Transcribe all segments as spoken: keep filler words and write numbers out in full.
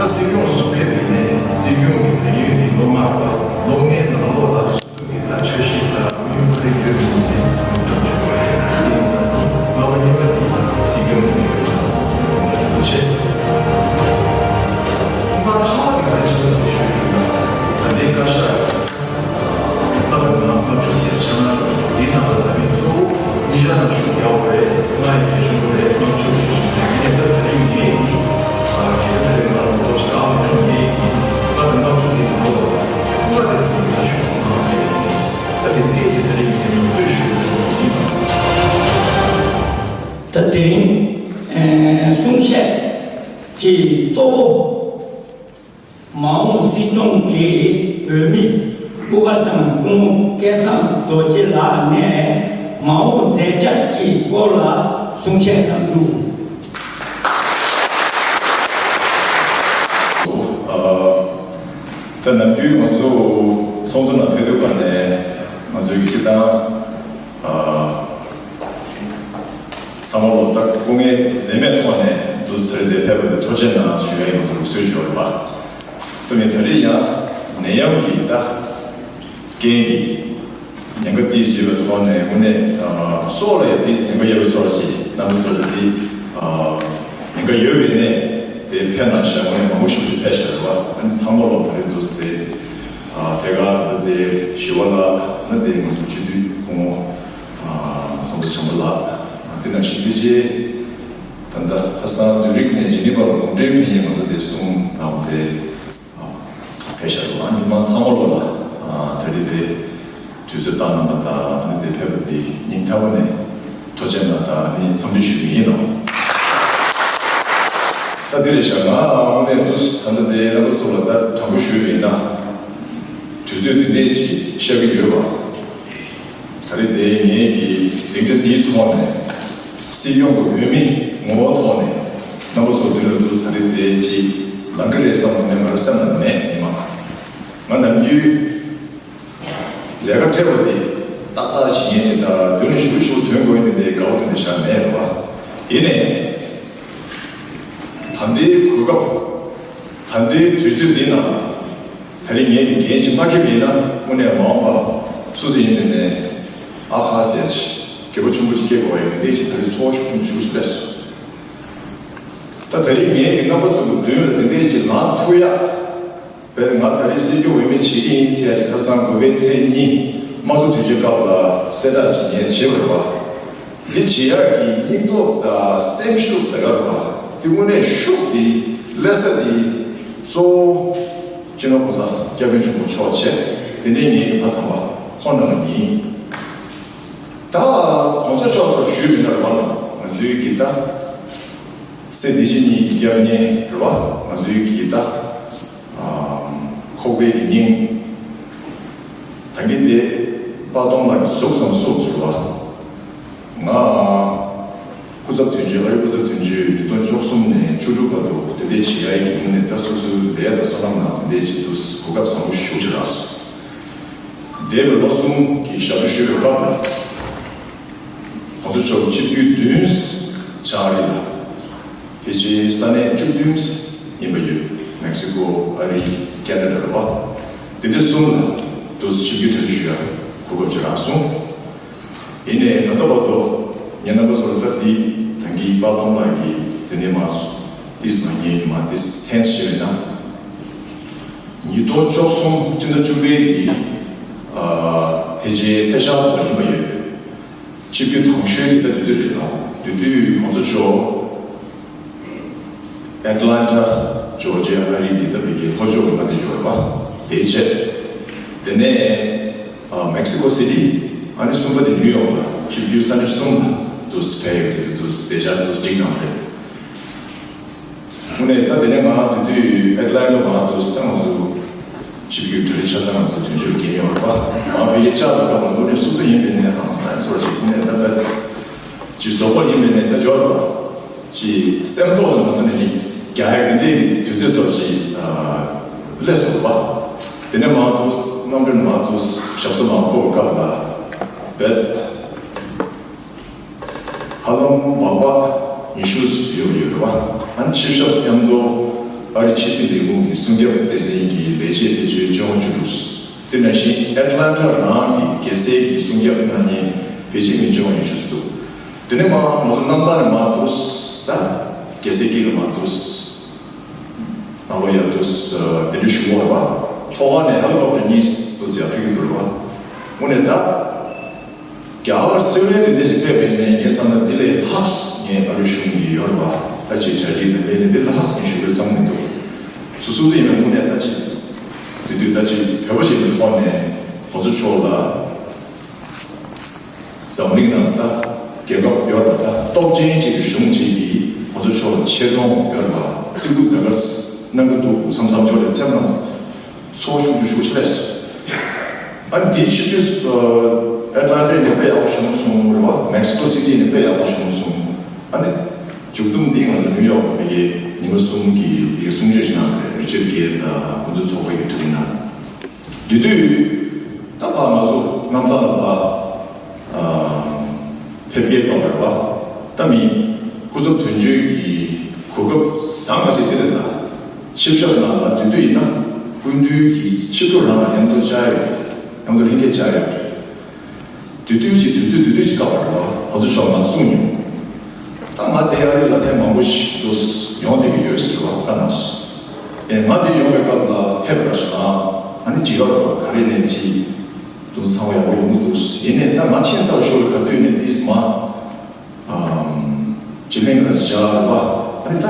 ད་སྲིད་སྐྱོང་སུ་ཕེབས་ཡིན་ནའི་སྲིད་སྐྱོང་གི་ལས་ཡུན་དེ་སློབ་མ་རེད་པ། སློབ་གཉེར་ནང་ལོགས་ལ་སོ་སོ་གི་ད་འཆར་གཞི་དང་དམིགས་ཡུལ་དེ་ཡོད་མིན་དེ་ངོ་སྤྲོད་བྱེད་དགོས་རེད། ཡིན་ཙང་ལྔ་པ་གཉིས་པ་དེ་སྲིད་སྐྱོང་གི་ལས་ཡུན་དང་ཡོང་བ་རེད་ཅེས། ཁོང་ཁ་ཁ་བ་དེ་ག་རེ་བྱེད་པ་དེ་ཞུ་ཡོད་ན། ད་ལྟའི་བཀའ་ཤག་ལྔ་པ་དང་ལྔ་བཅུ་ཟེར་ཆགས་ན་ཆོག་འདི་ནང་ལ་ད་མི་གཙོ་བོ་ཉིན་ཞག་ནང་ཞུགས་རྒྱག་དགོས་རེད། ལྔ་ཡི་གལ་ཆེན་པོ་རེད། ལྔ་བཅུ་གལ་ཆེན་པོ་རེད། ངས་ད་དེ་རིང་ངས་ནི་ཨ་ཁྱེད་ད་དེ་རིང་ང་ལ་ལོ་ཞིག་ཨ་མ་ངས་ནི་ལྔ་དང་ལྔ་བཅུ་དེ་ལོ་ལྔ་དེ་རིང་ད་ཞུགས་གནང་རེད། ད་དེ་འདས་ཀྱི་དེ་རིང་ངས་ནོར་འཁྲུལ་ཞུ་རྒྱུ་ཡིན། ད་དེ་རིང་ཨ་གསུང་བཤད་ཀྱི་གཙོ་བོ། མ་འོངས་སྲིད་སྐྱོང་གི་འོས་མི་སྐུ་ཁམས་བཟང་སྐུ་ངོ་སྐལ་བཟང་རྡོ་རྗེ་ལགས་ནས་མ་འོངས་མཛད་འཆར་གྱི་སྐོར་ལ་གསུང་བཤད་གནང་རྒྱུ། ད་ནམ་རྒྱུན་ང་ཚོ་ཚོགས་འདུ་ནང་ཕེབས་དུས་ག་ནས་ང་ཚོའི་སྤྱི་བཏང་ཚང་མ་ལོ་ལྟར་སྐུ་ངལ་འཛེམས་མེད་ཐོག་ནས་འདུག་ཟེར་ཏེ་ཕེབས་པ་དེ་ཐུགས་རྗེ་གནང་ཞུ་ཡ་ཡིན་པ་ལུགས་སྲོལ་ཞིག་ཡོད་རེད་པ། ད་ནི་ད་རེས་ཡང་ནད་ཡམས་ཀྱི་ད་རྐྱེན་གྱིས་ཉེན་ཁ་ཏིས་ཡོད་པའི་ཐོག་ནས་དངོས་གནས་སྲོག་ལ་ཡང་ཏིས་ཉེན་ཁ་ཡོད་པའི་སྲོག་ལ་ཅིག་རྣམ་པ་ཚོ་ལ་ཏིས་ཉེན་ཁ་ཡོད་པའི་གནས་དེ་ཕེབས་གནང་ཞེས་དངོས་གནས་མང་པོ་ཞིག་ཞིག་ཕེབས་ཤག་རེད་པ། ཨ་ནི་ཚང་མ་ལོ་ད་རེས་འདུག་ཟེར་ཏེ་དེ་ག་ད་ལྟ་དེ་ཞི་བ་ལགས་ནི་དེ་ང་ཚོ་སྤྱི་འཐུས་སྐུ་ངོ་བསམ་གཏན་བྱམས་པ་ལགས། དེ་ནང་བཞིན་ཕལ་ཆེར་ད་ལྟ་ཁ་སང་ཛུ་རིག་ནས་ཇི་ནི་ཝར་གུང་ཁྲན་ཕེབས་མཁན་ང་ཚོ་དེ་གསུང་གནང་བ་དེ་ཕེབས་ཤག་རེད་པ། ཨ་ནི་མི་མང་ཚང་མ་ལོ་ལ་ད་རེས་དེ་དུས་ཚོད་བཏང་གནང་བ་དང་ཨ་ནི་དེ་ཕེབས་པ་དེ་སྙིང་ཐག་པ་ནས་ཐུགས་རྗེ་གནང་དང་ཨ་ནི་འཚམས་འདྲི་ཞུ་གི་ཡིན་ནོ། ད་དེ་རེད་ཤག་ང་དངོས་གནས་དུ་ས་མཐའ་དེ་རྣམ་པ་ཚོ་ལ་ད་དྲང་པོ་ཞུས་པ་ཡིན་ན་དུས་ཚོད་འདི་འདྲས་ཅིག་བཤད་ཀྱི་ཡོད་པ། ད་རེས་དེ་ངེད་ཀྱི་སྡིངས་ཆ་འདིའི་ཐོག་ནས་སྲིད་སྐྱོང་གི་འོས་མི་ངོ་བོ་ཐོག་ནས་རྣམ་པ་ཚོ་མདུན་ལ་འདུག་ད་རེས་དེ་ཅིག་ལང་གི་རེད་བསམ་ནས་ང་རང་སེམས་ལ་མེད་ཉི་མ། ང་ནམ་རྒྱུན་ལས་ཀ་སྤྲད་པ་དེ་ཏག་ཏག་བྱེད་མཁན་ཅིག་དང་མདུན་ལ་ཞུ་ཞུ་དོན་དགོས་ཡིན་དེ་འདྲའི་དགའ་བོ་དེ་འདྲ་ཞེ་དྲག་མེད་རེད་པ། ཡིན་ནའི། ད་ལྟའི་གོ་སྐབས། ད་ལྟའི་དུས་ཚོད་འདི་ནང་ལ། ད་རིང་ངས་ཀྱི་འགན་ཅིག་མ་འཁྱེར་བ་ཡིན་ན་དངོས་གནས་མ་འོངས་པ་སུ་དེ་ཡིན་པའི་ནས་ཨ་ཁ་ཟེར་ཅིག་འགྱོད་པ་ཆེན་པོ་ཅིག་སྐྱེ་དགོས་པ་ཡིན་པ་འདི་ཅིག་ད་རིང་ཚོར་བ་ཤུགས་ཆེན་པོ་ཞིག་སླེབས་སོང་། ད་ད་རིང་ངས་ཀྱི་རྣམ་པ་ཚོ་གི་མདུན་ལ་དེ་འདྲས་ཅིག་ལངས་ཐུབ་ཡ། བས་ང་ད་རིང་སྲིད་སྐྱོང་འོས་མི་བྱེད་ཀྱི་ཡིན་ཟེར་ཡ་ཅིག་ཁ་སང་དགོས་པའི་མཚན་ཉིད་དམངས་གཙོ་དུས་ཆེན་སྐབས་ལ་གསལ་བསྒྲགས་ཅིག་ངས་བྱས་པ་རེད་པ། འདི་བྱེད་ཡག་གི་སྙིང་སྟོབས་དང་སེམས་ཤུགས་དེ་ག་རེད་པ། འདི་དངོས་གནས་ཤུགས་འདི་སླེབས་ས་འདི་གཙོ་བོ་སྤྱི་ནོར་གོང་ས་སྐྱབས་མགོན་ཆེན་པོ་མཆོག་བྱས། དེ་ནས་ངས་ཀྱི་ཕ་དམ་པ་ཁོང་རྣམ་པ་ཡིན། ད་གོང་ས་མཆོག་ཚོར་ཞུས་པ་ཡིན་ན་རེད་པ། ང་ཚོའི་གི་ད་སྲས་བདེ་སྐྱིད་གཉིས་ཀྱི་སྐྱབས་གནས་རེད་པ། ང་ཚོའི་གི་ད། ཁོག་པའི་གི་སྙིང་། ད་གིན་དེ་དཔལ་སྟོང་ལགས་ཀྱི་གཟུགས་སམ་གཟུགས་ཟེར་བ། ང་སྐུ་ཚབ་དོན་གཅོད་ཨ་རིའི་སྐུ་ཚབ་དོན་གཅོད་ཉིས་སྟོང་བཅུ་གསུམ་ནས་བཅུ་དྲུག་བར་དུ་དེ་འདྲས་བྱེད་ཡ་ཡི་གི་ངོས་ནས་ད་སོ་སོའི་ལས་དང་བསོད་ནམས་ནང་དེ་འདྲས་བྱེད་དུས་གོ་སྐབས་བཟང་པོ་ཞེ་པོ་ཅིག་རག་སོང་། འདས་པའི་ལོ་གསུམ་གྱི་ཞབས་ཏོག་ཞུས་པའི་སྐབས་ལ། གོང་ས་མཆོག་ཆིབས་བསྒྱུར་བདུན་བྱང་ཨ་རི་ལ། ཕལ་ཆེར་ས་གནས་བཅུ་བདུན་ཡིན་པ་ཡོད། མེག་སི་ཀོ། ཨ་རི། ཁེ་ན་ཌ་རེད་པ། དེ་འདྲ་གསུམ་ལ་དུ་ཆིབས་བསྒྱུར་གྲ་སྒྲིག་ཞུ་ཡ་གོ་སྐབས་ཅིག་རག་སོང་། ཡིན་ནའི་ད་ལྟ་བར་དུ་ངའི་རྣམ་པ་ཚོར་ད་ལྟའི་ད་གིན་དཔལ་སྟོང་ལགས་ཀྱིས་དེ་ནས་མ་ཏིས་ནང་ངའི་མ་ཏིས་ཐེངས་ཞེས་པའི་ནང་། ཉིས་སྟོང་བཅུ་གསུམ་སྤྱི་ཟླ་བཅུ་པའི་གི་ཨ་ཕལ་ཆེར་ཚེས་ཤར་ཙམ་ཡིན་པ་ཡོད། ཆིབས་བསྒྱུར་དང་ཤོས་ཀྱི་ད་དུས་དུས་རེད་ལ་དུས་དུས་གོང་ས་མཆོག་ཨེ་ཊ་ལན་ཊ་ཇོར་ཇི་ཡ་ཨ་རི་གི་ད་བི་གའི་ལྷོ་ཕྱོགས་ཀྱི་མ་དེ་ཡོད་པ་དེའི་ཆེད། དེ་ནས་ཨ་མེག་སི་ཀོ་སི་ཊི། ཨ་ནི་གསུམ་པ་དེ་ནིའུ་ཡོག་ལ་ཆིབས་བསྒྱུར་ས་གནས་གསུམ་ལ་དུ་ཕེབས་ཡོད་དུས་དུ་མཛད་འཆར་དུ་སྒྲིག་གནང་རེད། དངོས་གནས་ད་དེ་ནས་ང་དེ་དུས་ཨེ་ཊ་ལན་ཊ་མ་དུ་ས་ང་ཚོ་ཆིབས་བསྒྱུར་གྲ་སྒྲིག་ཆ་ཚང་ང་ཚོ་དོན་གཅོད་འགན་ཡོད་རེད་པ། ང་ཕ་གི་བཅར་དུ་སྐབས་ལ་དངོས་གནས་སོ་སོ་ཡིན་པའི་ནས་ཧང་སང་ཚོར་ཅིག་དངོས་གནས་ད་ད་ཅིག་བཟོ་པོ་ཡིན་པའི་ནས་ད་འབྱོར་རེད་པ། ཅིག་སེམས་ཐོག་ལ་མ་སོང་ནས་ཅིག་རྒྱ་ཡག་དེ་འདྲའི་དུས་ཚོད་ཚོར་ཅིག་སླེབས་སོང་རེད་པ། དེ་ནས་མ་དུ་རྣམ་འདྲེན་མ་དུ་ཞབས་སོ་མ་ཕོག་སྐབས་ལ་བེད། ཧ་ལམ་སྦག་སྦག་ཉི་ཤུ་ཡོད་ཡོད་རེད་པ། ཨ་ནི་ཆིབས་ཞབས་མཉམ་དུ་ ཨ་རིའི་ཕྱི་སྲིད་ལས་ཁུངས་ཀྱི་སྲུང་སྐྱོབ་སྡེ་ཚན་གྱི་ལས་བྱེད་བེད་སྤྱོད་བཅོ་ལྔ་བཅུ་དྲུག་དེ་ནང་བཞིན་ཨེཊ་ལན་ཊ་རང་གི་རྒྱལ་སའི་གི་སྲུང་སྐྱོབ་གནང་མཁན་བེད་སྤྱོད་མི་བཅོ་ལྔ་ཉི་ཤུ་ཙམ་འདུག་དེ་ནས་མར་ང་ཚོ་གནམ་ཐང་ནས་མར་འདུག་ད་རྒྱལ་སའི་དཀྱིལ་ལ་མར་འདུག་ནང་ལོགས་ཡར་འདུག་དེ་འདྲ་ཞུ་བ་རེད་པ། ཐོག་ཁ་ནས་ཧེ་ལི་ཀོབ་ཊར་གཉིས་འདུག་ཡར་ཕེབས་ཀྱི་འདུག་རེད་པ། དངོས་གནས་ད། རྒྱ་གར་སྲིད་བློན་དེ་འདྲ་ཞིག་ཕེབས་པའི་ནས་ངས་བསམ་ན་འདི་ལས་ལྷག་ངས་ཨ་རིའི་གཞུང་གི་ཡོད་རེད་པ། ད་ཅིག་གྲ་སྒྲིག་དང་ལས་ནས་འདི་ལས་ལྷག་ངས་ཞུ་དགོས་བསམ་མི་འདུག་སོ་སོ་ཚོ་ཡིན་ན་དངོས་གནས་ད་ཅིག་དེ་དུས་ད་ཅིག་བོད་པ་ཞིག་གི་ཐོག་ནས་ཁོང་ཚོ་ཕྱོགས་ལ་འཛམ་གླིང་ནང་ད་རྒྱལ་ཁབ་ཡོད་རེད་པ། ད་སྟོབས་ཆེན་ཅིག་གི་གཞུང་ཅིག་གིས་ཁོང་ཚོ་ཕྱོགས་ལ་ཆེ་མཐོང་ཡོད་རེད་པ། བརྩི་བཀུར་ད་ག་གནང་གི་འདུག་བསམ་བསམ་ཕྱོགས་ལ་སེམས་ནང་། ཚོར་ཤུགས་ཆུ་ཤུགས་ཆེ་ལས་སོང་། ཨ་ནི་དེའི་ཕྱི་དུས་ཨེཊ་ལན་ཊ་ནས་དཔེ་ཡག་པོ་བྱུང་སོང་རེད་པ། མེག་སི་ཀོ་སི་ཊི་ནས་དཔེ་ཡག་པོ་བྱུང་སོང་། ཨ་ནི་མཇུག་བསྡོམས་འདི་ང་ཚོ་ནིའུ་ཡོག་གི་ཉི་མ་གསུམ་གྱི་གསུང་ཆོས་ཤིག་གནང་བ་རེད། རི་ཅར་གྷེལ་དང་ཁོང་ཚོའི་ཚོགས་པ་གི་དྲི་བ་གནང་། དེ་དུས་ད་ཕར་ང་ཚོ་གནམ་ཐང་ལ་ཕར། ཕེབས་སྐྱེལ་གཏོང་བར་བ་ད་མི་སྐུ་ཚབ་དོན་གཅོད་ཀྱི་གོ་སྐབས་བཟང་བ་ཞིག་དེ་རེད། ད་ཆིབས་ཞབས་ནང་ལ་དེ་དུས་ཡིན་ན་སྐུ་མདུན་གྱི་ཆིབས་ཐོ་རང་ལ་མཉམ་དུ་བཅར་ཡོད། མཉམ་དུ་ལྷན་རྒྱས་བཅར་ཡོད། དེ་དུས་ཀྱི་དུས་ཚོད་དེ་དུས་ཀྱི་སྐབས་བར་བ་ཁོ་ཚོ་ཕྱོགས་ང་གསུངས་མྱོང་། ད་ང་དེ་ཨ་རི་ལ་ཐེངས་མང་པོ་ཞིག་འདུག་ཡོང་བསྡད་ཀྱི་ཡོད་ཟེར་བ་བཀའ་གནང་སོང་། ཨེ་ང་དེ་ཡོང་བའི་སྐབས་ལ་ཕེབས་པ་ཞིག་ང་ཨ་ནི་ཇི་ག་རུ་ག་རེ་ནས་ཅི། དུ་ཚང་བ་ཡག་པོ་ཡོང་གི་འདུག་ཡིན་ནའི་ད་ང་ཕྱིན་ཚར་བ་ཤོར་ག་དུས་ནས་ཏིས་མ། ཅི་ལེན་ག་བྱ་བ། ཨ་ནི་ད་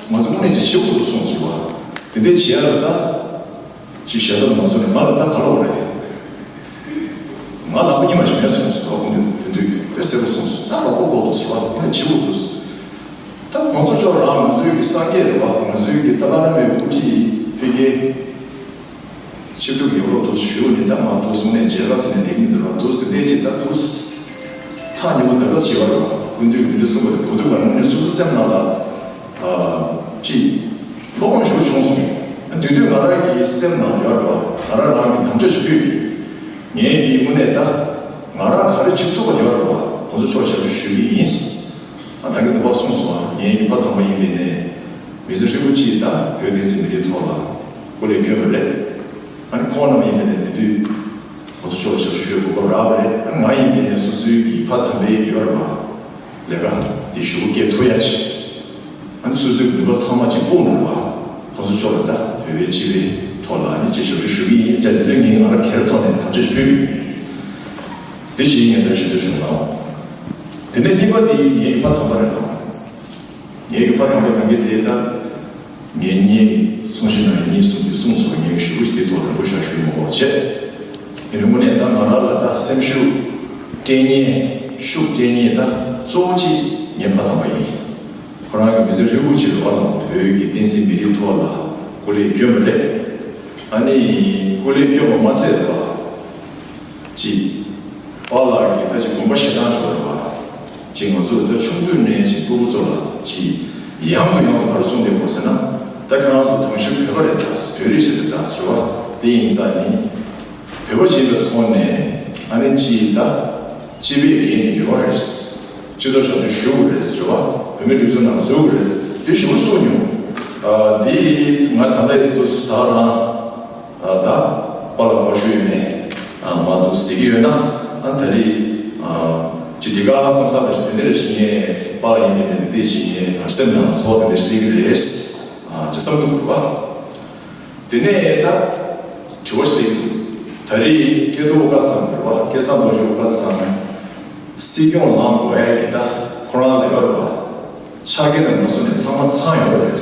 ང་ཚོ་དངོས་གནས་ཀྱི་ཞེ་པོ་འདུག་སོང་ཟེར་བ། དེ་འདྲའི་བྱེད་ཡ་ལ་ད། ཅི་བྱ་ས་མ་སོང་ནས་ང་ལ་ད་ག་ལོག་རེད། ང་ལག་པ་གཉིས་མ་ཞིག་མེད་སོང་ཟེར་བ། དེ་དུས་དཔེ་གསལ་པོ་སོང་ཟེར། ད་ལོག་པ་གོ་འདུག་ཟེར་བ། དངོས་གནས་ཇི་པོ་འདུག་ད་ང་ཚོ་ཕྱོགས་རང་ང་ཚོའི་གི་སངས་རྒྱས་རེད་བ། ང་ཚོའི་གི་ཏཱ་ལའི་བླ་མའི་དབུ་ཁྲིད་ཕ་གིའི་ཆིབས་སྒྲུབ་ཡོང་རོགས་འདུག་ཞུ་ནི་ད་མ་འདུག་གསུང་ནས་མཇལ་ཁ་ཟེར་ནས་འདེགས་མི་འདུག་ར་འདུག་ཟེར་ནས་ཅི་ད་འདུག་ཐག་ཉེ་པོ་ད་ག་བྱེད་པ་རེད་བ། སྐུ་མདུན་གྱིས་འདི་གསུངས་པ་དེ་གོ་ཐུབ་པ་ནི་སོ་སོ་སེམས་ནང་ལ་ཅི་བློ་ཕམ་ཞུ་བྱུང་སོང་། དེ་དུས་ང་རང་གི་སེམས་ནང་ཡོད་རེད་བ། ང་རང་རང་གི་དམ་བཅའ་ཞིག་ཕུལ་ཡོད། ངས་ཀྱི་དངོས་གནས་ད་ང་རང་ག་རེ་བྱེད་ཐུབ་པ་ཡོད་རེད་བ། ཁོང་ཚོ་ཕྱོགས་ཞབས་ཞུ་ཞུ་གི་ཡིན། ཨ་ད་གིན་དུ་བ་གསུངས་སོང་བ། ངའི་ཕ་དམ་པ་ཡིན་པའི་ནས་མི་ཚེ་ཧྲིལ་པོ་གཅིག་ད་བོད་བསྟན་སྲིད་མི་རིགས་ཐོག་ལ་སྐུ་ལས་བསྐྱོན་པ་རེད། ཨ་ནི་ཁོང་རྣམས་ཡིན་པའི་ནས་དེ་དུས་ཁོ་ཚོ་ཕྱོགས་ཞབས་ཞུ་ཞུ་དགོས་སྐབས་རག་པ་རེད། ཨ་ནི་ང་ཡིན་པའི་ནས་སོ་སོའི་གི་ཕ་དམ་པའི་ཡོད་རེད་བ། ལས་ཀ་འདི་ཞུ་སྐད་ཐུག་ཡ་ཆེ། ཨ་ནི་སོ་སོའི་ནུས་པ་ཚང་མ་གཅིག་སྤུངས་འགྲོ་བ། ཁོ་ཚོ་ཕྱོགས་ལ་ད་བོད་པའི་སྤྱི་པའི་ཐོག་ལ་ཨ་ནི་ཅིག་ཞབས་ཞུ་ཞུ་གི་ཡིན་ཟེར་དེ་འདྲ་ངས་ང་རང་སྒེར་ཐོག་ནས་དམ་བཅའ་ཞིག་ཕུལ་ཡོད། དེ་བཞིན་ངས་ད་ཞུ་འདོད་བྱུང་ལ། དེ་ནས་གཉིས་པ་དེ་ངའི་ཕ་དམ་པ་རེད་ལ། ངའི་ཕ་དམ་པ་དམ་པའི་དེ་ད། ངའི་གཉེན་གསུང་བཤད་ནང་གཉེན་གསུང་གི་གསུང་སོགས་ངའི་ཞུ་བ་ཞིག་དེ་ཐོག་ལ་བུ་ཤ་ཞུ་མ་དགོས་བྱས། དེ་རིང་དངོས་གནས་ད་ང་རང་ལ་ད་སེམས་ཤུགས་སྤྲད་མཁན་ཤུགས་སྤྲད་མཁན་ད་གཙོ་བོ་གཅིག་ངའི་ཕ་དམ་པ་ཡིན། ཁོ་རང་གི་མི་ཚེ་ཧྲིལ་པོ་ཅིག་ལ་བོད་ཀྱི་བསྟན་སྲིད་མི་རིགས་ཐོག་ལ་སྐུ་ལས་བསྐྱོན་པ་རེད། ཨ་ནི་སྐུ་ལས་བསྐྱོན་པ་མ་ཚད་པ། ཅིག་པཱ་ལགས་ཀྱིས་ད་ཅིག་དགོངས་པ་བཞེས་སྟངས་ཤོར་བ། ཅིག་ང་ཚོ་ད་ཆུང་དུས་ནས་ཅིག་སྤུ་གུ་ཚོ་ལ་ཅིག་ཡང་དུ་ཡང་དུ་ག་རེ་གསུངས་བསྡད་དགོས་ཟེར་ན། ད་ཁྱེད་རང་ཚོ་དང་ཤོས་བོད་པ་རེད་ད། བོད་རིགས་ཤིག་རེད་ད་ཟེར་བ་དེ་ཡིན་ས་ནི། བོད་པ་ཞིག་ཡིན་པའི་ཐོག་ནས་ཨ་ནི་ཅིག་ད་སྤྱི་པའི་འགན་ཡོད་རེད། སྤྱི་ཚོགས་ཞབས་ཞུ་ཞུ་དགོས་རེད་ཟེར་བ། བོད་མིའི་སྒྲིག་འཛུགས་ནང་འཛུལ་དགོས་རེད་དེ་ཞུ་གསུངས་མྱོང་། ཨ་འདི་ང་ད་ལྟ་ཡིན་དུས་ད་རང་། ད་པཱ་ལགས་མ་ཞུ་ཡིན་ནས་མ་འདུག་ཟེར་གྱི་ཡོད་ན། ཨ་ད་རེས་ཅི་འདི་ག་བསམ་བསམ་རེ་ཞིག་དེ་འདྲ་རེ་ཞིག་ངས་པཱ་ལགས་ཡིན་ནས་དེ་འདྲ་ཞིག་ངས་སེམས་ནང་ཚོར་དེ་འདྲ་ཞིག་སླེབས་ཀྱི་རེད་ཅེས་བསམ་གྱི་འདུག་པ། དེ་ནས་ད་དྲི་བ་ཞིག་སླེབས་ཀྱི་འདུག་ད་རེས་སྐལ་རྡོར་དབུ་དཀར་ཚང་རེད་པ། སྐལ་བཟང་རྡོ་རྗེ་དབུ་དཀར་ཚང་སྲིད་སྐྱོང་ལངས་དགོས་ཡ་གི་ད་ཁོ་རང་ལ་ཡོད་རེད་པ། ཆ་རྐྱེན་དང་མ་སོང་ནས་ཚང་མ་ཚང་ཡོད་རེད།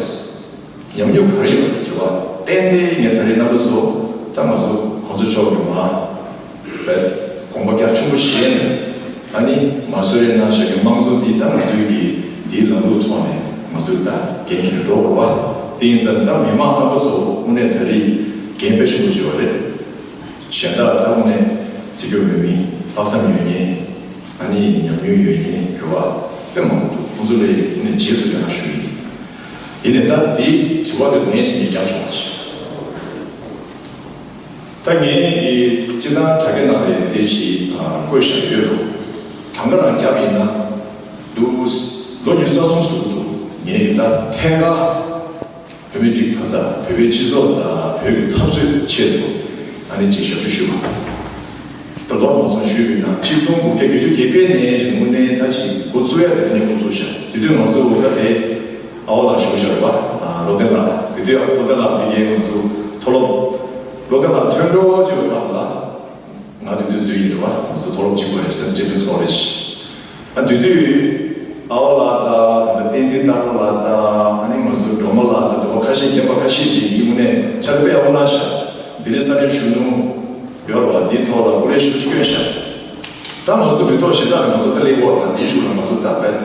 ཉམས་མྱོང་ག་རེ་ཡོད་རེད་ཟེར་བ། ཏན་ཏན་ངས་ད་རེས་རྣམ་པ་ཚོ་ད་ང་ཚོ་ཁོང་ཚོ་ཕྱོགས་ཀྱི་མ་དགོངས་པ་རྒྱ་ཆེན་པོ་བཞེས་ནས། ཨ་ནི་མ་སོ་རེ་ན་ཞག་གི་དམངས་གཙོ་འདི་ད་ང་ཚོའི་གི་འདིའི་ལམ་ལུགས་ཐོག་ནས་ང་ཚོའི་ད་འགན་འཁྱེར་འགྲོ་དགོས་པ། དེ་ཡིན་ཙང་ད་མི་མང་རྣམ་པ་ཚོ་དངོས་གནས་ད་རེས་འགན་དཔེ་ཆེན་པོ་བྱེད་པ་རེད། གཞན་དག་ལྟ་བུ་ནས་བརྩི་འཇོག་ཡོད་མིན། ལྷག་བསམ་ཡོད་མཁན། ཨ་ནི་ཉམས་མྱོང་ཡོད་མཁན་རེད་བ། དཔེ་མང་པོ་འདུག་ཁོང་ཚོ་ལ་ཡིན་ནས་རྗེས་སུ་ཡང་ཞུ་ཡིན། ཡིན་ནས་ད་དེའི་དྲི་བ་དེ་ངས་ཞིག་ནས་རྒྱག་ཆོག་པ་ཞིག་ད་ངས་ཀྱི་སྤྱི་བཏང་དྲ་རྒྱ་ནང་ལ་དེ་ཞིག་བཀོད་བཞག་ཡོད་རུང་། གྲངས་ཀ་རང་བརྒྱབ་ཡིན་ན་འདུག་ལོ་ཉི་ཤུ་རྩ་གསུམ་ཙམ་འདུག་ངས་ཀྱི་ད་ཐད་ཀར། བོད་མི་རིགས་ཕ་ས་བོད་པའི་སྤྱི་ཚོགས་དང་བོད་ཀྱི་འཐབ་རྩོད་ཆེད་དུ་ཨ་ནི་ཅིག་ཞབས་ཞུ་ཞུས་པ་དང་། ད་ལོ་མ་སོང་ཞུས་པའི་ནང་གཅིག་སྟོང་དགུ་བརྒྱ་བརྒྱད་ཅུ་གྱ་བརྒྱད་ནས་དངོས་གནས་ད་ཅིག་འགོ་བཙུགས་ཡ་དེ་ནས་འགོ་བཙུགས་ཤག་དེ་དུས་ང་ཚོ་ད་དེ་ཨ་བ་ལགས་ཞུ་ཤར་བ། བློ་བརྟན་ལགས། དེ་དུས་བློ་བརྟན་ལགས་ཕ་གིའི་ང་ཚོ་མཐོ་སློབ་བློ་བརྟན་ལགས་ཐོན་འགྲོ་བྱས་པ་དང་ལ། ང་དེ་དུས་འཛུལ་ཡིན་རེད་བ། ང་ཚོ་མཐོ་སློབ་གཅིག་པ་རེད། Saint Stephen's College། ཨ་དེ་དུས་ཨ་བ་ལགས་དང་ད་ལྟ་བསྟན་འཛིན་རྟ་མགོ་ལགས་དང་ཨ་ནི་ང་ཚོ་སྒྲོལ་མ་ལགས་དང་དེ་པ་ཁ་ཤས་རྒན་པ་ཁ་ཤས་ཅིག་གིས་དངོས་གནས་ཕྱག་ལས་དཔེ་ཡག་པོ་གནང་ཤག་དེ་ནས་ས་གནས་གཞོན་ནུ་ཡོད་རེད་བ། འདིའི་ཐོག་ལ་སྐུ་ལས་ཞབས་ཕྱི་བསྐྱོན་ཤག་ད་ང་ཚོ་མི་ཐོག་གཞན་དག་ང་ཚོ་ད་ལས་འོག་ལ་འདིའི་གཞུག་ལ་ང་ཚོ་ད་བེད།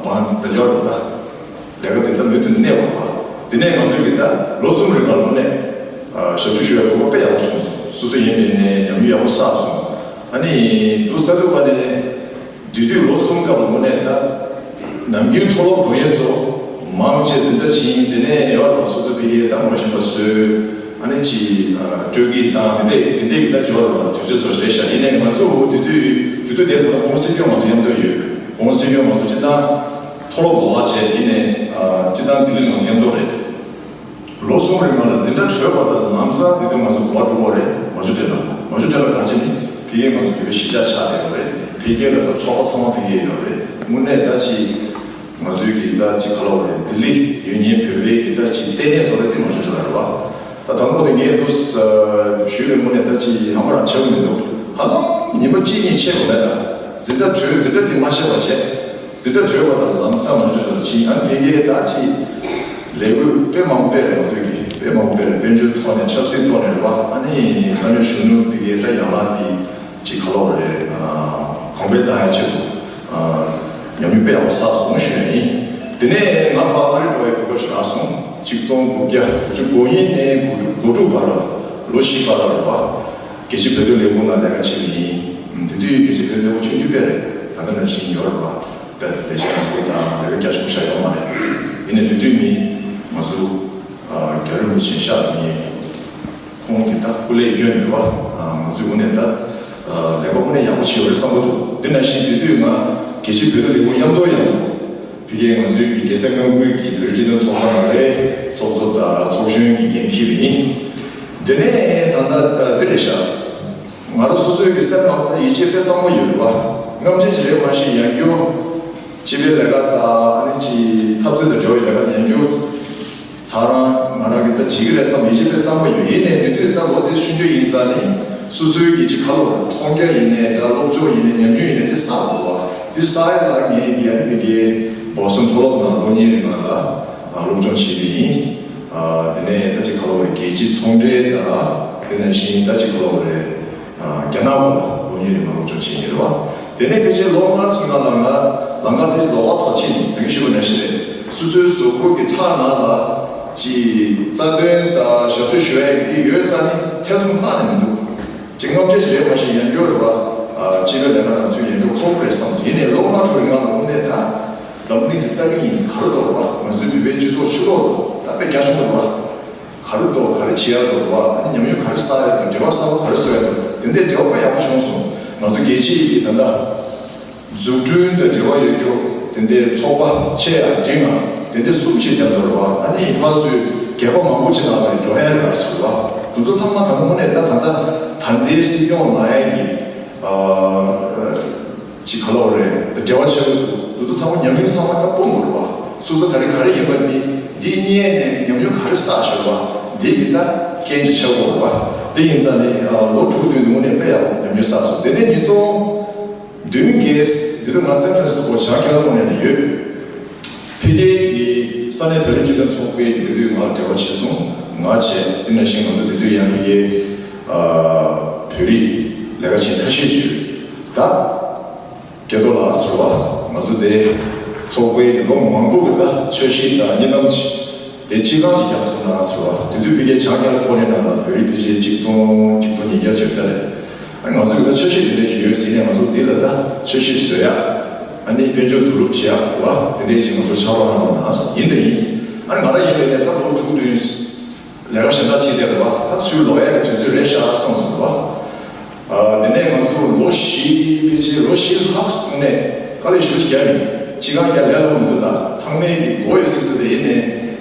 བང་བེད་ཡོད་རེད་ད། ལས་ཀ་དེ་ལྟ་མུ་མཐུད་གནས་པ་རེད་བ། དེ་ནས་ང་ཚོས་ཀྱི་ད་ལོ་གསུམ་རིང་ལ་ལོ་ནས་ཞབས་ཞུ་ཞུ་ཡ་གོ་སྐབས་དཔེ་ཡག་པོ་བྱུང་སོང་། སོ་སོ་ཡིན་པའི་ནས་ཉམས་མྱོང་ཡག་པོ་བསགས་སོང་། ཨ་ནི་དུ་ས་དུ་བ་ནས་དུས་དུས་ལོ་གསུམ་སྐབས་ལ་ལོ་ནས་ད་ནམ་རྒྱུན་མཐོ་སློབ་འགྲོ་མཁན་ཚོ་མང་ཆེ་འཛིན་གྲྭ་ཕྱིན། དེ་ནས་ཡོད་རེད་བ། སོ་སོ་ཕ་གིའི་ད་ངོ་ཤེས་པ་བཟོས། ཨ་ནི་ཅིག་སྤྲོད་ཀྱི་དང་དེ་འདྲས་དེ་འདྲས་ཀྱི་ད་འབྱོར་བ་དུས་ཚོད་ཚོ་རེད་ཤག་ཡིན་ནའི་ང་ཚོ་འོ་དེ་དུས་དུས་ཚོད་དེ་ཚོ་ལ་ཁོང་སྲིད་སྐྱོང་ང་ཚོ་མཉམ་དུ་ཡོད། ཁོང་སྲིད་སྐྱོང་ང་ཚོ་སྤྱི་བཏང་མཐོ་སློབ་ལོགས་ཀ་བྱས། ཡིན་ནའི་སྤྱི་བཏང་ལྡི་ལི་ང་ཚོ་མཉམ་དུ་རེད། ལོ་གསུམ་རིང་ལ་འཛིན་གྲྭ་གྲོལ་བ་དང་ལམ་སང་དེ་དུས་ང་ཚོ་གོ་བ་འགྲོ་གི་རེད། མ་ཇུ་ཏྲེ་ལ་མ་ཇུ་ཏྲེ་ལ་གང་བྱས་ནི་ཕ་གིའི་ང་ཚོ་བོད་པའི་གཞིས་ཆགས་ཆགས་བསྡད་ཡོད་རེད། ཕ་གིའི་ལ་ད་ཚོགས་པ་ཚང་མ་ཕ་གིའི་ཡོད་རེད། དངོས་གནས་ད་ཅིག་ང་ཚོའི་གི་ད་ཅིག་ག་ལ་བ་རེད། ལྡི་ལི་ཡོད་མཁན་བོད་པའི་གི་ད་ཅིག་ལྟེ་གནས་སོགས་རེད། དེ་མ་ཞུ་ཆོག་ར་རེད་བ། ད་དང་པོ་དེ་ངས་འདུག་ཞུས་པའི་དངོས་གནས་ད་ཅིག་ཧམ་པ་རང་ཆེ་བོ་མི་འདུག་ཧ་ལམ་ཉི་མ་གཅིག་གཉིས་ཆད་པ་མེད། ད་འཛིན་གྲྭ་གྲོལ་འཛིན་གྲྭ་འདི་མ་ཆད་པ་བྱས། འཛིན་གྲྭ་གྲོལ་བ་དང་ལམ་སང་མ་ཞུ་ཆོག་ཕྱིན། ཨ་ནི་ཕ་གིའི་ད་ཅིག་ལས་འགུལ་དཔེ་མང་པོ་སྤེལ་རེད། ང་ཚོའི་གི་དཔེ་མང་པོ་སྤེལ་རེད། དཔལ་འབྱོར་ཐོག་ནས་ཆབ་སྲིད་ཐོག་ནས་རེད་བ། ཨ་ནི་ས་གནས་གཞོན་ནུ་ཕ་གིའི་ད་ཡང་ལ་དེ། ཅིག་ག་ལ་བ་རེད། གོང་འཕེལ་བཏང་ཡ་ཆེད་དུ་ཉམས་མྱོང་དཔེ་ཡག་པོ་བསགས་སོང་ཞུ་ཡ་ཡིན། དེ་ནས་ང་ཕར་ཨ་རི་འགྲོ་བའི་གོ་སྐབས་ཤིག་རག་སོང་། གཅིག་སྟོང་དགུ་བརྒྱ་དགུ་བཅུ་གོ་གཉིས་ནས་དགུ་དགུ་དྲུག་བར་ལ་ལོ་བཞི་བར་ལ་རེད་བ། རྒྱལ་སྤྱིའི་བོད་དོན་ལས་ཁུངས་ནང་ལས་ཀ་བྱེད་ཀྱི་ཡིན། དེ་དུས་རྒྱལ་སྤྱིའི་བོད་དོན་ལས་ཁུངས་ཆུང་ཆུང་དཔེ་རེད། ད་ལྟ་ནང་བཞིན་ཡོད་རེད་བ། དཔེ་ལས་བྱེད་ཁང་ཁུལ་དང་ལས་ཀ་རྒྱ་ཆེན་པོ་ཞིག་ཡོད་མ་རེད། ཡིན་ནའི་དེ་དུས་མི་ང་ཚོ་རྒྱ་རི་མུ་ཆེན་ཤག་མི། ཁོང་གིས་ད་སྐུ་ལས་བསྐྱོན་ཡོད་པ། ང་ཚོས་དངོས་གནས་ད་ལས་ཀ་དངོས་གནས་ཡག་པོ་བྱས་ཡོད་རེད་བསམ་གྱི་འདུག་དེ་ནང་བཞིན་དེ་དུས་ང་རྒྱལ་སྤྱིའི་བོད་དོན་ལས་ཁུངས་མཉམ་དུ་ཡང་ཕ་གིའི་ང་ཚོའི་གི་རྒྱལ་ས་རྐང་དགོན་གྱི་བོད་རིགས་སྤྱི་མཐུན་ཚོགས་པ་ནང་ལས་ཚོགས་གཙོ་དང་ཚོགས་གཞོན་གྱི་འགན་འཁྱེར་བ་ཡིན། དེ་ནས་ད་ལྟ་འདི་རེད་ཤག་ང་རང་སོ་སོའི་གི་སེམས་ནང་ད་ཡིད་ཆེས་དཔེ་གཙང་མ་ཡོད་རེད་བ། སྔ་མ་ཅིག་རེད་མ་གཞི་ཡང་སྐྱོ། སྤྱི་པའི་ལས་ཀ་དང་ཨ་ནི་ཅིག་འཐབ་རྩོད་དང་འབྲེལ་བའི་ལས་ཀ་ཡང་སྐྱོ། ད་རང་ང་རང་གི་ད་བྱེད་ཀྱི་རེད་བསམ་ཡིད་ཆེས་དཔེ་གཙང་མ་ཡོད། ཡིན་ནའི་དེ་དུས་ད་ལོ་དེ་སུན་ཆོད་ཡིན་ཙང་ནི་སོ་སོའི་གི་ཅིག་ཁ་ལོ་མཐོང་རྒྱ་ཡིན་ནའི་ད་སློབ་སྦྱོང་ཡིན་ནའི་ཉམས་མྱོང་ཡིན་ནའི་དེ་བསགས་དགོས་བ། དེ་བསགས་ཡ་ལ་ངས་ཡ་ནི་མི་དགེ་བོ་སོན་མཐོ་སློབ་ནང་ལོ་གཉིས་རིང་ལ་སློབ་སྦྱོང་བྱེད་ཀྱི་ཡིན། དེ་ནས་ད་ཅིག་ཁ་ལོ་རྒྱལ་སྤྱིའི་ཚོང་འབྲེལ་དང་དེ་ནང་བཞིན་ད་ཅིག་ཁ་ལོ་རེད། རྒྱ་ནག་པ་ལ་ལོ་གཉིས་རིང་ལ་སློབ་སྦྱོང་བྱེད་ཀྱི་རེད་བ། དེ་ནས་ཕལ་ཆེར་ལོ་ལྔ་ཙམ་ནང་ལ་ང་ལམ་ཁ་དེ་ལོགས་ཀ་ཐོག་ཕྱིན་ནས་ནང་ཞུ་བ་ནང་བཞིན་རེད། སོ་སོའི་གཟུགས་པོ་གི་ཁྲག་ནང་ལ་ཅིག་རྩ་དོན་དང་ཞབས་ཞུ་ཞུ་ཡ་གི་དེ་ཡོད་ཙང་ནི་ཐེ་ཚོམ་རྩ་ནས་མི་འདུག་ཅིག་སྔོན་ཆད་རེད་མ་གཞི་ཡང་སྐྱོ་རེད་བ། སྤྱི་པའི་ལས་ཀ་ནང་ཚུད་ཡང་སྐྱོ་ཁོ་རེད་བསམ་སོང་། ཡིན་ནའི་ལོ་ལྔ་དྲུག་རིང་ལ་དངོས་གནས་ད་འཛམ་གླིང་དེ་ལྟ་གི་ཡིན་ག་རེ་འདུག་རེད་བ། ང་ཚོའི་བོད་པའི་སྤྱི་ཚོགས་ཕྱི་ལོགས་ལ་ད་དཔེ་རྒྱ་ཆུང་རེད་བ། ག་རེ་འདུག་ག་རེ་བྱེད་ཡག་འདུག་བ། ཨ་ནི་ཉམས་མྱོང་ག་རེ་བསགས་ཡག་འདུག་འབྲེལ་བ་གསར་པ་ག་རེ་བཟོ་ཡག་འདུག་དེ་འདྲའི་འབྲེལ་བ་དཔེ་ཡག་པོ་བྱུང་སོང་། ང་ཚོ་རྒྱལ་སྤྱི་ཡི་ད་ལྟ་འཛུགས་སྐྲུན་དང་འབྲེལ་བ་ཡོད་རྒྱུ་དེ་འདྲའི་ཚོགས་པ་ཆེ་ཡང་འབྲིང་ང་དེ་འདྲའི་གསུམ་ཞིག་ཙམ་འདུག་བ། ཨ་ནི་ཕར་ཚུར་རྒྱལ་ཁབ་མང་པོ་ཅིག་ནང་ལ་འགྲོ་ཡག་རེད་ཟེར་བ། དེ་ཚོ་ཚང་མ་ད་དངོས་གནས་ད་ད་ལྟ་ད་ལྟའི་སྲིད་སྐྱོང་ལངས་ཡག་གི་ཅིག་ག་ལབ་དགོས་རེད། འབྲེལ་བ་ཆེ་བོ་འདུག་འདུག་ཚང་མ་ཉམས་མྱོང་ཚང་མ་ད་སྤུངས་དགོས་རེད་བ། སོ་སོ་ག་རེ་ག་རེ་ཡིན་པ་འདི་འདི་གཉིས་ནས་ཉམས་མྱོང་ག་རེ་བསགས་ཤོར་བ་འདི་གི་ད་རྐྱེན་གྱིས་ཆགས་དགོས་རེད་བ། དེ་ཡིན་ཙང་ནི་ལོ་དྲུག་བདུན་ནང་ནས་དཔེ་ཡག་ཉམས་མྱོང་བསགས་སོང་། དེ་ནས་ཉིས་སྟོང་བདུན་གྱི་དེ་དུས་ང་སན་ཧྥ་རན་སི་སྐོ་བྱང་ཁེ་ལ་ཧྥོ་ནི་ཡ་ནས་ཡོད། ཕ་གིའི་གི་ས་གནས་བོད་རིགས་སྤྱི་མཐུན་ཚོགས་པའི་དེ་དུས་ང་འབྲེལ་བ་བྱས་སོང་། ང་བྱས་དེ་ནང་བཞིན་ང་ཚོ་དེ་དུས་ཡང་ཕ་གིའི་བོད་རིགས་ལས་ཀ་བྱེད་ཁ་ཤས་ཡོད་ད། སྐལ་རྡོར་ལགས་ཟེར་བ། ང་ཚོ་དེ་ཚོགས་པའི་ལོ་མང་པོ་གི་ད་ཆོས་ཤིག་དང་གཉིས་ནམ་ཅིག་དེ་སྤྱི་ཁང་ཅིག་རྒྱག་ཐུབ་ན་ཟེར་བ། དེ་དུས་ཕ་གིའི་བྱང་ཁེ་ལི་ཧྥོ་ནི་ཡ་ནང་ལ་བོད་རིགས་དེ་བཞིན་གཅིག་སྟོང་གཅིག་སྟོང་ཉིས་བརྒྱ་ཡོད་ས་རེད། ཨ་ང་ཚོ་གི་ད་ཆོས་ཤིག་དེ་འདྲ་ཞིག་ཡོད་ཟེར་ནས་ང་ཚོ་འདི་ལ་ད་ཆོས་ཤིག་བཟོ་ཡ། ཨ་ནི་དཔལ་འབྱོར་བསྡུ་རུབ་བྱེད་ཡ་བ་དེ་འདྲའི་ཞིག་ང་ཚོ་ཕྱག་རོགས་གནང་རོགས་གནང་ཡིན་དང་ཡིན། ཨ་ནི་ང་རང་ཡིན་པའི་ནས་ད་ལོ་དྲུག་བདུན། ལས་ཀ་གཞན་དག་བྱེད་བསྡད་པ་ད་ཚུར་ལོག་ཡག་གི་དུས་ཚོད་རེད་ཤག་བསམ་སོང་བ། དེ་ནས་ང་ཚོ་ལོ་བཞི་ཕལ་ཆེར་ལོ་བཞི་ལྷག་སོང་ནས་དཀའ་ལས་ཞེ་པོ་ཅིག་བརྒྱབ་ཡིན། སྤྱི་ཁང་རྒྱག་ལས་སླ་པོ་མི་འདུག་ད་ཚང་མས་ཀྱི་མགོ་ཡོད་སྲིད་དུ་དེ་ཡིན་ནས་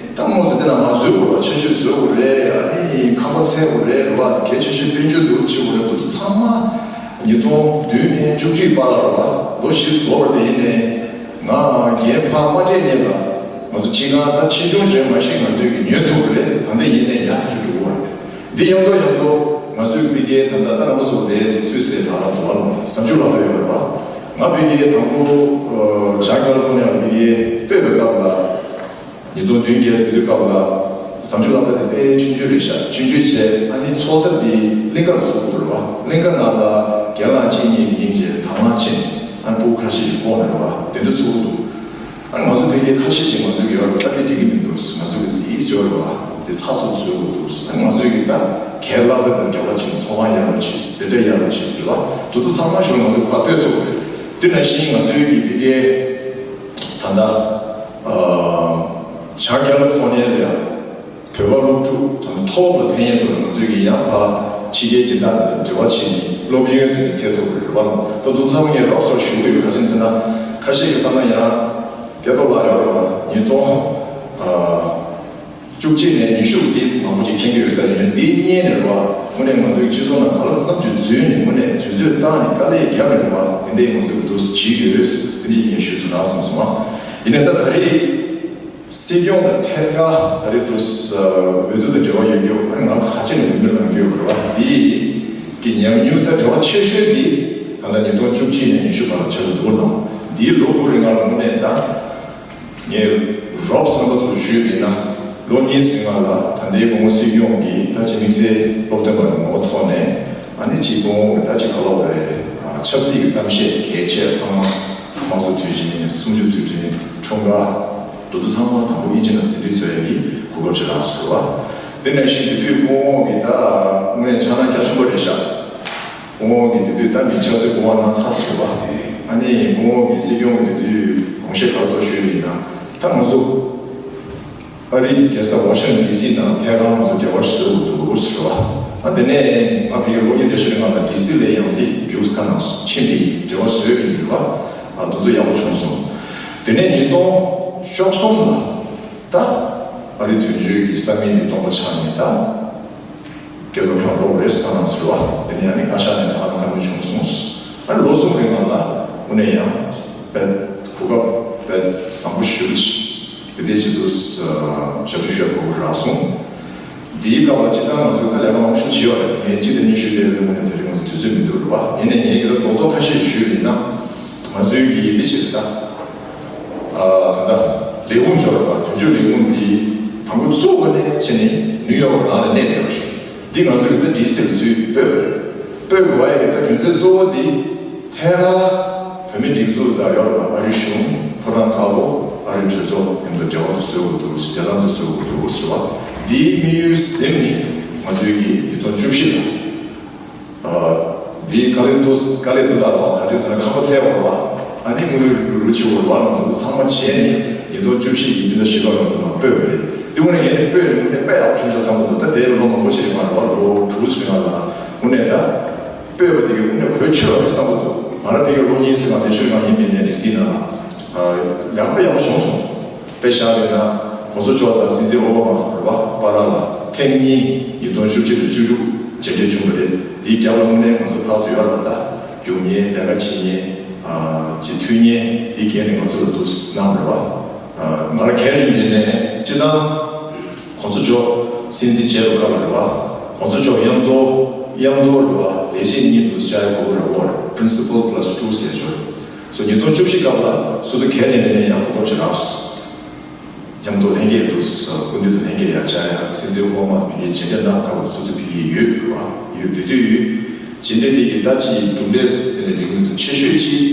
མོ་ཟེར་དེ་ན་ང་བཟོས་དགོས་ར། ཆེ་ཤོས་བཟོས་དགོས་རེད། ཨ་ནི་ཁང་པ་འཚོལ་དགོས་རེད། རེད་བ། གལ་ཆེ་ཤོས་དཔལ་འབྱོར་འདུག་ཅིག་དགོས་རེད། འདུག་ཚང་མ་ཉིས་སྟོང་བདུན་ནས་བཅུ་གཅིག་བར་ལ་རེད་བ། ལོ་བཞི་འགོར་བ་དེ་ཡིན་ནས་ང་རྒན་ཕར་མ་སྤྲད་ཉིན་ལ་ང་ཚོ་ཕྱི་ཁང་ད་ཕྱིས་འབྱུང་རེད། མ་གཞི་ང་ཚོས་ཀྱི་ཉོས་ཐུབ་པ་རེད། ད་ལྟ་ཡིན་ནས་ཡར་ཐག་ཆོད་འགྲོ་གི་རེད། འདི་ཡང་དོ་ཡང་དོ་ང་ཚོའི་ཕ་གིའི་ད་ལྟ་ད་ལྟ་མ་སོང་དེ་སུད་སི་ལ་ད་ལ་དུ་བ་ལ་བཟའ་བཅུ་ལ་ལོས་ཡོད་རེད་བ། ང་ཕ་གིའི་དང་པོ་བྱང་ཀ་ལི་ཧྥོ་ནི་ཡ་ལ་ཕ་གིའི་སྤོས་པའི་སྐབས་ལ། ཉིས་སྟོང་བདུན་བརྒྱད་ཟེར་དུས་སྐབས་ལ་བཟའ་བཅུ་ལ་ལོས་དེ་དཔེ་ཆུང་ཆུང་རེད་ཤག་ཆུང་ཆུང་བྱས། ཨ་ནི་ཚོགས་ས་དེ་གླིང་ག་ལ་བཟོ་དགོས་རེད་བ། གླིང་ག་ནང་ལ་རྒན་ལགས་གཅིག་གཉིས་ཡིན་བྱས་དང་བླངས་ཕྱིན། ཨ་ནི་ཕྲུ་གུ་ཁ་ཤས་ཀྱི་ཁོངས་ནས་རེད་བ། དེ་འདྲ་བཟོ་གི་འདུག་ཨ་ནི་ང་ཚོ་ཕ་གིའི་ཁ་ཤས་ཅིག་ང་ཚོ་གི་ཡོད་རེད་བ། ད་དེ་འགྲིག་གི་མི་འདུག་ང་ཚོ་གི་དེ་ཡིས་ཡོད་རེད་བ། དེ་ཚགས་ཚུད་བཟོ་དགོས་འདུག་ཨ་ནི་ང་ཚོ་གི་ད་གྱེན་ལངས་པ་དང་འབྲེལ་བ་ཅིག་ཚོང་ཁང་ཡག་པོ་ཅིག་ཟེར་འདྲ་ཡག་པོ་ཅིག་ཟེར་བ། དེ་ཚོ་ཚང་མ་ཞུ་ང་ཚོ་ཕར་སྤོས་ཐུབ་པ་རེད། དེ་ནང་བཞིན་ང་ཚོའི་གི་ཕ་གིའི་ད་ལྟ་ཨ་བྱང་ཀ་ལི་ཧྥོ་ནི་ཡ་ལ་ཡང་བོད་པ་སློབ་ཕྲུག་དང་ཐོག་ལ་ཕན་ཡས་ཚོ་ལ་ང་ཚོས་ཀྱི་ཡང་ཕར་ཕྱི་རྒྱལ་སྦྱིན་བདག་དང་འབྲེལ་བ་བྱས་ནས་སློབ་ཡོན་དེ་འདྲ་འཚོལ་ཐུབ་པ་རེད་བ། ད་དུང་ཚང་མ་ངས་རོབ་ཙམ་ཞུ་གི་ཡོད། ག་རེ་ཟེར་ན་ཁ་ཤས་ཀྱི་བསམ་ན་ཡང་སྐལ་རྡོར་ལགས་ཡོད་རེད་བ། ཉིས་སྟོང་ཨ་བཅུ་གཅིག་ནས་ཉི་ཤུ་འདི་མང་པོ་ཅིག་མཁྱེན་གྱི་ཡོད་ས་རེད། འདི་གཉིས་ནས་རེད་བ། དངོས་གནས་ང་ཚོའི་སྤྱི་ཚོགས་ནང་ག་ལ་བསམ་ཚུལ་འཛུལ་ནས་དངོས་གནས་དུས་ཚོད་བཏང་ནས་དཀའ་ལས་བརྒྱབ་པ་རེད་བ། དེ་འདྲས་ང་ཚོས་འདུག་སེ་བྱེད་ཀྱི་ཡོད། དེ་འདྲས་ངས་ཞུ་ཐུབ་ན་བསམ་སོང་ཨ། ཡིན་ནའི་ད་ད་རེས། སྲིད་སྐྱོང་དང་ཐད་ཀར་ད་རེས་དུས་འོས་བསྡུ་དང་འབྲེལ་བ་ཡོད་རྒྱུ། ཨ་ནི་ང་ག་ཅི་ནས་འོས་མི་ལངས་རྒྱུ་ཡོད་རེད་བ། འདི་གི་ཉམས་མྱོང་ད་འབྲེལ་བ་ཆེ་ཤོས་འདི་ད་ལྟ་ཉིས་སྟོང་བཅུ་གཅིག་ནས་ཉི་ཤུ་བར་ལ་ཆགས་ཀྱི་འདུག་ནང་འདིའི་ལོ་དགུ་རིང་ལ་དངོས་གནས་ད་ངས་རོབ་ཙམ་ཚོ་ཞུས་པ་ཡིན་ན་ལོ་གཉིས་རིང་ལ་ད་ལྟའི་སྐུ་ངོ་སྲིད་སྐྱོང་གིས་ད་ཅི་དམིགས་བསལ་སློབ་སྟོན་པ་ངོ་བོ་ཐོག་ནས་ཨ་ནི་ཅིག་སྐུ་ངོ་གི་ད་ཅི་ག་ལབ་དགོས་རེད། ཆབ་སྲིད་ཀྱི་གཏམ་བཤད་གལ་ཆེ་ཚང་མ་དམངས་གཙོ་དུས་ཆེན་གསུམ་བཅུ་དུས་དྲན་འཁྲུངས་སྐར། འདི་ཚོ་ཚང་མ་དང་པོ་དབྱིན་ཇི་ནང་ཟིན་བྲིས་བཟོ་ཡ་གི་གོ་སྐབས་ཅིག་རག་སོང་བ། དེ་ནང་བཞིན་དེ་དུས་སྐུ་ངོ་གིས་ད་དངོས་གནས་ཕྱག་ན་རྒྱ་ཆེན་པོ་རེད་ཤག་སྐུ་ངོ་གིས་དེ་དུས་ད་མི་ཆབ་སྲིད་སྐུ་དབང་གནང་ཚར་སོང་བ། ཨ་ནི་སྐུ་ངོ་གིས་སྲིད་སྐྱོང་གི་དེ་དུས་དགོངས་བཞེས་ག་རེ་གཏོང་ཞུས་ཡིན་ན། ད་ང་ཚོ་ཨ་རིའི་རྒྱལ་ས་ཝ་ཤིང་ཊོན་ཌི་སི་དང་ཐད་ཀར་ང་ཚོ་འབྲེལ་བ་བཟོ་དགོས་འདུག་ཟེར་བ། ཨ་དེ་ནས་ང་ཕ་གིར་ལོ་གཉིས་དེ་ཤོར་ང་ལ་ཌི་སི་ལ་ཡང་སྲིད་བརྒྱུད་ཁ་ནང་ཕྱིན་པའི་འབྲེལ་བ་བཟོས་པ་ཡིན་པ། ཨ་དེ་ཚོ་ཡག་པོ་བྱུང་སོང་། དེ་ནས་ཉིས་སྟོང་བཅུ་གསུམ་ལ། ད་ཨ་རི་དོན་གཅོད་ཀྱི་ས་མིག་ནས་སྟོང་པ་ཆགས་ནས་ད་སྐལ་རྡོར་ཁྲང་འགྲོ་དགོས་རེད་ཟེར་གནང་ཟེར་བ། དེ་ནས་ཨ་ནི་བཀའ་ཤག་ནས་ད་ལྟ་བཀའ་མོལ་བྱུང་སོང་། ཨ་ནི་ལོ་གསུམ་རིང་ལ་དངོས་གནས་ཡང་དཔེ་གོ་སྐབས་དཔེ་བཟང་པོ་ཞེ་པོ་ཅིག་དེ་འདྲའི་ཆེད་དུ་ཞབས་ཞུ་ཞུ་དགོས་ཀྱི་རག་སོང་། འདིའི་སྐབས་ལ་སྤྱིར་བཏང་ང་ཚོས་ད་ལས་ཀ་མང་པོ་ཞིག་བྱས་ཡོད་རེད། ངས་གཅིག་དང་གཉིས་ཞུས་པའི་དངོས་གནས་དེ་རིང་ང་ཚོ་དུས་ཚོད་མི་འདུག་རེད་པ། ཡིན་ནའི་ངས་ཡིན་ད་རྡོག་རྡོག་ཁ་ཤས་ཞིག་ཞུས་པ་ཡིན་ན། ང་ཚོའི་གི་འདི་ཞིག་རེད་ད། ད་ལྟ་ལས་ཁུངས་འབྱོར་བ་དོན་གཅོད་ལས་ཁུངས་འདི་དང་པོ་བཙུགས་པ་ནས་བྱས་ནས་ནིའུ་ཡོག་ནང་ལ་གནས་བསྡད་པ་རེད། འདི་ང་ཚོ་གི་ད་ཌི་སི་ལ་ཚུར་སྤོས་པ་རེད། སྤོས་དགོས་ཡ་གི་ད་རྒྱུ་མཚན་གཙོ་བོ་འདི་ཐད་ཀར་བོད་མི་སྒྲིག་འཛུགས་དང་ཡོད་པ་ཨ་རི་གཞུང་ཕོ་བྲང་དཀར་པོ་ཨ་རི་གྲོས་ཚོགས་མཉམ་དུ་འབྲེལ་བ་དུ་བཟོ་དགོས་འདུག་འབྲེལ་ལམ་དུ་བཟོ་དགོས་འདུག་ཟེར་བ། འདིའི་དམིགས་ཡུལ་ཟིན་ནས་ང་ཚོའི་གི་ཉིས་སྟོང་བཅུ་བཞི་ལ། འདིའི་དཀའ་ལས་འདུག་དཀའ་ལས་འདུག་ད་ལོ་ག་ཅི་ཟེར་ན་ཁང་པ་འཚོལ་བ་རེད་བ། ཨ་ནི་དངུལ་རུ་རུ་ཆེ་བོ་རེད་བ། ལོ་འདི་ཚོ་ཚང་མ་བྱས་ནས་ཉིས་སྟོང་བཅུ་བཞི་ཡི་སྤྱི་ཟླ་བཞི་པ་ལོ་ཚོ་ནང་སྤོས་པ་རེད། དེ་དངོས་གནས་ངས་དེ་སྤོས་ནས་དངོས་གནས་དཔེ་ཡག་པོ་བྱུང་ཤག་བསམ་གྱི་འདུག་ད་དེ་ལོ་མང་པོ་ཞིག་རེད་མ་རེད་བ། ལོ་དྲུག་ཙམ་ཡོད་ལ་དངོས་གནས་ད་སྤོས་པ་དེ་གི་དངོས་གནས་གོ་ཆོད་པ་རེད་བསམ་གྱི་འདུག་ང་རང་ཕ་གིར་ལོ་གཉིས་ཙམ་ང་དེ་ཤོད་ང་ཡིན་པའི་ནས་ཌི་སི་ནང་ལ་ཡག་པོ་ཡག་པོ་བྱུང་སོང་། དཔེ་བཞག་པ་ཡིན་ན་༸གོང་ས་མཆོག་དང་སྲིད་འཛིན་ཨོ་བྷ་མ་རེད་བ། པ་ར་ལ་ཐེངས་གཉིས་ཉིས་སྟོང་བཅུ་བཞི་དང་བཅུ་དྲུག་མཇལ་འཕྲད་བྱུང་བ་རེད། དེའི་རྒྱབ་ལ་དངོས་གནས་ང་ཚོ་ཕར་ཚུར་ཡར་ལ་ད་རྒྱུག་མཁན་ལས་ཀ་བྱེད་མཁན་ཅིག་མཐུན་མཁན་དེའི་སྒང་ནས་ང་ཚོ་ལ་འདུག་གནང་རེད་བ། ང་རང་ག་རེ་ཡིན་ནའི་སྤྱིར་བཏང་༸གོང་ས་མཆོག་སྲིད་འཛིན་བྱས་པའི་སྐབས་ལ་རེད་བ།༸གོང་ས་མཆོག་མཉམ་དུ་མཉམ་དུ་རེད་བ། ལས་བྱེད་གཉིས་འདུག་བྱ་ཡ་དགོས་ཀྱི་རེད་བ། Principal plus two ཟེར་ཆོག་རེད། སོ་ཉིས་སྟོང་བཅུ་བཞི་སྐབས་ལ་སོ་སོ་ག་རེ་ཡིན་ནའི་ཡང་གོ་སྐབས་ཤིག་རག་སོང་། མཉམ་དུ་ལྷན་རྒྱས་འདུག་སྐུ་མདུན་དུ་ལྷན་རྒྱས་ཡར་བཅར་ཡ། སྲིད་འཛིན་ཨོ་བྷ་མ་ཕ་གིར་མཇལ་འཕྲད་གནང་སྐབས་སོ་སོ་ཕ་གིར་ཡོད་རེད་བ། ཡོད་དེ་དུས་ཡོད། མཇལ་འཕྲད་དེ་གི་ད་ཅིག་གྲུབ་འབྲས་ཟེར་ནས་འགྲིག་མི་འདུག་ཆེ་ཤོས་ཅིག་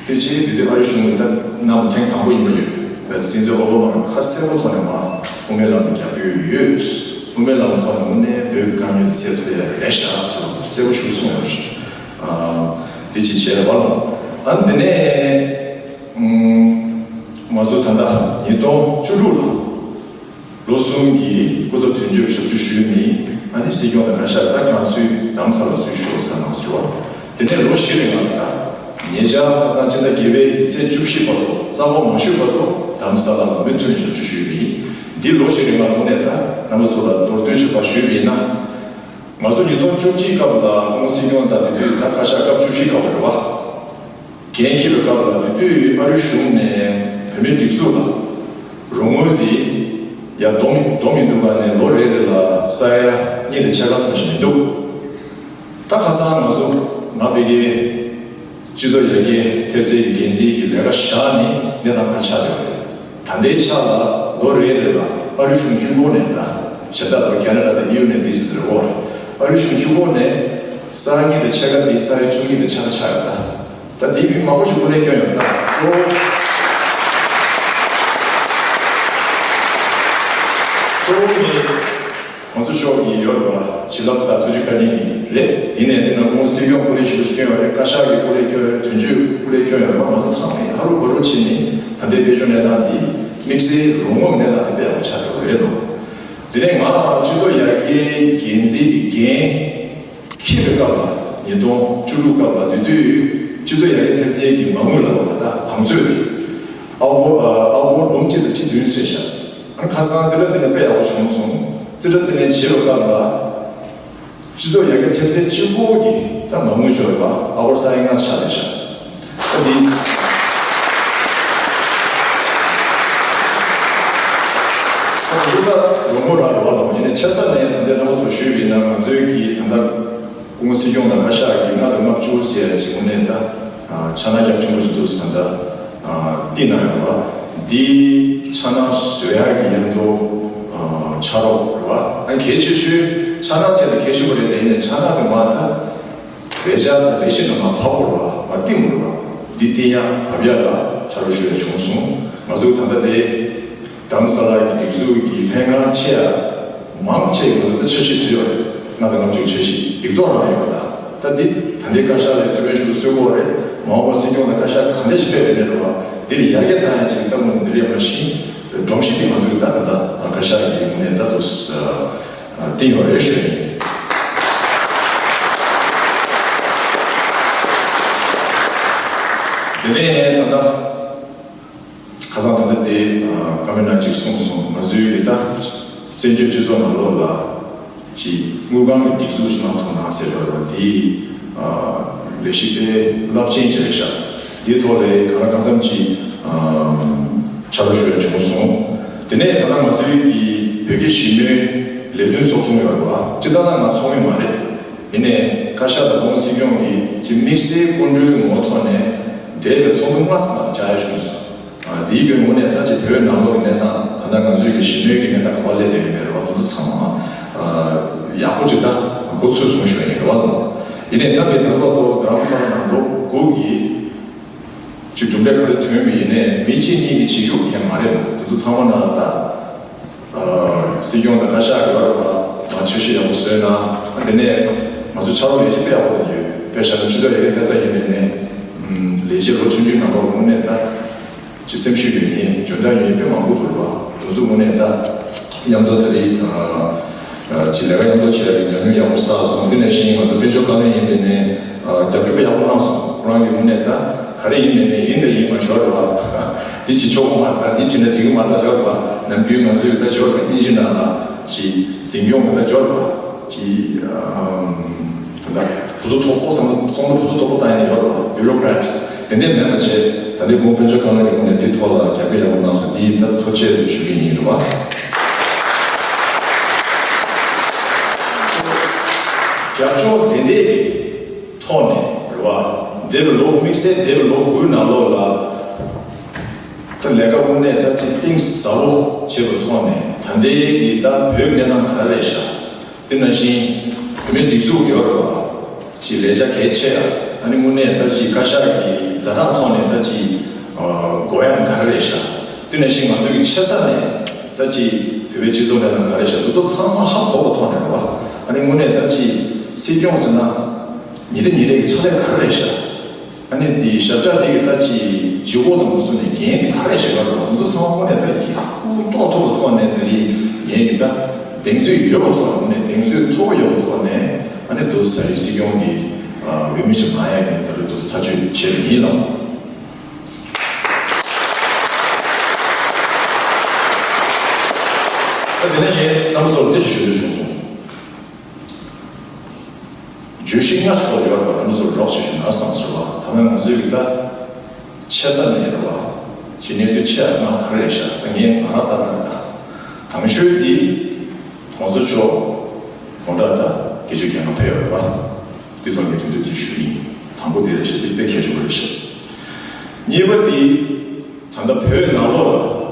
དེ་ཅིག་དེ་དུས་ཨ་རི་གཞུང་གིས་ད་གནང་ཐེངས་དང་པོ་ཡིན་པ་ཡོད། སྲིད་འཛིན་ཨོ་བྷ་མ་ཁ་གསལ་པོ་ཐོག་ནས་མར་དབུ་མའི་ལམ་རྒྱབ་ཡོད་ཡོད། དབུ་མའི་ལམ་ཐོག་ནས་དངོས་གནས་བོད་ཀྱི་དཀའ་རྙོག་དེ་སེལ་ཐུབ་ཡ་རེད་ཤག་ཟེར་བ་གསལ་པོ་ཞིག་གསུངས་ཡོད་རེད། དེ་ཅིག་བྱས་རེད་བ་ལོ། ཨ་ནི་དེ་ནས་ང་ཚོ་ད་ལྟ་ཉིས་སྟོང་བཅུ་དྲུག་ལ། ལོ་གསུམ་གྱི་སྐུ་ཚབ་དོན་གཅོད་ཞབས་ཞུ་ཞུས་ནས་ཨ་ནི་སྲིད་སྐྱོང་དང་བཀའ་ཤག་ད་ཁྱེད་རང་ཚོའི་རྡ་རམ་ས་ལ་ཚུར་ཤོག་ཟེར་གནང་ཟེར་བ། དེ་ནས་ལོ་བཞི་རིང་ལ་ད་ཉེ་ཆར་ཁ་སང་སྤྱི་ཟླ་བརྒྱད་པའི་ཚེས་བཅུ་བཞི་བར་དུ་རྩ་དགོངས་མ་ཞུས་བར་དུ་རྡ་རམ་ས་ལ་ལ་མུ་མཐུད་ནས་ཞབས་ཞུ་ཞུས་པ་ཡིན། འདི་ལོ་ཞིག་རིང་ལ་དངོས་གནས་ད་རྣམ་པ་ཚོ་ལ་མདོར་བསྡུས་ཆོད་པ་ཞུས་པ་ཡིན་ན། ང་ཚོ་ཉིས་སྟོང་བཅུ་གཅིག་སྐབས་ལ་སྐུ་ངོ་སྲིད་སྐྱོང་དང་དེ་དུས་ད་བཀའ་ཤག་སྐབས་བཅུ་བཞི་སྐབས་རེད་བ། འགན་འཁྱེར་བའི་སྐབས་ལ་དེ་དུས་ཨ་རིའི་གཞུང་ནས་བོད་མིའི་སྒྲིག་འཛུགས་ལ་རོགས་དངུལ་འདི་ཡར་སྡོམ་སྡོམ་མི་འདུག་ག་ནས་ལོ་རེ་རེ་ལ་ས་ཡ་གཉིས་དང་ཕྱེད་ཀ་ཙམ་ཞིག་མི་འདུག་ད་ཁ་སང་ང་ཚོ་ང་ཕ་གིའི་སྤྱི་ཚོགས་ཡར་རྒྱས་ཐེབས་རྩའི་འགན་འཛིན་གྱི་ལས་ཀ་བཞག་ནས་གནས་སྟངས་ག་རེ་ཆགས་བསྡད་པ་རེད། ད་ལྟའི་ཆ་ལ་ལོ་རེ་རེ་ལ་ཨ་རིའི་གཞུང་གཅིག་པོ་ནས་ད་གཞན་དག་ལ་ཁེ་ན་ཌ་དང་ཨི་ཡུ་ནས་དེ་ཟེར་རེད་བ། ཨ་རིའི་གཞུང་གཅིག་པོ་ནས་ས་ཡ་གཉིས་དང་ཕྱེད་ཀ་དེ་ས་ཡ་བཅུ་གཉིས་དང་ཕྱེད་ཀ་ཆགས་ཡོད་ད། ད་དེ་མི་མང་པོ་ཞིག་སྐུ་ལས་བསྐྱོན་ཡོད་ད། གཙོ་བོ་གཙོ་བོ་ནི། གོང་ས་མཆོག་གིས་ཡོད་པ་བྱིན་རླབས་དང་ཐུགས་རྗེ་བཀའ་དྲིན་གྱིས་རེད། ཡིན་ནའི་འདི་ནང་ཁོང་སྲིད་སྐྱོང་སྐུ་ལས་ཞུ་ཞུ་སྐྱོན་ཡོད་རེད། བཀའ་ཤག་གི་སྐུ་ལས་སྐྱོན་ཡོད་རེད། དོན་གཅོད་སྐུ་ལས་སྐྱོན་ཡོད་རེད། ང་ཚོ་ཚང་མས་ཧ་རུ་བ་རུ་བྱས་ནས་ད་ལྟའི་དཔལ་འབྱོར་གནས་སྟངས་འདི་དམིགས་བསལ་རོགས་དངུལ་གནས་སྟངས་འདི་དཔེ་ཡག་པོ་ཆགས་ཡོད་རེད་ལོ། དེ་ནས་ང་སྤྱི་ཚོགས་ཡར་རྒྱས་འགན་འཛིན་གྱི་འགན་འཁྱེར་བའི་སྐབས་ལ་ཉིས་སྟོང་བཅུ་དྲུག་སྐབས་ལ་དེ་དུས་སྤྱི་ཚོགས་ཡར་རྒྱས་ཐེབས་རྩའི་གི་མ་དངུལ་ལ་བ་ད་བང་མཛོད་དེ་ཨ་བོ་ཨ་བོ་འབུམ་གཅིག་དང་ཁྲི་བདུན་ཟེར་ཤག་ཨ་ཁ་སང་རྩིས་ཁྲ་རྩིས་ནས་དཔེ་ཡག་པོ་བྱུང་སོང་། རྩིས་ཁྲ་རྩིས་ནས་བྱེད་པའི་སྐབས་ལ་སྤྱི་ཚོགས་ཡར་རྒྱས་ཐེབས་རྩའི་སྤྱི་ཁོག་གི་ད་མ་དངུལ་འབྱོར་བ་ཨ་བོར་ས་ཡ་ལྔ་ཆགས་རེད་ཤག་ད་འདི་ད་འདི་ད་རོགས་དངུལ་རང་རེད་བ་ལ། ཡིན་ནའི་ཆ་ས་ནས་ད་ལྟའི་རྣམ་པ་ཚོ་ཞུས་པ་ཡིན་ན་ང་ཚོའི་གི་ད་ལྟ་སྐུ་ངོ་སྲིད་སྐྱོང་དང་བཀའ་ཤག་གིས་ལྔ་དང་ལྔ་བཅུ་ཟེར་ཡ་ཅིག་དངོས་གནས་ད་ཆ་ནག་རྒྱ་ཆེན་པོ་ཞིག་འདུག་ཟེར་ད་བཏིང་གནང་ཡོད་པ། འདི་ཆ་ནག་བཟོ་ཡ་གི་མཉམ་དུ་ཕྱག་རོགས་རེད་བ། ཨ་གལ་ཆེ་ཤོས་ཆ་ནག་ཆེད་དུ་གལ་ཆེན་པོ་རེད་དེ། ཡིན་ནའི་ཆ་ནག་དེ་མ་ད་ལས་འཆར་དང་ལས་གཞི་ནང་མ་ཕབ་དགོས་རེད་བ། མ་བཏིང་དགོས་རེད་བ། འདི་བཏིང་ཡ་ཕབ་ཡ་ལ་ཕྱག་རོགས་ཞུ་ཡ་བྱུང་སོང་། ང་ཚོ་ད་ལྟ་དེ། རྡ་རམ་ས་ལ་གི་སྒྲིག་འཛུགས་ཀྱི་ལྷན་ཁང་ཆེ་ཡ་མང་ཆེ་གི་ལོ་ད་འཆར་གཞི་བཟོས་ཡོད་རེད། ལྔ་དང་ལྔ་བཅུ་འཆར་གཞི་ཡིག་ཐོག་རང་ཡོད་རེད། ད་འདི་ད་ལྟའི་བཀའ་ཤག་ལ་ཐུགས་ཕན་ཞུ་གསོལ་གོ་རེད། མ་འོངས་པ་སྲིད་སྐྱོང་དང་བཀའ་ཤག་གང་འདྲ་ཞིག་ཕེབས་པའི་གནས་རེད་བ། འདིར་ཡར་རྒྱས་བཏང་ཡ་ཅིག་ལྟ་བུ་འདི་རེད་མ་གཞི་སྒྲོམ་གཞི་འདི་ང་ཚོ་གི་ད་ད་ལྟ་བཀའ་ཤག་གི་ངོས་ནས་ད་དུ་བཏིང་ཡོད་རེད་ཞུ་ཡིན། དེ་ནས་ད་ལྟ། ཁ་སང་ད་ལྟ་དེ་བཀའ་མོལ་ནང་གཅིག་གསུངས་སོང་། ང་ཚོའི་ད་བཙན་བྱོལ་སྤྱི་ཚོགས་ནང་ལོགས་ལ་ཅིག་དངུལ་ཁང་གི་སྒྲིག་འཛུགས་ཤིག་གནང་ཐུབ་ན་ཟེར་བ་དེ་ལས་གཞི་དཔེ་རླབས་ཆེན་ཅིག་རེད་ཤག་འདིའི་ཐོག་ལ་གང་ལ་གང་འཚམ་ཅིག་ཕྱག་རོགས་ཞུ་ཡ་བྱུང་སོང་། དེ་ནས་ད་ལྟ་ང་ཚོའི་གི་བོད་ཀྱི་གཞིས་མོལ་ལས་དོན་ཚོགས་ཆུང་ཡོད་རེད་བ། སྤྱིར་བཏང་ན་ང་ཚོགས་མི་མ་རེད། ཡིན་ནའི་བཀའ་ཤག་དང་སྐུ་ངོ་སྲིད་སྐྱོང་གིས་ཅིག་དམིགས་བསལ་སྐུ་མགྲོན་གྱི་ངོ་ཐོག་ནས་འདས་པའི་ཚོགས་འདུ་ལྔ་ཙམ་བཅར་ཡ་བྱུང་སོང་། ཨ། དེའི་གི་ངོས་ནས་ད་ཅིག་བོད་ནང་ལོགས་ཀྱི་གནས་སྟངས་ད་ལྟ་ང་ཚོའི་གི་གཞིས་མོལ་གྱི་གནས་སྟངས་ག་པར་སླེབས་བསྡད་ཡོད་མེད་རེད་བ། དེ་ཚོ་ཚང་མ་ཨ་ཡག་པོ་ཅིག་ད་མགོ་ཚོས་སོང་ཞུ་ཡ་ཡིན་རེད་བ། ཡིན་ནའི་ད་དེ་ད་ལྟ་ལོ་རྡ་རམ་ས་ལ་ནང་ལོ་དགུ་གི་ཅིག་གྲུབ་འབྲས་ག་རེ་ཐོན་པ་ཡིན་ནའི་མི་གཅིག་གཉིས་ཀྱིས་བྱེད་རྒྱུ་གང་ཡང་མ་རེད། དེ་ཚོ་ཚང་མ་ནང་ལ་ད། ཨ། སྲིད་སྐྱོང་དང་བཀའ་ཤག་གི་བར་ལ་ང་ཆོས་ཤིག་ཡག་པོ་བཟོས་ན། དེ་ནས་ང་ཚོ་ཕྱག་རོགས་ལས་གཞི་དཔེ་ཡག་པོ་ཡོད། དཔེ་བཞག་ན་ཆུ་ཚོད་ཡག་གི་ཐེབས་རྩ་ཡིན་པ་ཡིན་ནའི་ལས་གཞི་ལོ་ཆུང་ཆུང་ནང་ལོགས་དངོས་གནས་ད་ཅིག་སེམས་ཤུགས་ཡོད་མཁན་འཇོན་ཐང་ཡོད་མཁན་དཔེ་མང་པོ་འདུག་རེད་བ། དེ་ཚོ་དངོས་གནས་ད་མཉམ་དུ་ད་རེས་ཅིག་ལས་ཀ་མཉམ་དུ་བྱས་པའི་ཉམས་མྱོང་ཡག་པོ་བསགས་སོང་། དེ་ནང་བཞིན་ང་ཚོ་དཔལ་འབྱོར་བཀའ་བློན་ཡིན་པ་ཡིན་ནའི་རྒྱབ་སྐྱོར་དཔེ་ཡག་པོ་གནང་སོང་། ཁོ་རང་གིས་དངོས་གནས་ད། ག་རེ་ཡིན་མིན་ནས་ཡིན་དང་ཡིན་མ་འབྱོར་བ། འདི་བྱེད་ཆོག་མ་རེད། འདི་བྱེད་ན་འགྲིག་གི་མ་རེད་འབྱོར་བ། ནམ་རྒྱུན་ང་ཚོའི་ད་འབྱོར་བ་སྙིང་རྗེ་ནང་ལ་ཅིག་འཛིན་སྐྱོང་གི་ད་འབྱོར་བ་ཅིག་ད་ལྟ་བུ་ཚོ་མཐོ་པོ་བསམ་བློ་བསམ་བློ་བུ་ཚོ་མཐོ་པོ་བཏང་ཡ་ཡོད་རེད་བ། བུ་རོ་ཀ་རེ་ཊི་དེ་འདྲས་མེད་པ་བྱས། ད་ལྟའི་གོང་དཔལ་འབྱོར་བཀའ་བློན་གྱི་ངོས་ནས་འདིའི་ཐོག་ལ་རྒྱབ་སྐྱོར་ཡག་པོ་གནང་སོང་། འདི་ད་ཐུགས་རྗེ་ཆེ་ཞུ་གི་ཡིན་རེད་བ། རྒྱབ་ལྗོངས་དེ་འདྲས་ཀྱི་ཐོག་ནས་རེད་བ། འདས་པའི་ལོ་དམིགས་བསལ་འདས་པའི་ལོ་དགུའི་ནང་ལོགས་ལ་ད་ལས་ཀ་དངོས་གནས་ད་ཅིག་གཏིང་ཟབ་པོ་བྱས་པའི་ཐོག་ནས་ད་ལྟའི་གི་ད་བོད་གནས་སྟངས་ག་རེ་རེད་ཤག་དེ་ནང་བཞིན་བོད་མིའི་སྒྲིག་འཛུགས་ཡོད་རེད་བ། ཅིག་ལས་བྱ་གལ་ཆེ་ཡ། ཨ་ནི་དངོས་གནས་ད་ཅིག་བཀའ་ཤག་གི་ཛ་དྲག་ཐོག་ནས་ད་ཅིག་དགོས་ཡ་ག་རེ་རེད་ཤག་དེ་ནང་བཞིན་ང་ཚོ་གི་ཆེ་ས་ནས་ད་ཅིག་བོད་པའི་སྤྱི་ཚོགས་གནས་སྟངས་ག་རེ་རེད་ཤག་དེ་ཚོ་ཚང་མ་ཧ་གོ་བའི་ཐོག་ནས་རེད་བ། ཨ་ནི་དངོས་གནས་ད་ཅིག་སྲིད་སྐྱོང་ཟེར་ན། ཉིན་རེ་ཉིན་རེ་གི་ཕྱག་ལས་ག་རེ་རེད་ཤག་ཨ་ནི་དེའི་ཞབས་ཕྱི་དེ་གི་ད་ཅི་ལྗིད་ཁོག་དང་མ་སོང་ནས་འགན་དེ་ག་རེ་རེད་ཤག་ལབ་རོགས། འདི་ཚང་མ་དངོས་གནས་ད་ཡག་པོ་རྟོགས་ཐུབ་པའི་ཐོག་ནས་ད་རེས་ངས་ཀྱི་ད་གདེང་ཚོད་ཡོད་པའི་ཐོག་ནས་གདེང་ཚོད་མཐོ་པོ་ཡོད་པའི་ཐོག་ནས་ཨ་ནི་དུ་ས་རི་སྲིད་སྐྱོང་གི་འོས་མི་ཅིག་མ་ཡག་ནས་ད་རེས་དུ་ས་ཆོད་བྱས་པ་ཡིན་ལགས། དེ་ནས་ངས་རྣམ་པ་ཚོར་འདི་ཞུ་འདོད་བྱུང་སོང་། བརྗོད་གཞི་ལྔ་ཆགས་ཡོད་པ་རྣམ་པ་ཚོར་ལོགས་སུ་ཞུ་ན་བསམ་སོང་བ། ད་ནང་ང་ཚོའི་གི་ད་ཆེ་ས་ནས་རེད་བ། ཅི་གནས་ཚུལ་ཆེ་ལྔ་ག་རེ་ཤག་ད་ངས་ང་རང་ལྟ་ད་རེད་ད། དང་ཤོས་འདི་གོང་ས་མཆོག་དགོང་དག་ད་དགེ་ཆོས་རྒྱལ་ཁབ་ཕེབས་ཡོད་རེད་བ། འདི་ཚོ་ངས་དོན་དུ་འདི་ཞུ་ཡིན། དང་པོ་འདི་རེད་ཤག་འདི་དཔེ་གལ་ཆེན་པོ་རེད་ཤག་གཉིས་པ་འདི་ད་ལྟ་བོད་ནང་ལོགས་ལ།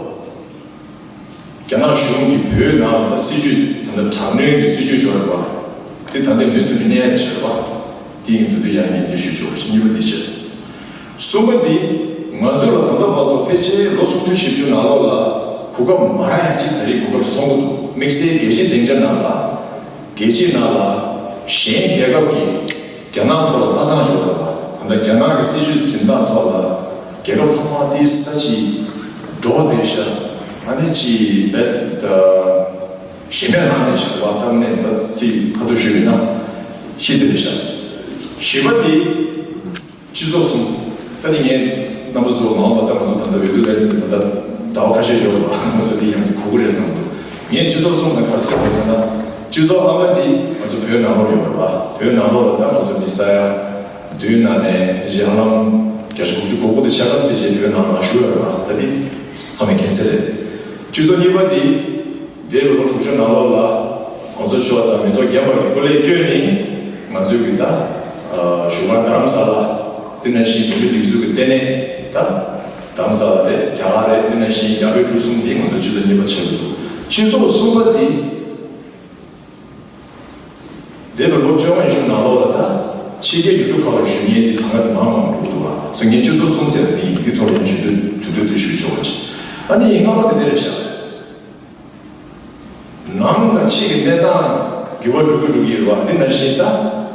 རྒྱ་ནག་གཞུང་གིས་བོད་ནང་ལ་ད་སྲིད་ཇུས་ད་ལྟ་དྲག་གནོན་གྱི་སྲིད་ཇུས་འབྱོར་བ་དེ་ད་ལྟ་མུ་མཐུད་དུ་གནས་ཡ་ཆགས་པ་དེ་ཡིན་དུས་དུ་ཡང་ངས་འདི་ཞུ་ཆོག་པ་ཞིག་གཉིས་པ་འདི་བྱས། གསུམ་པ་འདི་ང་ཚོ་ལ་ད་ལྟ་བར་དུ་ཕལ་ཆེར་ལོ་སུམ་ཅུ་བཞི་བཅུ་ནང་ལོགས་ལ་གོ་སྐབས་མ་རག་ཡ་གཅིག་ད་རེས་གོ་སྐབས་སོང་གི་འདུག་དམིགས་བསལ་རྒྱལ་སྤྱིའི་སྡིངས་ཆ་ནང་ལ་རྒྱལ་སྤྱིའི་ནང་ལ་གཞན་རྒྱལ་ཁབ་ཀྱི་རྒྱ་ནག་ཐོག་ལ་ལྟ་སྟངས་ཤིག་ཡོད་པ། ད་ལྟ་རྒྱ་ནག་གི་སྲིད་ཇུས་འཛིན་སྟངས་ཐོག་ལ་རྒྱལ་ཁབ་ཚང་མ་དེ་ས་ཅིག་འགྲོ་བསྡད་ཤག་ཨ་ནི་ཅིག་བེད་གཞན་མེད་ལངས་ནས་ཤག་བ་གཏམ་ནས་ད་ཚིག་ཁ་ཐུག་ཞུས་ཡིན་ན་ཤི་བསྡད་ཤག་བཞི་པ་དེ་སྤྱི་ཚོགས་གསུམ། ད་ནི་ངས་རྣམ་པ་ཚོ་མང་བ་ད་ང་ཚོ་ད་ལྟ་འོས་བསྡུ་ལས་ད་ལྟ་ཟླ་བ་ཁ་ཤས་ཡོད་པ་ང་ཚོ་དེ་ཡང་སེ་གོ་གི་རེད་བསམ་འདུག་ངས་སྤྱི་ཚོགས་གསུམ་ནང་ག་རེ་ཟེར་བ་ཟེར་ན། སྤྱི་ཚོགས་ཨ་མ་དེ་ང་ཚོ་བོད་ནང་ལོགས་ཡོད་རེད་བ། བོད་ནང་ལོགས་ལ་ད་ང་ཚོ་མི་ས་ཡ་བདུན་ནང་ནས་ཞེ་ཧ་ལམ་བརྒྱ་ཆ་དགུ་བཅུ་གོ་དགུ་དེ་ཤ་ཁ་སི་ཕི་ཞེས་བོད་ནང་ལ་བཞུགས་ཡོད་རེད་བ། ད་དེ་ཚང་མས་མཁྱེན་གསལ་རེད། སྤྱི་ཚོགས་གཉིས་པ་དེ་འདས་པའི་ལོ་དྲུག་ཅུ་ནང་ལོགས་ལ་གོང་ས་མཆོག་དང་མི་ཐོག་རྒན་པ་གི་སྐུ་ལས་བསྐྱོན་ནས་ང་ཚོའི་གི་ད་བཞུགས་སྒར་རྡ་རམ་ས་ལ་དེ་ནང་བཞིན་བོད་མི་སྒྲིག་འཛུགས་ཀྱི་ལྟེ་གནས་ད་རྡ་རམ་ས་ལ་རེད། རྒྱ་གར་རེད། དེ་ནང་བཞིན་རྒྱ་བོད་འབྲུག་གསུམ་འདི་ང་ཚོ་སྤྱི་ཚོགས་གཉིས་པ་ཆགས་ཀྱི་འདུག་སྤྱི་ཚོགས་གསུམ་པ་འདི། འདས་པའི་ལོ་བཅོ་ལྔ་ཡི་གཞུག་ནང་ལོགས་ལ་ད་ཕྱི་རྒྱལ་ཡུལ་གྲུ་ཁག་ལ་བཞུགས་མཁན་དེ་ད་ལྟ་དེ་མང་མང་འགྲོ་འདུག་བ། སོ་ངས་སྤྱི་ཚོགས་གསུམ་ཟེར་བ་དེ་ཡིན། དེ་ཐོག་ལ་ཡང་ཞུ་འདོད་དུས་འདོད་དུ་ཞུ་ཆོག་པ་ཅིག་ཨ་ནི་ཡིན་ལྔ་པ་དེ་འདི་རེད་ཤག་ནང་དང་ཕྱི་གི་གནས་སྟངས་འགྱུར་བ་འགྲོ་གི་འགྲོ་གི་ཡོད་པ་འདི་ནང་བཞིན་ད་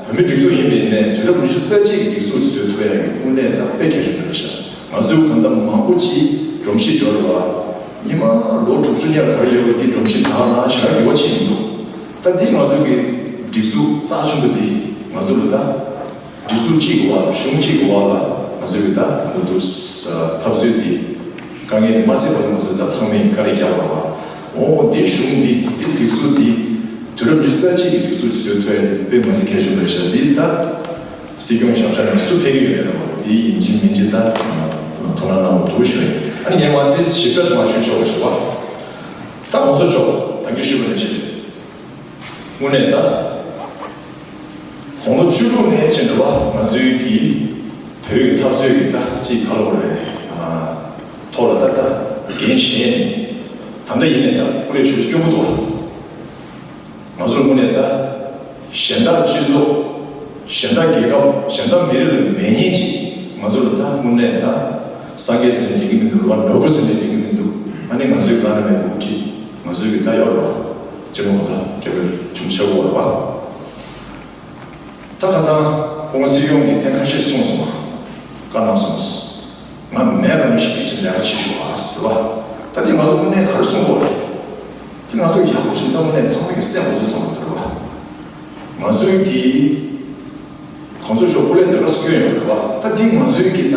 བོད་མི་སྒྲིག་འཛུགས་ཡིན་པའི་ནས་དུས་རབས་ཉི་ཤུ་རྩ་གཅིག་གི་སྒྲིག་འཛུགས་བཟོ་ཐུབ་ཡ་གི་དངོས་གནས་ད་དཔེ་གལ་ཆེན་པོ་རེད་ཤག་ང་ཚོས་ད་ལྟ་མང་པོ་ཅིག་སྒྲོམ་གཞི་འབྱོར་བ། ཉི་མ་ལོ་དྲུག་ཅུ་ཉེར་ག་རེ་ཡོད་པ་འདི་སྒྲོམ་གཞི་དག་ན་ཞེ་དྲག་འགྱུར་བ་ཕྱིན་མི་འདུག་ད་འདི་ང་ཚོའི་གི་སྒྲིག་འཛུགས་རྩ་ཆེན་པོ་འདི་ང་ཚོ་ལ་ད་སྒྲིག་འཛུགས་གཅིག་གི་འོག་ལ་གཞུང་གཅིག་གི་འོག་ལ་ང་ཚོའི་གི་ད་ང་ཚོ་འཐབ་རྩོད་འདི་དཀའ་ངལ་འདི་མ་སེལ་བར་ང་ཚོ་ད་ཚང་མས་དཀའ་ལས་རྒྱག་དགོས་པ། འོ་འདི་གཞུང་འདི་འདི་སྒྲིག་འཛུགས་འདི་དུས་རབས་ཉི་ཤུ་རྩ་གཅིག་གི་སྒྲིག་འཛུགས་ཀྱི་བཟོ་ཐོན་དཔེ་མ་སྲིད་གལ་ཆེན་པོ་རེད་ཤག་འདི་ད། སྲིད་སྐྱོང་ཞབས་ཕྱི་ནས་སུ་ཕེབས་ཀྱི་ཡོད་མེད་ལ་དེ་ཡིན་གཅིག་མིན་གཅིག་ད་ཐུགས་སྣང་གནང་དགོས་འདུག་ཞུ་ཡིན། ཨ་ནི་ངས་མ་དེ་ཞིབ་ཕྲ་ཞིག་མ་ཞུ་ཆོག་པ་ཞུ་བ། ད་གོང་ས་མཆོག་ད་གིན་ཞུས་པ་ནང་བཞིན་དངོས་གནས་ད་དགུང་ལོ་བཅུ་དྲུག་ནས་ཕྱིན་འགྲོ་བ་ང་ཚོའི་གི་བོད་ཀྱི་འཐབ་རྩོད་ཀྱི་ད་ཅིག་ག་ལ་བ་རེད། ཐོག་ལ་ད་ད་འགན་བཞེས་ནས་ད་ལྟ་ཡིན་ནས་ད་སྐུ་ལས་ཞུ་སྐྱོ་པོ་འདུག་ང་ཚོར་དངོས་གནས་ད་གཞན་དག་སྤྱི་ཚོགས། གཞན་དག་རྒྱལ་ཁབ། གཞན་དག་མི་རིགས་ལ་མེད་མཁན་ཅིག་ང་ཚོ་ལ་ད་དངོས་གནས་ད་སངས་རྒྱས་ཟེར་ནས་འགྲིག་གི་མི་འདུག་ལ་ནོར་བུ་ཟེར་ནས་འགྲིག་གི་མི་འདུག་ཨ་ནི་ང་ཚོའི་བླ་ན་མེད་པའི་དབུ་ཁྲིད་ང་ཚོའི་གི་ད་ཡོད་རེད་པ། སྤྱི་ནོར་གོང་ས་སྐྱབས་མགོན་ཆེན་པོ་མཆོག་ཡོད་རེད་པ། ད་ཁ་སང་སྐུ་ངོ་སྲིད་སྐྱོང་གིས་ཐེངས་ཁ་ཤས་གསུངས་སོང་བ། བཀའ་གནང་སོང་། ང་མེད་པ་ནི་ཞིག་གིས་ལས་ཀ་བྱེད་ཤོག་ཨ་ཟེར་བ། ད་དེ་ང་ཚོ་དངོས་གནས་ག་རེ་གསུངས་དགོས་རེད། དེ་ང་ཚོ་ཡག་པོ་བྱེད་ན་དངོས་གནས་ཚང་མ་གི་སེམས་ང་ཚོ་ཚང་མ་དོར་བ། ང་ཚོའི་གི་གོང་ས་མཆོག་སྐུ་ལས་ད་ག་སུ་སྐྱོན་ཡོད་རེད་བ། ད་དེ་ང་ཚོའི་གི་ད་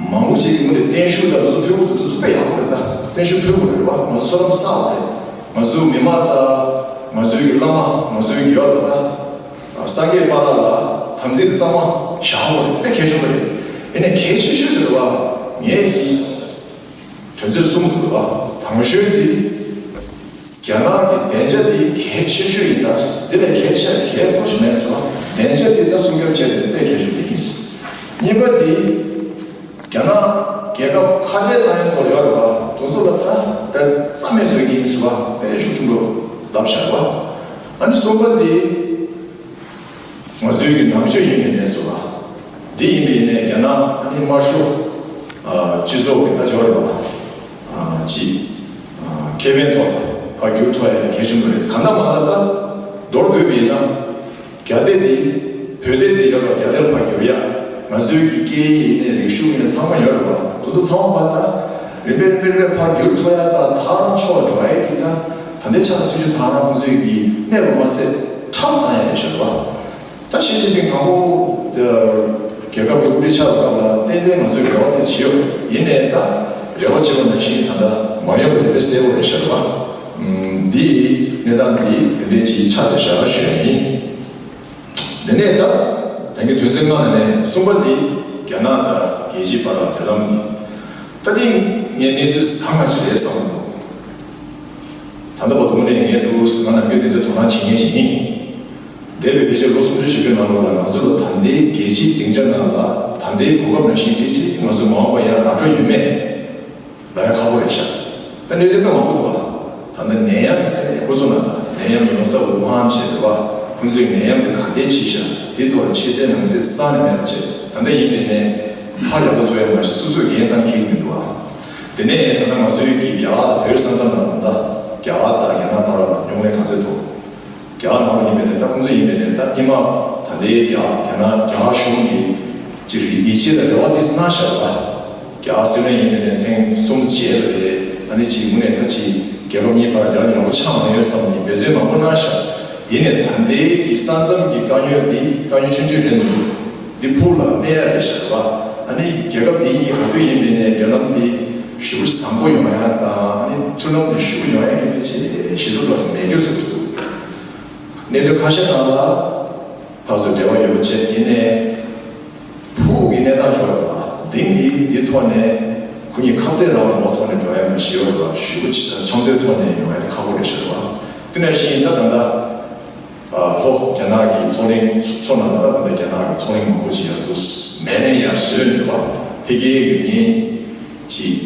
མང་པོ་ཅིག་གི་ངོས་ནས་བརྟན་བཞུགས་དང་དེ་ཚོ་ཕུལ་དགོས་འདུག་དེ་ཚོ་དཔེ་ཡག་པོ་རེད། ད་བརྟན་བཞུགས་ཕུལ་དགོས་རེད་བ། ང་ཚོ་བསོད་ནམས་བསགས་པ་རེད། ང་ཚོའི་མི་མང་དང་ང་ཚོའི་གི་བླ་མ་ང་ཚོའི་གི་ཡོད་རེད་ད། སངས་རྒྱས་པཱ་ལགས་ལ་དམ་ཚིག་གཙང་མ་བཞག་དགོས་རེད། དཔེ་གལ་ཆེན་པོ་རེད། ཡིན་ནའི་གལ་ཆེ་ཤོས་དེ་རེད་བ། ངས་དོན་ཚན་གསུམ་དུ་རེད་བ། དང་ཤོས་དེ་རྒྱ་ནག་གི་བདེ་འཇགས་དེ་གལ་ཆེ་ཤོས་ཡིན་ད། དེ་ལས་གལ་ཆེ་གལ་ཁོ་ཞིག་མེད་ཟེར་བ། བདེ་འཇགས་དེ་ད་སྲུང་སྐྱོབ་བྱས་ཏེ་དཔེ་གལ་ཆེན་པོ་ཡིན། གཉིས་པ་དེ་རྒྱ་ནག་རྒྱལ་ཁབ་ཁ་བྲལ་བཏང་ཡ་ཚོ་ཡོད་རེད་བ། དེ་ཚོ་ལ་ད་དཔེ་རྩ་མེད་བཟོ་གི་ཡིན་ཟེར་བ། དཔེ་ཤུགས་ཆེན་པོ་ལབ་བཞག་རེད་བ། ཨ་ནི་གསུམ་པ་དེ། ང་ཚོའི་གི་ནང་ཆོས་ཡིན་པའི་གནས་སུ་ལ། འདི་ཡིན་པའི་གནས་རྒྱ་ནག་ཨ་ནི་དམར་ཤོག་སྤྱི་ཚོགས་ཀྱི་ད་ཆོས་རེད་པ། ཅི། ཁེ་ཕན་ཐོག་ཕར་བསྒྱུར་ཐུབ་ཡ་གལ་ཆེན་པོ་རེད། གང་ལྟར་མ་ལ་ད་མདོར་བསྡུས་པ་ཡིན་ན། རྒྱ་སྡེ་འདི་བོད་སྡེ་འདི་ཡོད་པ་རྒྱ་སྡེ་ལ་ཕར་བསྒྱུར་ཡ། ང་ཚོའི་གི་སྐད་ཡིག་ཡིན་ནའི་རིག་གཞུང་ཡིན་ནའི་ཚང་མ་ཡོད་རེད་པ། དེ་ཚོ་ཚང་མ་ཕར་ད་རིམ་པས་རིམ་པས་རིམ་པས་ཕར་བསྒྱུར་ཐུབ་ཡ་ད་ཐག་རང་ཆོད་འགྲོ་ཡ་གི་ད་ད་ལྟའི་ཆ་ལ་སྲིད་ཇུས་ཐག་རང་ཁོང་ཚོའི་གི་གནས་པ་མ་ཟད་ཁྲམ་བཏང་ཡ་རེད་ཤག་རེད་པ། ད་ཞི་ཅིན་ཕིང་དང་པོ་རྒྱལ་ཁབ་ཀྱི་དབུ་ཁྲིད་ཆགས་པའི་སྐབས་ལ་ཏན་ཏན་ང་ཚོས་རེ་བ་དེ་བྱས་ཡོད། ཡིན་ནའི་ད་རེ་བ་བྱས་པ་ནང་བཞིན་ད་ལྟ་མ་ཡོང་བ་དེ་དཔེ་གསལ་པོ་རེད་ཤག་རེད་པ། འདིའི་གནས་སྟངས་འདི་དེ་འདྲའི་ཅིག་ཆགས་བསྡད་བཞག་ཞུ་ཡ་ཡིན། དེ་ནས་ད་ད་གིན་དོན་ཚན་ལྔ་ནས་གསུམ་པ་འདི་རྒྱ་ནག་དང་རྒྱལ་སྤྱིའི་བར་ལ་འབྲེལ་ལམ་འདི། ད་འདི་ངས་གནས་ཚུལ་བཟང་ང་ཅིག་རེད་བསམ་འདུག་ད་ལྟ་བར་དུ་ནས་ངས་འདུག་ང་ནམ་རྒྱུན་དེ་འདྲ་དོ་སྣང་བྱེད་མཁན་ཞིག་ཡིན། འདས་པའི་ཕལ་ཆེར་ལོ་སུམ་ཅུ་བཞི་བཅུའི་ནང་ལོགས་ལ་ང་ཚོ་ལ་ད་ལྟའི་རྒྱལ་སྤྱིའི་སྡིངས་ཆ་ནང་ལ་ད་ལྟའི་གོ་སྐབས་ནང་བཞིན་ཕལ་ཆེར་ང་ཚོ་མ་འོངས་པ་ཡར་ར་སྤྲོད་ཡོད་མེད་ལ་ཡང་ཁག་པོ་རེད་ཤག་ད་གནད་དོན་དཔེ་མང་པོ་འདུག་ཨ། ད་ལྟ་ནད་ཡམས་ཁོ་ཚོ་ནང་ལ་ནད་ཡམས་ཡོང་ས་ཝུ་ཧན་བྱས་རེད་བ། ཁོ་ཚོས་ནད་ཡམས་དེ་ག་འདྲས་བྱས་ཤག་དེ་ཐོག་ཕྱི་གསལ་ནང་གསལ་རྩ་ནས་མེད་པ་བྱས། ད་ལྟ་ཡིན་པའི་ནས་ཧ་ཡག་པོ་བཟོ་ཡ་མ་གཞི་སོ་སོས་འགན་གཙང་འཁྱེར་གྱི་མི་འདུག་ཨ། དེ་ནས་ད་ལྟ་ང་ཚོའི་གི་རྒྱ་གར་བོད་ས་མཚམས་ནང་ད་རྒྱ་གར་དང་རྒྱ་ནག་བར་ལ་རྙོག་གླེང་ག་ཚོད་འདུག་རྒྱ་གར་ནང་ལ་ཡིན་པའི་ནས་ད་ཁོང་ཚོ་ཡིན་པའི་ནས་ད་ཉི་མ་ད་ལྟའི་རྒྱ་རྒྱ་ནག་རྒྱ་གར་གཞུང་གིས་ཅིག་ཡིད་ཆེས་དང་རེ་བ་དེ་གནང་བཞག་པ། རྒྱ་གར་སྲིད་བློན་ཡིན་པའི་ནས་ཐེངས་གསུམ་བྱས་པ་རེད། ཨ་ནི་ཅིག་དངོས་གནས་ད་ཅིག་རྒྱལ་ཁབ་གཉིས་བར་འབྲེལ་ལམ་ཡག་པོ་ཆགས་མ་ཡོད་བསམ་ནས་འབད་བརྩོན་མང་པོ་གནང་བཞག་ཡིན་ནས་ད་ལྟའི་གི་ས་མཚམས་ཀྱི་དཀའ་རྙོག་འདི་དཀའ་རྙོག་ཆུང་ཆུང་རེད་འདུག་འདི་ཕུགས་ལ་གནས་ཡ་རེད་བཞག་པ། ཨ་ནི་རྒྱལ་ཁབ་འདི་གཉིས་ག་དུས་ཡིན་པའི་ནས་འབྲེལ་ལམ་འདི་ཞེ་པོ་བཟང་པོ་ཡོང་ཡ་དང་ཨ་ནི་མཐུན་ལམ་འདི་ཞེ་པོ་ཡོང་ཡ་གི་ཕལ་ཆེར་གཞི་རྩ་ཐོག་མེད་རྒྱུ་བཟོ་གི་འདུག་གནད་དོན་ཁ་ཤས་ནང་ལ་ཕར་ཚུར་འབྲེལ་བ་ཡོད་པ་བྱས་ཡིན་ནའི་ཕུགས་ཀྱི་གནས་སྟངས་ཤོར་བ་དེ་གཉིས་འདི་ཐོག་ནས་ཁོ་གཉིས་ཁ་གཏད་རང་ངོ་ཐོག་ནས་འགྲོ་ཡ་མ་ཞི་བ་རེད་བ། ཞུ་བ་ཆ་འདོད་ཐོག་ནས་ཡོང་ཡ་དེ་ཁག་པོ་རེད་ཤག་བ། དེ་ནང་བཞིན་ད་ད་ལྟ་ལྷོ་རྒྱ་ནག་གི་ཚོགས་གླེང་ཚོགས་ནང་ད་ད་ལྟ་རྒྱ་ནག་གི་ཚོགས་གླེང་མང་པོ་བྱེད་ཡ་འདུག་མེད་ནས་ཡར་བཟོས་ནས་བ་ཕ་གིའི་ཡུལ་མིའི་ཅིག་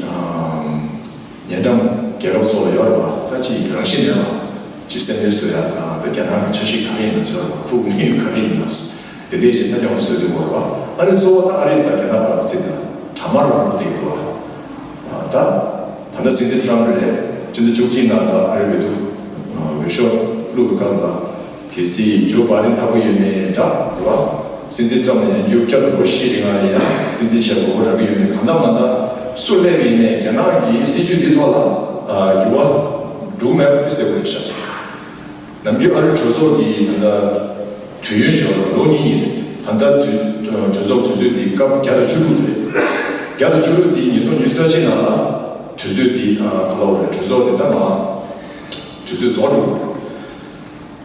ཉེ་འགྲམ་རྒྱལ་ཁབ་སོགས་ལ་ཡོད་རེད་བ། ད་ཅིག་རང་བཞིན་མེད་པ་ཅིག་སེམས་ཁྲལ་བཟོ་ཡ་དང་ད་རྒྱ་ནག་གི་འཆར་གཞི་ག་རེ་ཡིན་ན་ཅི་ལ་ཕུགས་ཀྱི་ག་རེ་ཡིན་ན་དེ་འདྲའི་ཅིག་ཐ་སྙད་བཟོ་དུས་མ་རེད་བ། ཨ་ནི་གཙོ་བོ་ད་ཨ་རི་དང་རྒྱ་ནག་བར་སྲིད་དང་གྲ་མ་རུ་རུ་བསྡད་འདུག་བ། ད་ད་ལྟ་སྲིད་འཛིན་ཊམ་རེད། སྤྱི་ཟླ་བཅུ་གཅིག་ནང་ལ་ཨ་རི་འོས་བསྡུ་འོས་ཤོག་བླུགས་པའི་སྐབས་ལ། གལ་སྲིད་ཇོ་བྷའི་ཌེན་ཐར་གྱི་ཡོད་ནའི་འདྲ་རེད་བ། སྲིད་འཛིན་ཊམ་ལ་ཡང་རྒྱུ་བསྐྱར་དུ་ལོ་བཞི་རིང་ལ་ཡང་སྲིད་འཛིན་བྱས་དགོས་མཁོ་རག་གི་ཡོད་ནའི་གང་ལྟར་མ་ལྟར་སུ་སླེབས་ཡིན་ནའི་རྒྱ་ནག་གི་སྲིད་ཇུས་འདི་ཐོག་ལ་འགྱུར་བ་འགྲོ་མེད་པ་གསལ་པོ་རེད་ཤག་ནམ་རྒྱུན་ཨ་རི་གྲོས་ཚོགས་ཀྱི་ད་ལྟ་དུས་ཡུན་ཞོར་ལ་ལོ་གཉིས་ཡིན་པས་ད་ལྟ་དུས་གྲོས་ཚོགས་དུས་ཚོད་འདི་སྐབས་བརྒྱ་དང་བཅུ་དྲུག་དེ་རེད། བརྒྱ་དང་བཅུ་དྲུག་འདི་ཉིས་སྟོང་ཉི་ཤུ་རྩ་གཅིག་ནང་ལ་དུས་ཚོད་འདི་ག་ལ་འོ་རེད། གྲོས་ཚོགས་འདི་ད་མ་དུས་ཚོད་རྫོགས་འགྲོ་གི་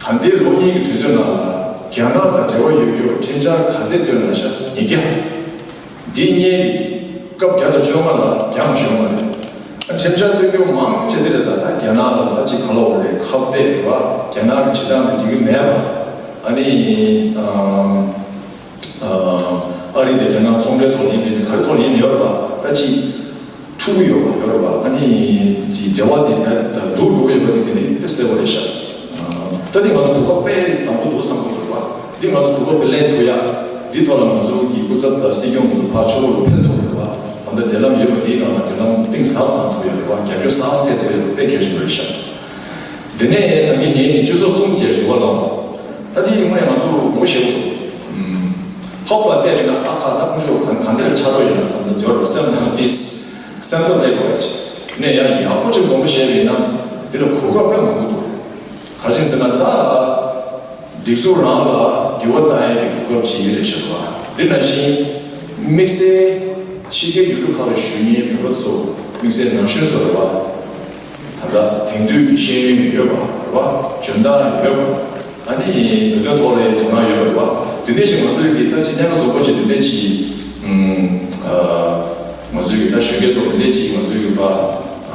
རེད། ད་ལྟའི་ལོ་གཉིས་ཀྱི་དུས་ཚོད་ནང་ལ་རྒྱ་ནག་དང་འབྲེལ་བ་ཡོད་རྒྱུར་ཁྲིམས་འཆར་ག་ཚད་བཏོན་ན་ཤག་ཉིས་བརྒྱ། འདི་གཉིས་སྐབས་བརྒྱ་དང་བཅོ་ལྔ་ལ་རྒྱང་བྱུང་བ་རེད། ཁྲིམས་འཆར་བཏོན་རྒྱུ་མང་ཆེ་དེ་རེད། ད་ལྟ་རྒྱ་ནག་ལ་ད་ཅིག་ག་ལ་འོ་རེད། ཁ་གཏད་རེད་བ། རྒྱ་ནག་གི་བྱེད་སྟངས་དེ་འགྲིག་གི་མེད་པ། ཨ་ནི་ཨ་རི་དང་རྒྱ་ནག་ཚོང་འབྲེལ་ཐོག་ཡིན་མིན་ག་རེ་ཐོག་ཡིན་ཡོད་རེད་བ། ད་ཅིག་འཁྲུག་གི་ཡོད་པ་ཡོད་རེད་བ། ཨ་ནི་ཅིག་འབྲེལ་བ་དེ་ད་སྡུག་འགྲོ་གི་ཡོད་པ་དེ་དེ་ནི་དཔེ་གསལ་པོ་རེད་ཤག་ད་དེ་ང་ཚོ་གོ་སྐབས་དཔེ་བཟང་པོ་འདུག་བསམ་གྱི་འདུག་བ། འདི་ང་ཚོ་གོ་སྐབས་དེ་ལེན་ཐུབ་ཡ། འདི་ཐོག་ལ་ང་ཚོ་གི་སྐུ་ཚབ་དང་སྲིད་སྐྱོང་དེ་ཚོ་ཕར་ཕྱོགས་ལ་ཕེབས་ཐུབ་ཡོད་བ། ད་ལྟ་འབྲེལ་ལམ་ཡོད་པ་དེའི་ནང་ལ་འབྲེལ་ལམ་གཏིང་ཟབ་གཏང་ཐུབ་ཡོད་རེད་བ། རྒྱབ་སྐྱོར་གསར་པ་སད་ཐུབ་ཡོད་པ་དཔེ་གལ་ཆེན་པོ་རེད་ཤག་དེ་ནས་ད་གིན་ངས་ནི་སྤྱི་ཚོགས་གསུམ་ཟེར་ཞུ་བ་ལ། ད་དེ་ཡིན་ངོས་ནས་ང་ཚོ་ངོ་ཤེས་པོ་འདུག་ཧོབ་ལ་བལྟས་པས་ན་ཨ་ཁ་ད་ཁོང་ཚོ་གང་གང་འདྲ་ཆགས་འགྲོ་ཡིན་ན་བསམ་ཚུལ་འབྱོར་བ་སེམས་ནང་དེ་སེམས་ཚོར་སླེབས་པ་རེད། ནས་ཡང་ཡག་པོ་ཅིག་དགོངས་པ་བཞེས་པ་ཡིན་ན་འདི་ལ་གོ་སྐབས་དཔེ་མང་པོ་འདུག་ག་རེ་ཟེར་ན་ད་སྒྲིག་འཛུགས་རང་ལ་འགྱུར་བ་གཏང་ཡས་ཀྱི་གོ་སྐབས་ཅིག་ཡིན་རེད་ཤག་བ། འདི་ནང་བཞིན་དམིགས་བསལ་ཕྱི་རྒྱལ་ཡུལ་གྲུ་ཁག་ལ་བཞུགས་མཁན་བོད་པ་ཚོ་དམིགས་བསལ་ན་གཞོན་ཚོ་རེད་བ། ད་ལྟ་དེང་དུས་ཀྱི་ཤེས་ཡོན་ཡོད་པ་རེད་བ། འཇོན་ཐང་ཡོད་པ། ཨ་ནི་བོད་དོན་ཐོག་ལ་དོ་སྣང་ཡོད་པ་རེད་བ། དེ་འདྲས་ཅིག་ང་ཚོའི་གི་ད་ཅི་གནད་འགག་བཟང་པོ་ཅིག་དེ་འདྲས་ཅིག་ཨུམ་ཨ་ང་ཚོའི་གི་ད་གཞོན་སྐྱེས་ཚོ་དེ་འདྲས་ཅིག་ང་ཚོའི་གི་ད་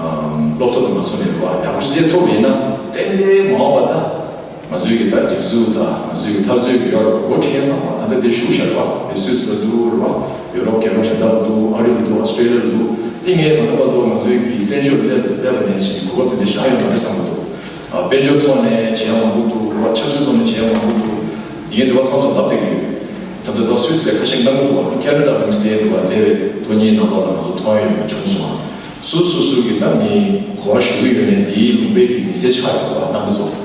ཨམ་སློབ་གསོ་དང་མ་སོང་ནས་རེད་བ། ཡག་པོ་ཞིག་སླེབས་ཐུབ་པ་ཡིན་ན་ཏན་ཏན་མ་འོངས་པ་ད། ང་ཚོའི་གི་ད་སྒྲིག་འཛུགས་དང་ང་ཚོའི་གི་འཐབ་རྩོད་ཀྱི་ཡོད་རེད་བ། འགོ་ཁྲིད་མཁན་ཚང་མ་ད་ལྟ་དེ་བཞུགས་བཞག་རེད་བ། རི་སུད་སི་ལ་འདུག་རེད་བ། ཡུ་རོབ་རྒྱལ་ཁབ་གཞན་དག་ལ་འདུག་ཨ་རི་ལ་འདུག་ཨོ་སི་ཀྲེ་ལི་ཡ་ལ་འདུག་དེ་ངས་ད་ལྟ་བར་དུ་ང་ཚོའི་གི་བཙན་བྱོལ་སླེབས་སླེབས་པ་ནས་བྱས་གོ་སྐབས་དེ་འདྲ་བཞག་ཡོད་མ་རེད་བསམ་གྱི་འདུག་ཨ་དཔལ་འབྱོར་ཐོག་ནས་བྱེད་ཡ་མང་པོ་འདུག་རེད་བ། ཆབ་སྲིད་ཐོག་ནས་བྱེད་ཡ་མང་པོ་འདུག་འདི་ངས་འདི་བ་ཚང་ཚང་ལབ་བསྡད་ཀྱི་ཡོད། ད་ལྟ་ད་སུད་སི་ལ་ཁ་ཤས་གནང་གི་འདུག་བ། ཁེ་ན་ཌ་ལ་དམིགས་བསལ་འདུག་བ། དེ་བས་ཐོ་རྙེད་ནང་ལོགས་ལ་ང་ཚོ་མཐོང་ཡ་ཡོད་པ་བྱུང་སོང་བ། སོ་སོ་སོ་གི་ད་ནི་གོ་བ་ཞུ་གི་ཡོད་ནས་འདིའི་ལུང་པའི་གི་མི་སེར་ཆགས་ཡོད་པ་གནང་སོང་།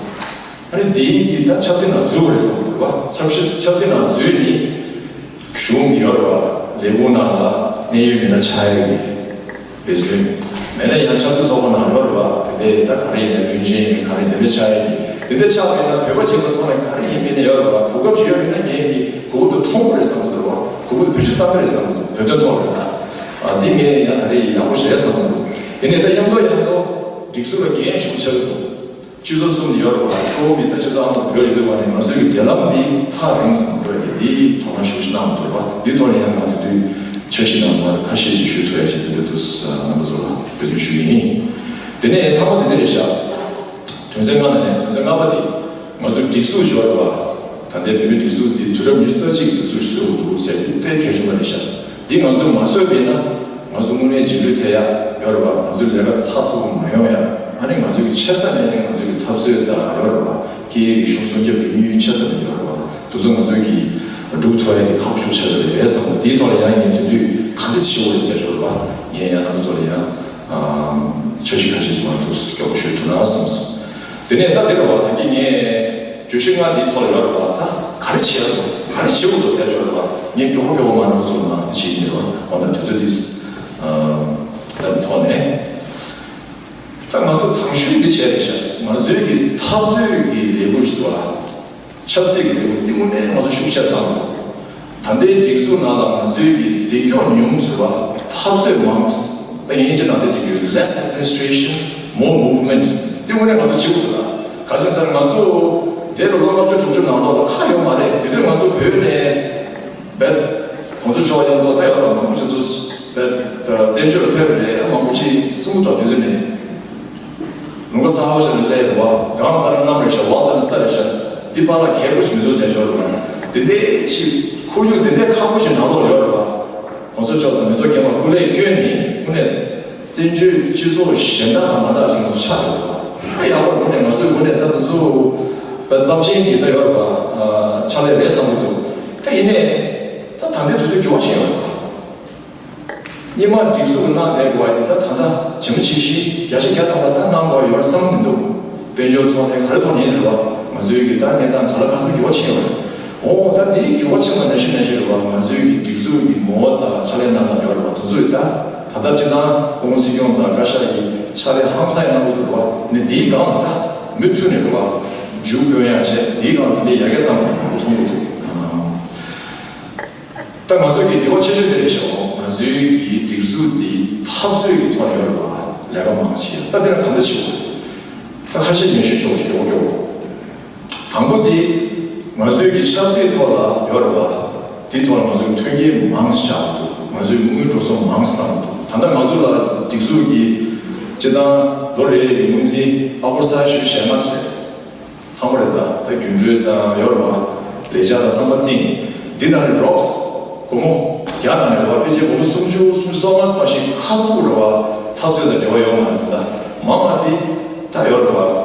ཨ་ནི་འདིའི་གི་ད་ཆབ་སྲིད་ནང་འཛུལ་བ་རེད་བསམ་གི་འདུག་བ། ཆབ་སྲིད་ཆབ་སྲིད་ནང་འཛུལ་ནི་གཞུང་གི་ཡོད་རེད་བ། ལས་ཁུངས་ནང་ལ་གནད་ཡོད་མི་སྣ་ཆགས་ཡ་གི་འབད་བརྩོན། མེད་ན་ཡང་ཆབ་སྲིད་ཚོགས་པ་ནང་ཡོད་རེད་བ། དེ་འདྲའི་ད་ག་རེ་ཡིན་ན་བློན་ཆེན་ཡིན་ན་ག་རེ་དེ་འདྲ་ཆགས་ཡ་གི་དེ་འདྲ་ཆགས་པ་ཡིན་ན་བོད་པ་ཅིག་ལ་ཐོག་ནས་ག་རེ་ཡིན་པའི་ནས་ཡོད་རེད་བ། གོ་སྐབས་ཅིག་ཡོད་མེད་ན་ངས་གི་གོ་བོ་དེ་མཐོང་གི་རེད་བསམ་གི་འདུག་བ། གོ་བོ་དེ་བེད་སྤྱོད་བཏང་གི་རེད་བསམ་གི་འདུག་བོད་དོན་ཐོག་ལ་ད། ཨ་འདི་ངས་ཡང་ད་རེས་ཡག་པོ་ཞིག་རེད་བསམ་གི་འདུག་ཡིན་ནའི་ད་མཉམ་དུ་མཉམ་དུ་སྒྲིག་འཛུགས་ལ་འགན་ཞུ་ཆགས་ཀྱི་འདུག་སྤྱི་ཚོགས་གསུམ་དུ་ཡོད་རེད་བ། གཙོ་བོ་མི་ད་སྤྱི་ཚོགས་ཨ་མ་བོད་ཡོད་པ་ནས་ང་ཚོའི་གི་འབྲེལ་ལམ་འདི་ཐག་རིང་ཙམ་འགྲོ་ཡི། འདིའི་དོ་སྣང་ཤུགས་ཆེ་གནང་དགོས་པ། འདིའི་ཐོག་ནས་ཡང་ང་དེ་དུས་འཆར་གཞི་ནང་ལ་ཁ་ཤས་ཤིག་ཞུ་ཐུབ་ཡ་ཞིག་དེ་འདྲ་འདུག་རྣམ་པ་ཚོ་ལ་འབད་བརྩོན་ཞུ་གི་ཡིན། དེ་ནས་མཐའ་མ་དེ་འདི་རེད་ཤག་དོན་ཚན་ལྔ་ནང་ནས་དོན་ཚན་ལྔ་པ་འདི། ང་ཚོའི་སྒྲིག་འཛུགས་ཡོད་རེད་བ། ད་ལྟའི་བོད་མིའི་སྒྲིག་འཛུགས་འདི་དུས་རབས་ཉི་ཤུ་རྩ་གཅིག་གི་སྒྲིག་འཛུགས་ཤིག་བཟོ་དགོས་འདུག་ཟེར་དེ་དཔེ་གལ་ཆེན་པོ་རེད་ཤག་འདི་ང་ཚོས་མ་བཟོས་པ་ཡིན་ན། ང་ཚོ་དངོས་གནས་རྗེས་ལུས་ཐེབས་ཡ་ཡོད་རེད་བ། ང་ཚོའི་ལས་ཀ་ཚགས་ཚུད་པོ་མ་ཡོང་ཡ། ཨ་ནི་ང་ཚོའི་གི་ཆེ་ས་ནས་ནི་ང་ཚོའི་གི་འཐབ་རྩོད་དང་ཡོད་རེད་བ། སྐད་ཡིག་གི་གཞུང་སྲུང་སྐྱོབ་ཀྱི་དམིགས་ཡུལ་ཆེ་ས་ནས་ཡོད་རེད་བ། དེ་ཚོ་ང་ཚོའི་གི་སྒྲུབ་ཐུབ་ཡ་གི་ཁག་པོ་ཤུགས་ཆེ་རེད་བསམ་གི། དེའི་ཐོག་ལ་ཡང་ངས་དེ་དུས་ག་འདྲ་ཞིག་བྱེད་དགོས་རེད་ཟེར་ཞོར་བ། ངས་ཡང་རྣམ་པ་ཚོ་ལ་ཡང་འཆར་གཞི་ཁ་ཤས་ཤིག་མར་ཐུགས་སུ་སྐྱོ་པོ་ཞུས་ཐུབ་ན་བསམ་སོང་། དེ་ནས་ད་འདི་རེད་བ། ད་གིན་ངས་བརྗོད་གཞི་ལྔ་འདིའི་ཐོག་ལ་ཡོད་རེད་བ། ད་ག་རེ་བྱེད་ཡ་འདུག་ག་རེ་བྱེད་དགོས་འདུག་ཟེར་ཞོར་བ། ངས་མགྱོགས་པོ་མགྱོགས་པོ་མར་རྣམ་པ་ཚོ་ལ་མར་འདི་བྱེད་ཀྱི་ཡིན་རེད་བ། འོ་ན་དུས་ཚོད་འདི་ལ་ཐོག་ནས། ད་ང་ཚོ་དང་ཤོས་འདི་བྱས་རེད་ཤག་ང་ཚོའི་གི་འཐབ་རྩོད་ཀྱི་ལས་འགུལ་ཞིག་འདུག་ཨ། ཆབ་སྲིད་ཀྱི་ལས་འགུལ་འདི་དངོས་གནས་ང་ཚོ་ཤུགས་ཆེར་བཏང་དགོས། ད་ལྟའི་སྒྲིག་འཛུགས་ནང་ལ་ང་ཚོའི་གི་འཛིན་སྐྱོང་ཉུང་ཟེར་བ། འཐབ་རྩོད་མང་། ད་ཡིན་གཅིག་ནང་དེ་ཟེར་གྱི་ཡོད། Less administration, more movement. འདི་དངོས་གནས་ང་ཚོ་བྱེད་དགོས་འདུག་ད་ག་ཅིག་ཟེར་ན་ང་ཚོ་དེ་ལོ་ལྔ་བཅུ་དྲུག་ཅུ་ནང་ལོགས་ལ་ཁག་ཡོད་མ་རེད། དེ་དུས་ང་ཚོ་བོད་ནས་བེད་གོང་ས་མཆོག་ཡང་ལོ་ད་ཡོད་ལ་མང་པོ་ཞིག་ཚོ་བེད་བཙན་བྱོལ་ཕེབས་རེད། མང་པོ་ཞིག་གསུང་གི་འདུག་དེ་དུས་ནས། ལུང་པ་གསར་པ་ཞིག་ལ་སླེབས་རེད་བ། གངས་ལྟར་གནམ་རེད་ཤག་འོག་ལྟར་ས་རེད་ཤག་འདི་པཱ་ལགས་གལ་པོ་ཞིག་མི་འདུག་ཟེར་ཞོར་རེད་བ། དེ་འདྲའི་ཞིག་ཁོར་ཡུག་དེ་འདྲའི་ཁག་པོ་ཞིག་ནང་ལོགས་ཡོད་རེད་བ། གོང་ས་མཆོག་དང་མི་ཐོག་རྒྱལ་བ་སྐུ་ལས་བསྐྱོན་ནས་དངོས་གནས་བཙན་བྱོལ་སྤྱི་ཚོགས་གཞན་དག་དང་མ་འདྲ་ཞིག་ང་ཚོ་ཆགས་ཡོད་རེད་བ། ཨ་ཡག་པོ་རེད། དངོས་གནས་ང་ཚོའི་ངོས་ནས་ད་དུང་ཚོ་རླབས་ཆེན་གྱི་ད་ཡོད་རེད་བ། ཕྱག་ལས་རེད་བསམ་གྱི་འདུག་ད་ཡིན་ནའི་ད་ད་ལྟའི་དུས་ཚོད་འགྱུར་བ་ཕྱིན་ཡོད་རེད་བ། སྔོན་མ་སྒྲིག་འཛུགས་ཀྱི་གནང་བསྡད་དགོས་པ་ཡིན་ད་ད་ལྟ་ཇི་མ་ཇི་བཞིན་བརྒྱ་ཆ་བརྒྱ་ཐམ་པ་ད་གནང་དགོས་ཡོད་བསམ་མི་འདུག་དཔལ་འབྱོར་ཐོག་ནས་ག་རེ་ཐོག་ནས་ཡིན་རེད་བ། ང་ཚོའི་གི་ད་གནས་སྟངས་ག་ལ་ག་ཚོད་འགྱུར་བ་ཕྱིན་ཡོད་རེད། འོ་ད་འདི་འགྱུར་བ་ཕྱིན་པ་ནང་བཞིན་ནང་བཞིན་རེད་བ། ང་ཚོའི་གི་སྒྲིག་འཛུགས་ཀྱི་ངོ་བོ་དང་ཕྱག་ལས་གནང་སྟངས་ཡོད་རེད་བ། དེ་ཚོ་ཡི་ད་ད་ལྟ་སྤྱིར་བཏང་སྐུ་ངོ་སྲིད་སྐྱོང་དང་བཀའ་ཤག་གི་ཕྱག་ལས་ཧང་སང་གནང་གི་འདུག་རེད་བ། ནི་འདིའི་སྒང་ལ་ད་མུ་མཐུད་ནས་རེད་བ། མཇུག་སྐྱོང་ཡ་བྱས་འདིའི་སྒང་ལ་དེ་འདྲའི་ཡར་རྒྱས་བཏང་དགོས་མཐོང་གི་འདུག་ད་ང་ཚོ་གི་འགྱུར་བ་ཆེ་ཤོས་དེ་རེད་ཤག་ང་ཚོའི་གི་སྒྲིག་འཛུགས་འདི་འཐབ་རྩོད་ཀྱི་ཐོག་ནས་ཡོད་རེད་བ། ལས་ཀ་མང་ཆེ་ད་འདི་ལ་གང་འདྲ་ཞིག་ད་ཁ་ཤས་ཉན་ཤོས་ཆོག་ཞིག་ཡོང་ཡོང་། དང་པོ་འདི་ང་ཚོའི་གི་ཆབ་སྲིད་ཐོག་ལ་ཡོད་རེད་བ། འདི་ཐོག་ལ་ང་ཚོའི་མཐུན་རྐྱེན་མང་ཙམ་བཞག་འདུག་ང་ཚོའི་དངུལ་འགྲོ་སོང་མང་ཙམ་བཏང་འདུག་ད་ལྟ་ང་ཚོ་ལ་སྒྲིག་འཛུགས་ཀྱི་སྤྱི་བཏང་ལོ་རེ་རེ་གི་དངུལ་འཛིན་ཨ་སྒོར་ས་ཡ་བཞི་བཅུ་ཞེ་ལྔ་ཙམ་རེད། ཚང་མ་རེད། ད་ད་རྒྱུན་སྤྲོད་དང་ཡོད་རེད་བ། ལས་བྱ་དང་ཚང་མ་བརྩིས་ནས་འདི་ནང་ནས་རོབ་སྒོར་མོ་བརྒྱ་ནང་རེད་བ། ཕལ་ཆེར་སྒོར་མོ་སུམ་ཅུ་སུམ་ཅུ་སོ་ལྔ་ཙམ་ཞིག་ཁ་ཐུག་རེད་བ། འཐབ་རྩོད་དང་འབྲེལ་བ་ཡོད་མ་རེད། ད་མང་བ་དེ་ད་ཡོད་རེད་བ།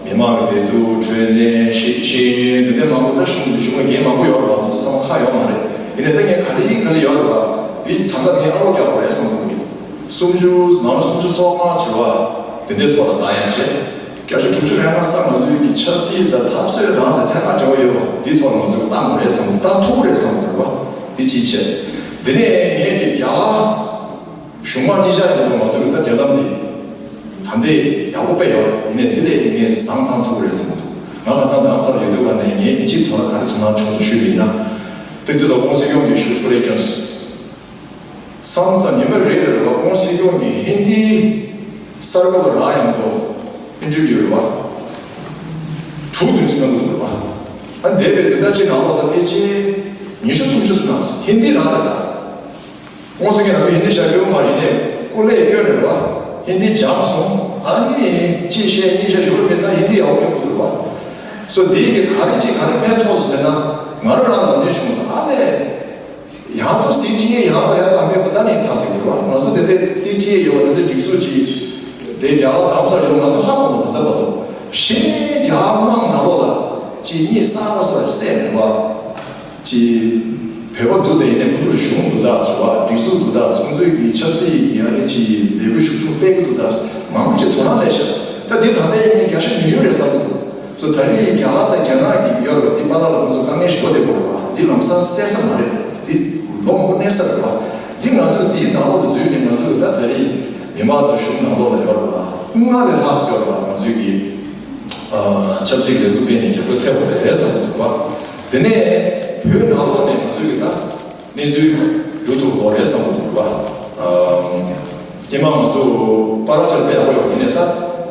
མི་མང་གི་བདེ་སྡུག་འཕྲོད་བསྟེན་ཤེས་ཤེས་ཡོན་དེ་འདྲ་མང་པོ། ད་གཞུང་གཞུང་གི་འགན་མང་པོ་ཡོད་རེད་བ། ཁོང་ཚོ་ཚང་མ་ཁག་ཡོད་མ་རེད། ཡིན་ནའི་ད་ངས་ག་རེ་ག་རེ་ཡོད་རེད་བ། འདི་གྲངས་ཀ་ངས་ཨ་རོགས་རྒྱག་དགོས་རེད་བསམ་གི་འདུག་སུམ་ཅུ་ནང་ལ་སུམ་ཅུ་སོ་ལྔ་ཟེར་བ་དེ་འདྲའི་ཐོག་ལ་བཏང་ཡ་བྱས། བརྒྱ་ཆ་དྲུག་ཅུ་རེ་ལྔ་ཙམ་ང་ཚོའི་གི་ཆབ་སྲིད་དང་འཐབ་རྩོད་རང་དང་ཐད་ཀར་འབྲེལ་བ་ཡོད་པ་འདི་ཐོག་ལ་ང་ཚོས་བཏང་དགོས་རེད་བསམ། བཏང་ཐུབ་རེད་བསམ་འདུག་བ། འདི་གཅིག་བྱས། དེ་ནས་ངས་ཀྱི་རྒྱ་གར་གཞུང་མང་གཉིས་ཆ་ཡིན་ན་ང་ཚོའི་གི་ད་འབྲེལ་ལམ་འདི་ད་འདི་ཡག་པོ་དཔེ་ཡོད་རེད། ཡིན་ནའི་འདི་ལས་ངས་བཟང་བཏང་ཐུབ་རེད་བསམ་འདུག་ང་ཁ་སང་རྡ་རམ་ས་ལ་ཡོད་དུས་ག་ནས་ངས་ཀྱི་གཅིག་ཐོག་ལ་ག་རེ་དོ་སྣང་ཆུང་ཙམ་ཞུས་པ་ཡིན་ན། དེ་དུས་ལ་ཁོང་སྲིད་སྐྱོང་གི་ཞུ་སྐུ་ལས་བསྐྱོན་སོང་། སང་སང་ཉི་མ་རེ་རེ་རེ་བ་ཁོང་སྲིད་སྐྱོང་གིས་ཧིན་དིའི་གསར་འགོད་པ་རང་ཡང་དུ་ཨིན་ཊར་བིའུ་རེ་བ་དྲུག་བདུན་ཙམ་གནང་འདུག་རེ་བ། ཨ་འདས་པའི་བདུན་ཕྲག་གཅིག་ནང་ལོགས་ལ་ཕལ་ཆེར་ཉི་ཤུ་སུམ་ཅུ་ཙམ་གནང་སོང་། ཧིན་དི་རང་ལ་ད་ཁོང་ཚོ་གིས་ནམ་རྒྱུན་ཧིན་དི་བཤད་རྒྱུ་མ་རེད། ནས་སྐུ་ལས་བསྐྱོན་རེ་བ་ཧིན་དི་སྦྱངས་སོང་། ཨ་ནི་གཅིག་བཤད་གཉིས་བཤད་ཞུ་རུ་མེད། ད་ཧིན་དི་ཡག་པོ་སྐྱོན་གྱི་འདུག་རེ་བ། སོ་འདི་གི་ག་རེ་གཅིག་ག་རེ་ཕན་ཐོགས་སོང་ཟེར་ན་ང་རང་རང་ལ་ནས་བྱུང་སོང་། ཨ་ནས། ཡང་ཐོག་སི་ཊི་ཨེ་ཡང་ལ་ཡང་དང་མེད་པ་ད་ནི་ཐག་ཟིན་རེད་བ། ང་ཚོ་དེ་དེ་སི་ཊི་ཨེ་ཡོད་པ་དེ་འདྲ་སྒྲིག་འཛུགས་ཀྱི་དེ་རྒྱ་གར་དམ་ས་ཡོད། ང་ཚོ་ཧ་གོ་མ་སོང་། ད་བར་དུ་གཞན་རྒྱ་དམངས་ནང་ལོགས་ལ་ཅི་གཉིས་གསར་པ་སོགས་བསད་ནས་བ་ཅི་བོད་པ་འདུག་དེ་ཡིན་ནའི་ཁོ་ཚོར་གཞུང་འདུག་ད་ཟེར་བ། སྒྲིག་འཛུགས་འདུག་ད་ཁོང་ཚོའི་གི་ཆབ་སྲིད་ཀྱི་ཨ་ནི་ཅི་ལས་འགུལ་ཤུགས་ཆུང་སྤེལ་གི་འདུག་ད་མང་པོ་ཅིག་དོ་སྣང་སླེབས་ཤག་ད་འདི་ད་ལྟའི་ངས་རྒྱ་ཤོད་ཉུང་ཉུང་རེད་བསམ་གི་འདུག་སོ་ད་རེས་རྒྱ་གར་དང་རྒྱ་ནག་གི་ཡོད་རེད་བ། འདི་པཱ་ལགས་ལ་ཁོང་ཚོ་དཀའ་ངལ་ཞིག་གོ་བསྡད་པ་རེད་བ། འདི་ལམ་སང་སེལ་ས་མ་རེད། འདི་ལོ་མང་པོ་གནས་ས་རེད་བ། འདི་ང་ཚོས་འདིའི་ནང་ལོགས་ལ་འཛུལ་ནས་ང་ཚོས་ད་ད་རེས་མི་མང་དང་གཞུང་ནང་ལོགས་ལ་ཡོད་རེད་བ། སྔར་ལས་ལྷག་ཙམ་ཡོད་རེད་བ། ང་ཚོས་ཀྱི་ཆབ་སྲིད་ལས་འགུལ་སྤེལ་ནས་རྒྱབ་སྐྱོར་འཚོལ་དགོས་རེད་བསམ་གི་འདུག་བ། དེ་ནས་བོད་ནང་ལོགས་ནས་ང་ཚོས་ཀྱི་ད་གནས་ཚུལ་འགྲོ་ཐུབ་དགོས་རེད་བསམ་གི་འདུག་བ། སྐྱེས་མ་ང་ཚོ་པཱ་ལགས་ཆར་དཔེ་ཡག་པོ་ཡོད། ཡིན་ནའི་ད་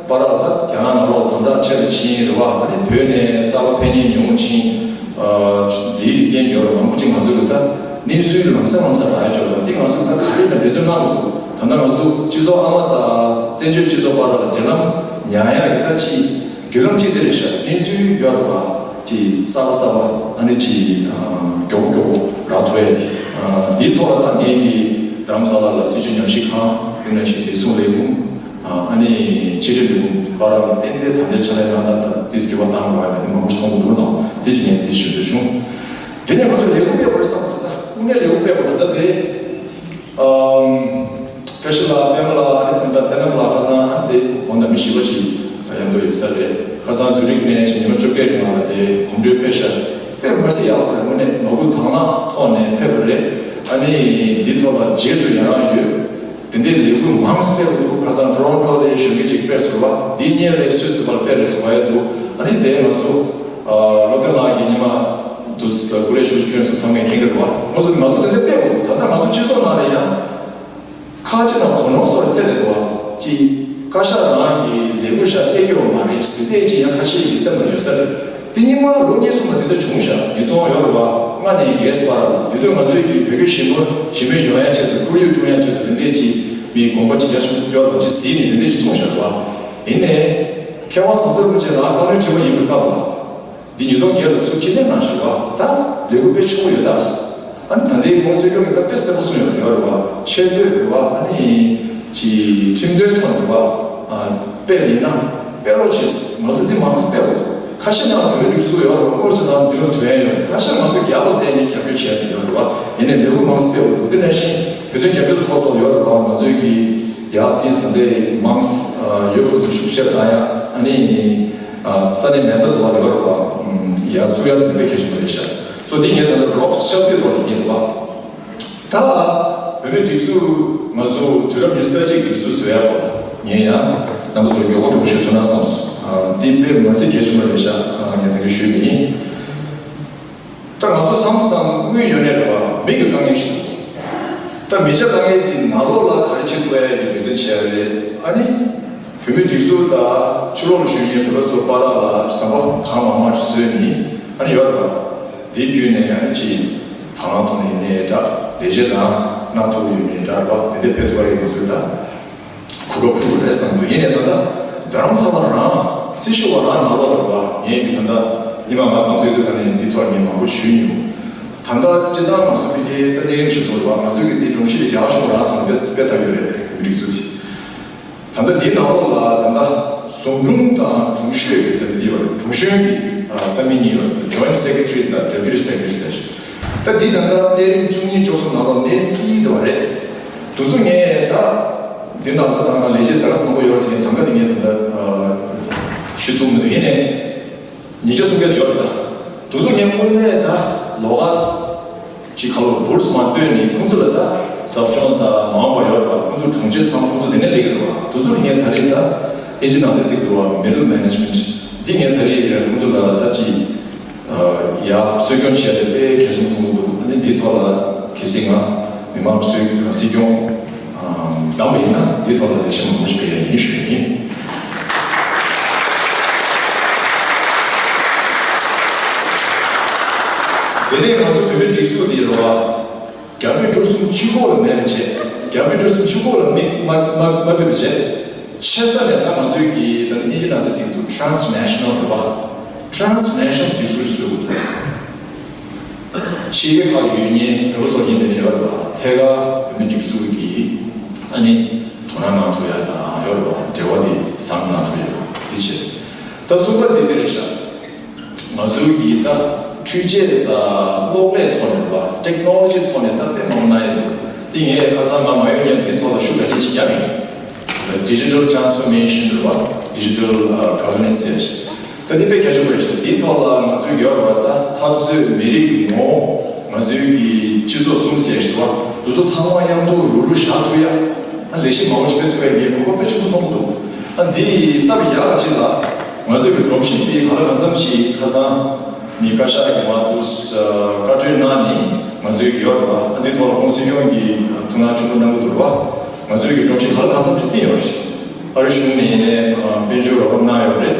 པཱ་ལགས་ད་རྒྱ་ནག་ནང་ལོགས་ད། དོ་བདག་ཆེ་རུ་ཕྱིན་རེད་བ། ཨ་ནི་བོད་ནས་གསར་པ་ཕེབས་མཁན་ཡོང་ཕྱིན། ཨ་འདིའི་རྐྱེན་གྱིས་མང་པོ་ཅིག་ང་ཚོ་ལ་ད་གནས་ཚུལ་ལམ་སང་ལམ་སང་རག་ཡ་ཆོག་རེད་བ། འདི་ང་ཚོ་ད་ག་རེ་དང་འབད་བརྩོན་གནང་དགོས་འདུག་ད་ལྟ་ང་ཚོ་སྤྱི་ཚོགས་ཨ་མ་དང་བཙན་བྱོལ་སྤྱི་ཚོགས་བར་ལ་འབྲེལ་ལམ་ཉར་ཡ་གི་ད་ཅིག་བརྒྱུད་ལམ་གཅིག་དེ་རེད་ཤག་གནས་ཚུལ་ཡོད་རེད་བ། ཅིག་གསར་པ་གསར་པ་ཨ་ནི་ཅིག་མགྱོགས་པོ་མགྱོགས་པོ་རག་ཐུབ་ཡ་དེ། འདིའི་ཐོག་ལ་ད་ངེད་ཀྱི་རྡ་རམ་ས་ལ་ལ་སྲིད་བྱུས་ཉམས་ཞིབ་ཁང་དེ་ནང་བཞིན་བདེ་སྲུང་ལས་ཁུངས། ཨ་ནི་ཕྱི་དྲིལ་ལས་ཁུངས་བར་ལ་ཏན་ཏན་ད་ལྟའི་ཆ་ལས་ན་ད་ད་དེ་སྐྱེ་བ་བཏང་དགོས་ཡ་དེ་མང་པོ་མཐོང་གི་འདུག་ལ། དེ་ཅིག་ངས་དེ་ཞུ་འདོད་བྱུང་། དེ་ནས་ང་ཚོ་ལས་ཁུངས་སྤེལ་དགོས་རེད་བསམ་འདུག་ད་དངོས་གནས་ལས་ཁུངས་སྤེལ་དགོས་ད་ལྟ་དེ། ཨམ། བཀྲ་ཤིས་ལགས། པད་མ་ལགས། ཨ་ནི་ད་ལྟ་བསྟན་རྣམ་ལགས། ཁ་སང་དེ་དགོང་དག་མི་བཞི་པ་ཞིག་ཡོང་འདོད་ཡོད་ས་རེད། ཁ་སང་ཛུ་རིག་ནས་ཕྱིན་ཉི་མ་བཅོ་བརྒྱད་རིང་ལ་དེ་གོམ་བགྲོད་སྤེལ་ཤག་དཔེ་མི་སྲིད་ཡག་པོ་རེད། དངོས་གནས་ནོར་བུ་དྭངས་ལག་ཐོག་ནས་ཕེབས་པ་རེད། ཨ་ནི་འདིའི་ཐོག་ལ་རྗེས་སུ་ཡི་རང་ཡོད། དེ་འདྲའི་ལས་འགུལ་མང་ཙམ་སྤེལ་དགོས་འདུག་ཁ་སང་ཊོ་རོན་ཊོ་ལ་གཞོན་སྐྱེས་ཅིག་ཕེབས་སོང་བ། འདི་གཉིས་ལས་སུད་སི་བར་སྤེལ་རེད་ཟེར་བ་ཡོད་འདུག་ཨ་ནི་དེ་ང་ཚོ་ཨ་སློབ་དཔོན་ལགས་ཀྱིས་ཉི་མ་དུ་ས་ཀུ་རེ་ཞུ་སྐྱོན་སོང་ཚང་མས་མཁྱེན་གྱི་རེད་བ། ང་ཚོ་ང་ཚོ་དེ་འདྲ་སྤེལ་དགོས་འདུག་ད་ལྟ་ང་ཚོ་སྤྱི་ཚོགས་ནང་ལ་ཡང་ཁ་ཅིག་ནང་གོ་ནོར་སོགས་བཙལ་ལས་འདུག་བ། ཅིག་བཀའ་ཤག་རང་གི་ལས་འགུལ་ཤག་སྤེལ་རྒྱུ་མ་རེད་ཟེར་ཏེ་ཅིག་ཡང་ཁ་ཤས་ཀྱི་སེམས་ལ་ཡོད་ས་རེད། དེ་སྔོན་མ་ལོ་གཉིས་གསུམ་ལ་དེ་འདྲ་བྱུང་ཤག་ཉིས་སྟོང་ཡོད་རེད་བ། ལྔ་ནས་བརྒྱད་བར་ལ། དེ་དུས་ང་ཚོའི་གི་བོད་ཀྱི་ཞི་མོལ་ཞི་མོལ་ཡོང་ཡ་ཆེད་དུ་ཁོར་ཡུག་སྐྲུན་ཡ་ཆེད་དུ་དེ་འདྲས་ཅིག་མི་དགོངས་པ་ཅིག་རྒྱ་ཆུང་ཡོད་རེད་བ། ཅིག་གཟིགས་ནས་དེ་འདྲས་ཅིག་གསུངས་ཤག་རེད་བ། ཡིན་ནའི་མཁས་དབང་ཟམ་གདོང་རིན་པོ་ཆེ་ལ་བཀའ་བློན་ཁྲི་པ་ཡིན་པའི་སྐབས་ལ། འདི་ཉིས་སྟོང་བརྒྱད་ལ་ཚུར་ཕྱིར་འཐེན་གནང་ཤག་རེད་བ། ད་ལས་འགུལ་དཔེ་ཆེན་པོ་ཡོད་ད། ཨ་ནི་ད་ལྟའི་ཁོང་སྲིད་སྐྱོང་གིས་ད་དཔེ་གསལ་པོ་གསུངས་ཡོད་ཡོད་རེད་བ། ཆེ་བསྟོད་རེད་བ། ཨ་ནི་ཅིག་ཁྲིམས་དོན་ཐོག་ནས་རེད་བ། ཨ་སྤེལ་ཡིན་ན་སྤེལ་རོགས་བྱེད། ང་ཚོ་འདི་མང་ཙམ་སྤེལ་དགོས། ཁ་ཤས་ནང་བོད་མི་སྒྲིག་འཛུགས་ཡོད་རེད། ཨུ་རུ་སུ་ནང་འདི་ལ་དོན་ཡོད། ཁ་ཤས་ང་ཚོ་རྒྱ་ལ་བརྟེན་ནས་རྒྱབ་སྐྱོར་བྱས་ཡོད་རེད་བ། ཡིན་ནའི་ལས་འགུལ་མང་ཙམ་སྤེལ་དགོས། དེ་ནང་བཞིན་བོད་དོན་རྒྱབ་སྐྱོར་ཚོགས་པ་སོགས་ཡོད་རེད་བ། ང་ཚོའི་གི་ཡག་དེ་ཟིན་པའི་མང་ཙམ་ཡོད་པ་དེ་ཤུགས་ཆེར་བཏང་ཡ། ཨ་ནི་ས་གནས་མེད་ས་དུ་བ་ལས་བར་བ་ཡར་བཙུགས་ཡ་དེ་དཔེ་གལ་ཆེན་པོ་རེད་ཤག་སོ་དེ་ངས་ད་ལྟ་རོབ་ཆབ་སྲིད་ཐོག་ནས་ཡིན་པ། ད་བོད་མིའི་སྒྲིག་འཛུགས་ང་ཚོ་དུས་རབས་ཉི་ཤུ་རྩ་གཅིག་སྒྲིག་འཛུགས་བཟོ་ཡ་སྐོར་ལ་ངས་ཡང་རྣམ་པ་ཚོར་མགྱོགས་པོ་མགྱོགས་པོ་ཞུ་ཐུབ་ན་བསམ་སོང་། འདི་དཔེ་མ་སྲིད་གལ་ཆེན་པོ་རེད་ཤག་ངས་དེ་འདྲ་ཞུས་པ་ཡིན། ད་ང་ཚོ་མཚམས་མཚམས་དངུལ་ཡོད་ནའི་རེད་བ། མི་གི་དཀའ་ངལ་ཞིག་འདུག་ད་མི་ཆ་དཀའ་ངལ་འདི་ནང་ལོགས་ལ་ག་རེ་བྱེད་ཐུབ་ཡ་གི་འབད་བརྩོན་བྱས་ཡ་རེད། ཨ་ནི་བོད་མི་སྒྲིག་འཛུགས་དང་ཕྱི་ལོགས་ལ་བཞུགས་མཁན་བོད་པ་ཚོ་བར་ལ་ཟམ་པ་གང་མང་མང་ཞིག་བཟོས་ནི་ཨ་ནི་ཡོད་རེད་བ། དེ་བརྒྱུད་ནས་ཨ་ནི་ཅིག་དང་བླངས་ཐོག་ནས་ཡིན་ནའི་འདྲ། ལས་བྱེད་དང་གནང་ཐུབ་ཡོད་ནའི་འདྲ་རེད་བ། དེ་འདྲ་ཕེབས་ཐུབ་ཡ་གི་འབད་བརྩོན་དང་། གོ་སྐབས་ཕུལ་དགོས་རེད་བསམ་འདུག་ཡིན་ནའི་ད་ལྟ་རྡ་རམ་ས་ལ་རང་སྲི་ཞུ་བ་རང་ནང་ལོགས་ལ་རེད་བ། ངས་ཀྱི་ད་ལྟ་ཉི་མ་ང་དམ་ཚིག་དུས་ག་ནས་འདི་ཐོག་ངས་མང་པོ་ཞུས་མྱོང་། ད་ལྟ་སྤྱིར་བཏང་ང་ཚོ་ཕ་གིའི་ད་གནས་རིམ་ཞིག་བཟོ་རེད་བ། ང་ཚོའི་གི་འདི་སྒྲོམ་གཞི་དེ་རྒྱ་གར་གཞུང་རང་ཐོག་ནས་སྤེལ་ཐབས་ཡོད་རེད། མི་སྒྲིག་འཛུགས་ཀྱི་ད་ལྟ་འདིའི་ནང་ལོགས་ལ་ད་ལྟ་ཟུང་དྲུང་དང་དྲུང་གཞོན་གྱི་ད་འདི་བ་རེད། དྲུང་གཞོན་གྱི་ས་མིག་གཉིས་བ་རེད། Joint Secretary་དང་Deputy Secretary་ཟེར། ད་འདི་ད་ལྟ་གནས་རིམ་བཅུ་གཉིས་བཅུ་གསུམ་ནང་ལོགས་ནས་སྐྱིད་འདུག་བ་རེད། དུ་ཚོ་ངས་ད། འདི་ནང་ད་ཐང་ན་ལས་བྱེད་ད་ག་བཟང་པོ་ཡོད་ཟེར་ཡིན། ད་ག་དེ་ངས་ད་ལྟ་ཞུ་ཐུབ་མི་འདུག་ཡིན་ནའི་ཉིས་བརྒྱ་སུམ་བརྒྱ་ཡོད་རེད། ད་དུ་ཚོ་ངས་དངོས་གནས་ད་ལོགས་ཀ་ཅིག་ཁ་ལོ་བུར་སུ་མ་སྟོན་ནས་ཁོང་ཚོ་ལ་ད་ཟབ་སྦྱོང་ད་མང་བ་ཡོད་རེད་པ། ཁོང་ཚོ་དྲུང་ཆེ་ཚང་ཁོང་ཚོ་དེ་ནས་སླེབས་ཀྱི་རེད་པ། དུ་ཚོ་ངས་ད་རེས་ད་ཨིན་ཇི་ནང་དེ་ཟེར་གི་རེད་པ། Middle Management་འདི་ངས་ད་རེས་ཁོང་ཚོ་ལ་ད་ཅིག་ཡ་གསོ་སྐྱོང་བྱས་ཏེ་དཔེ་གལ་ཆེན་པོ་མཐོང་གི་འདུག་ཨ་ནི་འདིའི་ཐོག་ལ་གལ་སྲིད་ང་མི་མང་སྲིད་སྲིད་སྐྱོང་བདམས་པ་ཡིན་ན་འདིའི་ཐོག་ལ་ལས་བྱེད་མང་པོ་ཞིག་སྤེལ་ཡ་ཡིན་ཞུ་ཡ་ཡིན། དེ་ནས་ང་ཚོ་བོད་མིའི་སྒྲིག་འཛུགས་འདི་རུ་བ། རྒྱ་མི་འགྲོ་སོང་ཕྱི་ལོགས་ལ་མེད་པ་བྱས། རྒྱ་མི་འགྲོ་སོང་ཕྱི་ལོགས་ལ་མི་མ་མ་མ་ཕེབས་པ་བྱས། ཆེ་ས་ནས་ད་ང་ཚོའི་གི་ད་ནི་ཅི་ནང་དེ་ཟེར་དུས་transnational་རེད་པ། Transnational་སྒྲིག་འཛུགས་བཟོས་དགོས་འདུག་ཕྱི་རྒྱལ་ཁག་ཡོད་མཁན་རེ་བ་ཚོ་ཡིན་པའི་ནས་ཡོད་རེད་པ། ཐད་ཀར་བོད་མི་སྒྲིག་འཛུགས་ཀྱི་ཨ་ནི་དོ་སྣང་གནང་ཐུབ་ཡ་དང་ཡོད་རེད་པ། འབྲེལ་བ་དེ་བཟང་གནང་ཐུབ་ཡ་དེ་བྱས། ད་གསུམ་པ་དེ་དེ་རེད་ཤག་ང་ཚོའི་གི་ད་འཕྲུལ་ཆས་དང་གློག་ཀླད་ཐོག་ནས་རེད་པ། Technology་ཐོག་ནས་ད་དཔེ་མང་པོ་གནང་ཡོད་འདུག་དེ་ངས་ཁ་སང་ང་མ་ཡོང་ཉན་དེ་ཐོག་ལ་ཤུགས་ག་ཅི་ཅིག་བརྒྱབ་ཡིན། Digital transformation་རེད་པ། Digital governance་ཟེར་ཅིག་ད་དེ་དཔེ་གལ་ཆེན་པོ་རེད་ཤག་དེའི་ཐོག་ལ་ང་ཚོའི་ཡོད་རེད་པ། ད་འཐབ་རྩོད་མི་རིགས་ངོ་བོ་ང་ཚོའི་གི་སྤྱི་ཚོགས་གསུམ་ཟེར་ཞིག་འདུག་པ། དེ་ཚོ་ཚང་མ་མཉམ་དུ་རུག་རུག་བཞག་ཐུབ་ཡ། ཨ་ལས་གཞི་མང་པོ་ཞིག་སྤེལ་ཐུབ་པའི་ངས་གོ་སྐབས་དཔེ་ཆེན་པོ་མཐོང་གི་འདུག་ཨ་འདི་སྟབས་ཡག་ཅིག་ལ་ང་ཚོའི་གི་སྒྲོམ་གཞི་འདི་ག་ལ་གང་འཚམ་ཞིག་ཁ་སང་མི་བཀའ་ཤག་གི་མ་འདུག་བཀའ་འཁྲོལ་གནང་ནས་ང་ཚོའི་གི་ཡོད་རེད་པ། ཨ་འདི་ཐོག་ལ་ཁོང་སྲིད་སྐྱོང་གི་ཐུགས་སྣང་ཆེན་པོ་གནང་གི་འདུག་རེད་པ། ང་ཚོའི་གི་སྒྲོམ་གཞི་ག་ལ་གང་འཚམ་ཞིག་བཏིང་ཡོད་རེད། ཨ་རི་གཞུང་ནས་ཡིན་ནའི་དཔལ་འབྱོར་རོགས་རམ་གནང་ཡོད་རེད།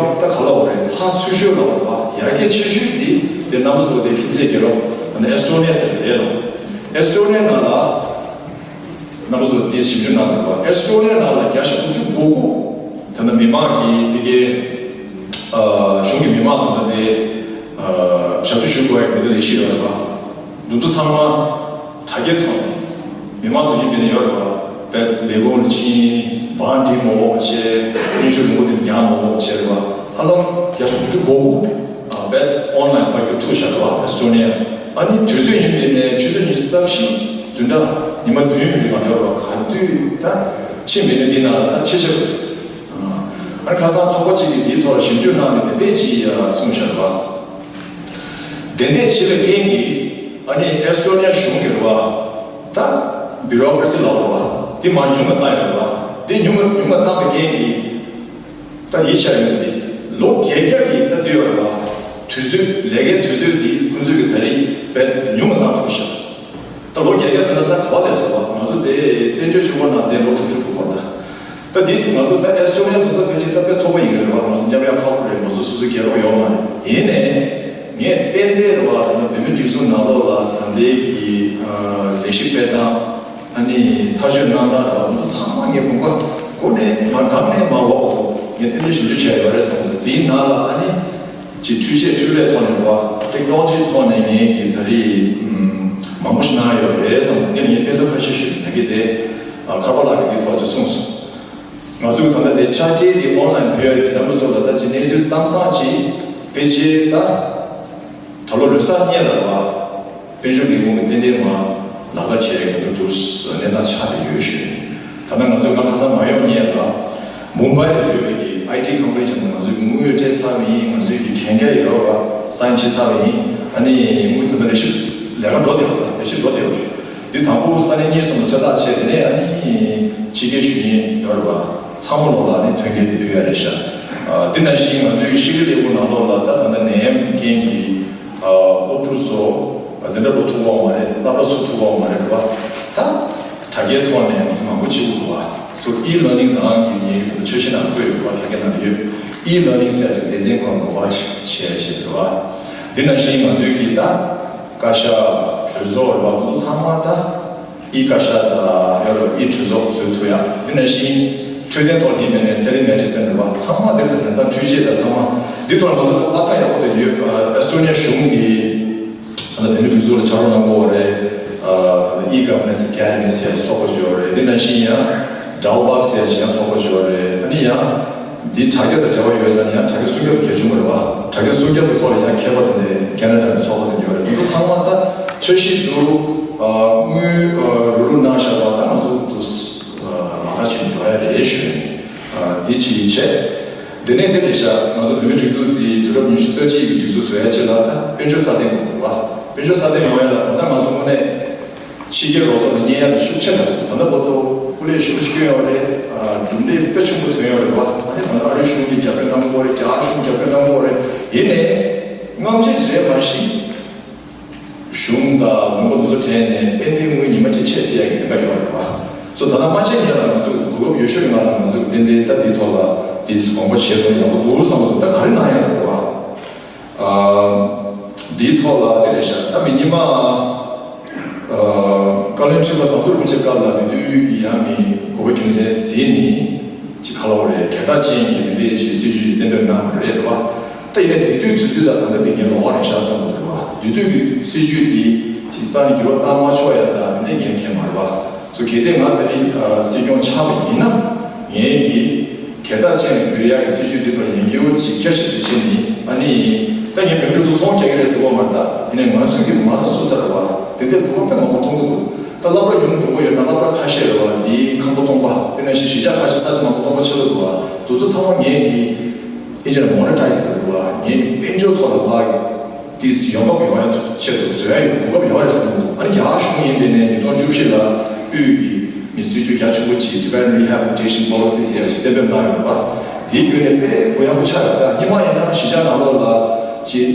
ཀ་ད་ག་ལ་བ་རེད། ཚགས་ཚུད་ཤོས་ལ་བ་རེད་བ། ཡར་རྒྱས་ཆེ་ཤོས་འདི་དེ་རྣམ་པ་ཚོ་དེ་ཁྱིམ་མཚེས་རྒྱལ་ཁབ་ཨ་ནི་ཨེ་སི་ཊོ་ནི་ཡ་ཟེར་དེ་རེད་ལ། ཨེ་སི་ཊོ་ནི་ཡ་ནང་ལ་རྣམ་པ་ཚོ་དེ་ཞིབ་འཇུག་གནང་དགོས་པ། ཨེ་སི་ཊོ་ནི་ཡ་ནང་ལ་བརྒྱ་ཆ་དགུ་བཅུ་གོ་དགུ་ད་ལྟ་མི་མང་གི་དེ་གའི་གཞུང་གི་མི་མང་ད་ལྟ་དེ་ཞབས་ཞུ་ཞུ་དགོས་ཡ་དེ་འདྲ་ལས་གཞི་ཡོད་རེད་བ། འདི་ཚོ་ཚང་མ་དྲ་རྒྱའི་ཐོག་ནས་མི་མང་ཚོ་ཡིན་པའི་ནས་ཡོད་རེད་བ། དཔེ་ལས་ཁུངས་ལ་ཕྱིན་བང་སྒྲིག་མ་འོག་བྱས། སྙན་ཞུ་ལུང་པ་དེ་རྒྱག་མ་འོག་བྱས་རེད་བ། ཧ་ལམ་བརྒྱ་ཆ་དགུ་བཅུ་གོ་དགུ་དཔེ་ཨོན་ལན་པར་རྒྱུགས་ཐུབ་བཞག་རེད་བ། ཨེ་སི་ཊོ་ནི་ཡ། ཨ་ནི་དུས་ཚོད་ཡིན་པའི་ནས་ཆུ་ཚོད་ཉི་ཤུ་རྩ་བཞི་བདུན་ཕྲག་ཉི་མ་བདུན་ཡོད་པའི་ནང་ཡོད་རེད་བ། ག་དུས་ད་ཕྱིན་པའི་ནས་འདི་ནང་ལ་ད་ཆེ་ཆེ་རེད། ཨ་ཁ་སང་ཚོགས་པ་གཅིག་གིས་འདིའི་ཐོག་ལ་ཞིབ་འཇུག་གནང་ནས་དེ་འདྲས་ཅིག་གསུངས་བཞག་རེད་བ། དེ་འདྲས་བྱེད་པའི་རྐྱེན་གྱིས་ཨ་ནི་ཨེ་སི་ཊོ་ནི་ཡ་གཞུང་གི་རེད་བ། ད་བྷི་རོ་ཀ་རེ་སི་ལབ་རེད་བ། འདི་མར་ཉུང་ང་བཏང་ཡོད་རེད་བ། འདི་ཉུང་ང་ཉུང་ང་བཏང་བའི་རྐྱེན་གྱིས་ད་ཡིད་ཆེས་ཡོད་འདི་ལོ་བརྒྱད་བརྒྱ་གི་ད་འདི་ཡོད་རེད་བ། དུས་ཚོད་ལས་ཀའི་དུས་ཚོད་འདི་ཁོང་ཚོས་ཀྱི་ད་རིང་དཔེ་ཉུང་ང་བཏང་ཐུབ་ཤག་ད་ལོ་བརྒྱད་བརྒྱ་ཟེར་ན་ད་ག་བ་ལས་སོང་བ། ང་ཚོ་དེ་བཙན་བྱོལ་ཆུ་བོ་ནང་བསྡད་ལོ་དྲུག་ཅུ་དྲུག་བར་ད། ད་དེ་ང་ཚོ་ད་ཨེ་སི་ཊོ་ནི་ཡ་ཚོ་ད་ཕལ་ཆེར་ད་དཔེ་མཐོ་པོ་ཡིན་གྱི་རེད་བ། ང་ཚོ་མཉམ་ཡག་ཁག་པོ་རེད། ང་ཚོ་སོ་སོའི་རྒྱལ་རབས་ཡོད་མ་རེད། ཡིན་ནའི་ངས་གཏན་གཏན་རེད་བ། ད་ལྟ་བོད་མིའི་སྒྲིག་འཛུགས་ནང་ལོགས་ལ་ད་ལྟའི་གི་ལས་གཞི་སྤེལ་སྟངས་ཨ་ནི་ཐག་གཅོད་གནང་སྟངས་རེད་བ། ང་ཚོ་ཚང་མ་ངས་དགོངས་པ་སྒོ་ནས་མ་འགག་ནས་མ་འོག་ཏུ་ངས་གཏན་གཏན་ཞིབ་འཇུག་བྱས་ཡོད་རེད་བསམ་སོང་། དེའི་ནང་ལ་ཨ་ནི། ཅིག་འཕྲུལ་ཆས་འཕྲུལ་ལས་ཐོག་ནས་རེད་བ། ཊེག་ནོ་ལོ་ཇིའི་ཐོག་ནས་ངས་ཀྱི་ད་རེས་མང་པོ་ཞིག་གནང་ཡོད་རེད་བསམ། དེ་ནས་ངས་དཔེ་མཚོན་ཁ་ཤས་ཞུ། ད་གི་དེ་ཁ་པར་ལག་གི་དེ་ཐོག་ཅིག་གསུངས་སོང་། ང་ཚོས་ད་ལྟ་དེ་ཆ་ཊི་དེ་ཨོན་ལན་ཕུལ་ཡ་དེ་རྣམ་པ་ཚོ་ལ་ད་ཅིག་གནས་ཚུལ་གཏམ་བཟང་ཅིག་ཕལ་ཆེར་ད་ད་ལོ་ལོ་གསར་སྔོན་ལ་རེད་བ། དཔལ་འབྱོར་ལས་ཁུངས་ཀྱིས་ཏན་ཏན་མ་ལག་བསྟར་བྱས་ཡོད་འདུག་འདུག་གནས་སྟངས་ཆགས་བསྡད་ཡོད་ཞུ། ད་ལྟ་ང་ཚོས་ང་ཁ་སང་མ་ཡོང་སྔོན་ལ་མུམ་བྷའི་ལ་ཡོད་པའི་གི་ཨའི་ཊི་ཀམ་པ་ནི་ཆ་ནས་ང་ཚོས་དངུལ་སྤྲད་ཚར་བ་ཡིན། ང་ཚོས་ཀྱི་གན་རྒྱ་ཡོད་པ་སའིན་བྱས་ཚར་བ་ཡིན། ཨ་ནི་དངུལ་ཐོབ་པའི་ལས་གཞི་ལས་ཀ་འགྲོ་བསྡད་ཡོད། ད་ལས་གཞི་འགྲོ་བསྡད་ཡོད། འདི་དང་པོ་ས་གནས་གཉིས་གསུམ་ལ་ཚོད་ལྟ་བྱས། དེ་ནས་ཨ་ནི་ཕྱི་རྒྱལ་ཞུ་མཁན་ཡོད་རེད་པ། ཚང་མ་ལོག་ལ་ཨ་ནི་ཐོན་སྐྱེད་དེ་ཕུལ་ཡ་རེད་ཤག་ཨ་དེ་ནང་བཞིན་ང་ཚོའི་ཤི་ལི་ལས་ཁུངས་ནང་ལོགས་ལ་ད་ད་ལྟ་ནད་ཡམས་ཀྱི་རྐྱེན་གྱིས། ཨ་ཨོ་ཕྲུག་ཚོ། ཨ་འཛིན་གྲྭ་འགྲོ་ཐུབ་ཀྱི་ཡོད་མ་རེད། སློབ་གྲྭ་ཚུགས་ཐུབ་ཀྱི་ཡོད་མ་རེད་པ། ད་དྲ་རྒྱའི་ཐོག་ནས་ང་ཚོ་མང་པོ་བྱེད་དགོས་པ། སོ་ཨི་ལར་ནིང་ནང་གི་ངའི་འཆར་གཞི་ནང་བཀོད་ཡོད་པ། དྲ་རྒྱ་ནང་ཡོད། ཨི་ལར་ནིང་ཟེར་ཡ་ཅིག་སྡེ་ཚན་ཁོ་རང་ནང་བ་བྱས་བྱས་རེད་པ། འདི་ནང་བཞིན་ང་ཚོའི་གི་ད་བཀའ་ཤག་གྲོས་ཚོགས་རེད་པ། ཁོ་ཚོ་ཚང་མ་ད་ཨི་བཀའ་ཤག་དང་ཡོད་རེད། ཨི་གྲོས་ཚོགས་བཟོ་ཐུབ་ཡ། འདི་ནང་བཞིན་འཕྲོད་བསྟེན་ཐོག་ཡིན་པའི་ནས་ཊེ་ལི་མེ་ཌི་སིན་རེད་པ། ཚང་མ་འདི་ལ་དེང་སང་འཕྲུལ་ཆས་དང་ཚང་མ་འདི་ཐོག་ལ་ང་ཚོ་ད་ལྟ་ཡག་པོ་དེ་ཡོད། ཨེ་སི་ཊོ་ནི་ཡ་གཞུང་གི་ད་ལྟ་བོད་མིའི་སྒྲིག་འཛུགས་ལ་ཕྱག་རོགས་གནང་གི་ཡོད་རེད། ཨ་ད་ལྟ་ཨི་ག་ཝར་ནན་སི་ཨེ་ཀ་ཌི་མི་ཟེར་ཚོགས་པ་ཞིག་ཡོད་རེད། འདི་ནང་བཞིན་ཡང་ཌལ་བག་ཟེར་ཞིག་ཡང་ཚོགས་པ་ཞིག་ཡོད་རེད། ཨ་ནི་ཡང་འདི་དྲ་རྒྱ་དང་འབྲེལ་བ་ཡོད་ས་ནས་ཡང་དྲ་རྒྱ་སྲུང་སྐྱོབ་གལ་ཆེན་པོ་རེད་པ། དྲ་རྒྱ་སྲུང་སྐྱོབ་ཀྱི་ཐོག་ལ་ཡང་མཁས་པ་དེ་འདྲའི་ཁེ་ན་ཌ་ནས་ཚོགས་པ་དེ་འདྲ་ཡོད་རེད། འདི་ཚོ་ཚང་མ་ད་འཆར་གཞི་དུ་ཨ་དངུལ་ཨ་རུབ་རུབ་གནང་བཞག་པ། ད་ང་ཚོ་འདུག་ཨ་ལག་བསྟར་བྱེད་འགྲོ་ཡ་རེད་ཞུ་ནས་ཨ་འདི་ཅིག་བྱས། དེ་ནས་འདི་རེད་ཤག་ང་ཚོ་བོད་མིའི་སྒྲིག་འཛུགས་འདི་དུས་རབས་ཉི་ཤུ་རྩ་གཅིག་གི་སྒྲིག་འཛུགས་བཟོ་ཡ་ཆེད་ལ་ད་དཔལ་འབྱོར་སྲ་བརྟན་དགོས་རེད་པ། དཔལ་འབྱོར་སྲ་བརྟན་ཡོང་ཡ་ལ་ད་ལྟ་ང་ཚོ་དངོས་གནས་ཕྱི་རྒྱལ་རོགས་ཚོགས་ལ་གཉེར་ཡ་དེ་ཤུགས་ཆེ་དྲགས་འདུག་ད་ལྟ་བར་དུ་སྐུ་ལས་ཞེ་པོ་ཅིག་བསྐྱོན་ཡོད་རེད། ཨ་གྲུབ་འབྲས་དཔེ་ཆེན་པོ་ཐོན་ཡོད་རེད་པ། ཨ་ནི་ད་ལྟ་ཨ་རིའི་གཞུང་གིས་རྒྱབ་སྐྱོར་གནང་གི་ཡོད་རེད། རྒྱ་གར་གཞུང་གིས་རྒྱབ་སྐྱོར་གནང་གི་ཡོད་རེད། ཡིན་ནའི་སྔ་ཕྱི་ཞིག་རེད་མ་གཞི། གཞུང་དང་ལུང་པ་དེ་ཚོ་གྲས་ནས་ཏན་ཏན་དངུལ་ཉི་མ་གཅིག་ཆད་སྲིད་ཡག་གི་ཉེན་ཁ་ཡོད་རེད་པ། སོ་ད་ལྟ་མ་ཆད་ཉེན་ལ་ང་ཚོ་གོ་སྐབས་ཡོད་ཤོས་ཀྱི་ནང་ལ་ང་ཚོ་ཏན་ཏན་ད་འདིའི་ཐོག་ལ་འདི་དགོངས་པ་བཞེས་ཐུབ་ན་ཡག་པོ་འདུག་བསམ་སོང་། ད་ག་རེ་གནང་ཡག་འདུག་པ། ཨ་འདིའི་ཐོག་ལ་དེ་རེད་ཤག་ད་མི་ཉི་མ་ཨ་བཀའ་བློན་ཁྲི་པ་ཟམ་གདོང་རིན་པོ་ཆེ་སྐབས་ལ་དེ་དུས་ཀྱི་ཡང་མི་གོ་བ་རྒྱུ་མཚན་ཟིན་ནི་ཅིག་ག་ལ་བ་རེད། གལ་ཐག་ཅན་གྱི་དེ་འདྲས་ཅིག་སྲིད་ཇུས་ཅིག་གཏན་འབེབས་གནང་བ་རེད་པ། ད་ཡིན་ན་དེ་དུས་དུས་ཚོད་དང་ད་ལྟ་འདི་ངས་ལོགས་རེད་ཤག་བསམ་གྱི་འདུག་པ། དེ་དུས་ཀྱི་སྲིད་ཇུས་འདི་དེང་སང་ནས་འགྱུར་བ་བཏང་མ་ཆོག་ཡ་ད་དེ་འདྲས་ངས་མཁྱེན་མ་རེད་པ། སོ་གལ་ཏེ་ང་ད་རིང་ཨ་སྲིད་སྐྱོང་ཆགས་པ་ཡིན་ན་ངས་ཀྱི་གལ་ཐག་ཅན་གྱི་བོད་ཡག་གི་སྲིད་ཇུས་འདི་ཐོག་ཉན་གྱི་ཡོད་ཅིག་བསྐྱར་ཞིབ་ཅིག་བྱས་ནས། ཨ་ནི་ད་ངས་བོད་ཕྲུག་ཚོ་ཚོང་རྒྱག་གི་རེད་ཟེར་བ་མ་རེད། ད་ཡིན་ནའི་ང་ཚོས་ཀྱི་མ་རྩ་ཚུགས་ཚར་བ་དེ་འདྲས་འབྲུག་པ་དཔེ་མང་པོ་མཐོང་གི་འདུག་ད་སློབ་གྲྭ་ཡོང་འགྲོ་གི་ཡོད་ན་སློབ་གྲྭ་ཁ་ཤས་རེད་བ། འདིའི་ཁང་པ་སྟོང་པ་དེ་ནང་བཞིན་གཞིས་ཆགས་ཁ་ཤས་ས་ཆ་མང་པོ་སྟོང་པ་ཆགས་ཀྱི་འདུག་བ། དེ་ཚོ་ཚང་མ་ངས་ཀྱི་ཨིན་ཇི་ནས་མོ་ནི་ཊའི་ཛི་ཟེར་འདུག་བ། ངས་ཀྱི་དཔལ་འབྱོར་ཐོག་ལ་ཕར་ཏིས་ཡོང་འབབ་ཡོང་ཡ་ཆེད་དུ་བཟོ་ཡ་ཡོད། གོ་སྐབས་ཡོད་རེད་བསམ་འདུག་ཨ་ནི་རྒྱ་གར་གཞུང་ཡིན་པའི་ནས་ཉིས་སྟོང་བཅུ་བཞི་ལ་དབུས་ཀྱི་མི་སྲིད་ཇུས་རྒྱ་ཆེན་པོ་ཅིག་Tibetan Rehabilitation Policy ཟེར་ཡ་ཅིག་གཏན་འབེབས་གནང་ཡོད་པ། དེའི་བརྒྱུད་ནས་དཔེ་གུ་ཡངས་པོ་ཆགས་ཡོད། ད་སྔོན་མ་ཡིན་ན་གཞིས་ཆགས་ནང་ལོགས་ལ་ཅིག་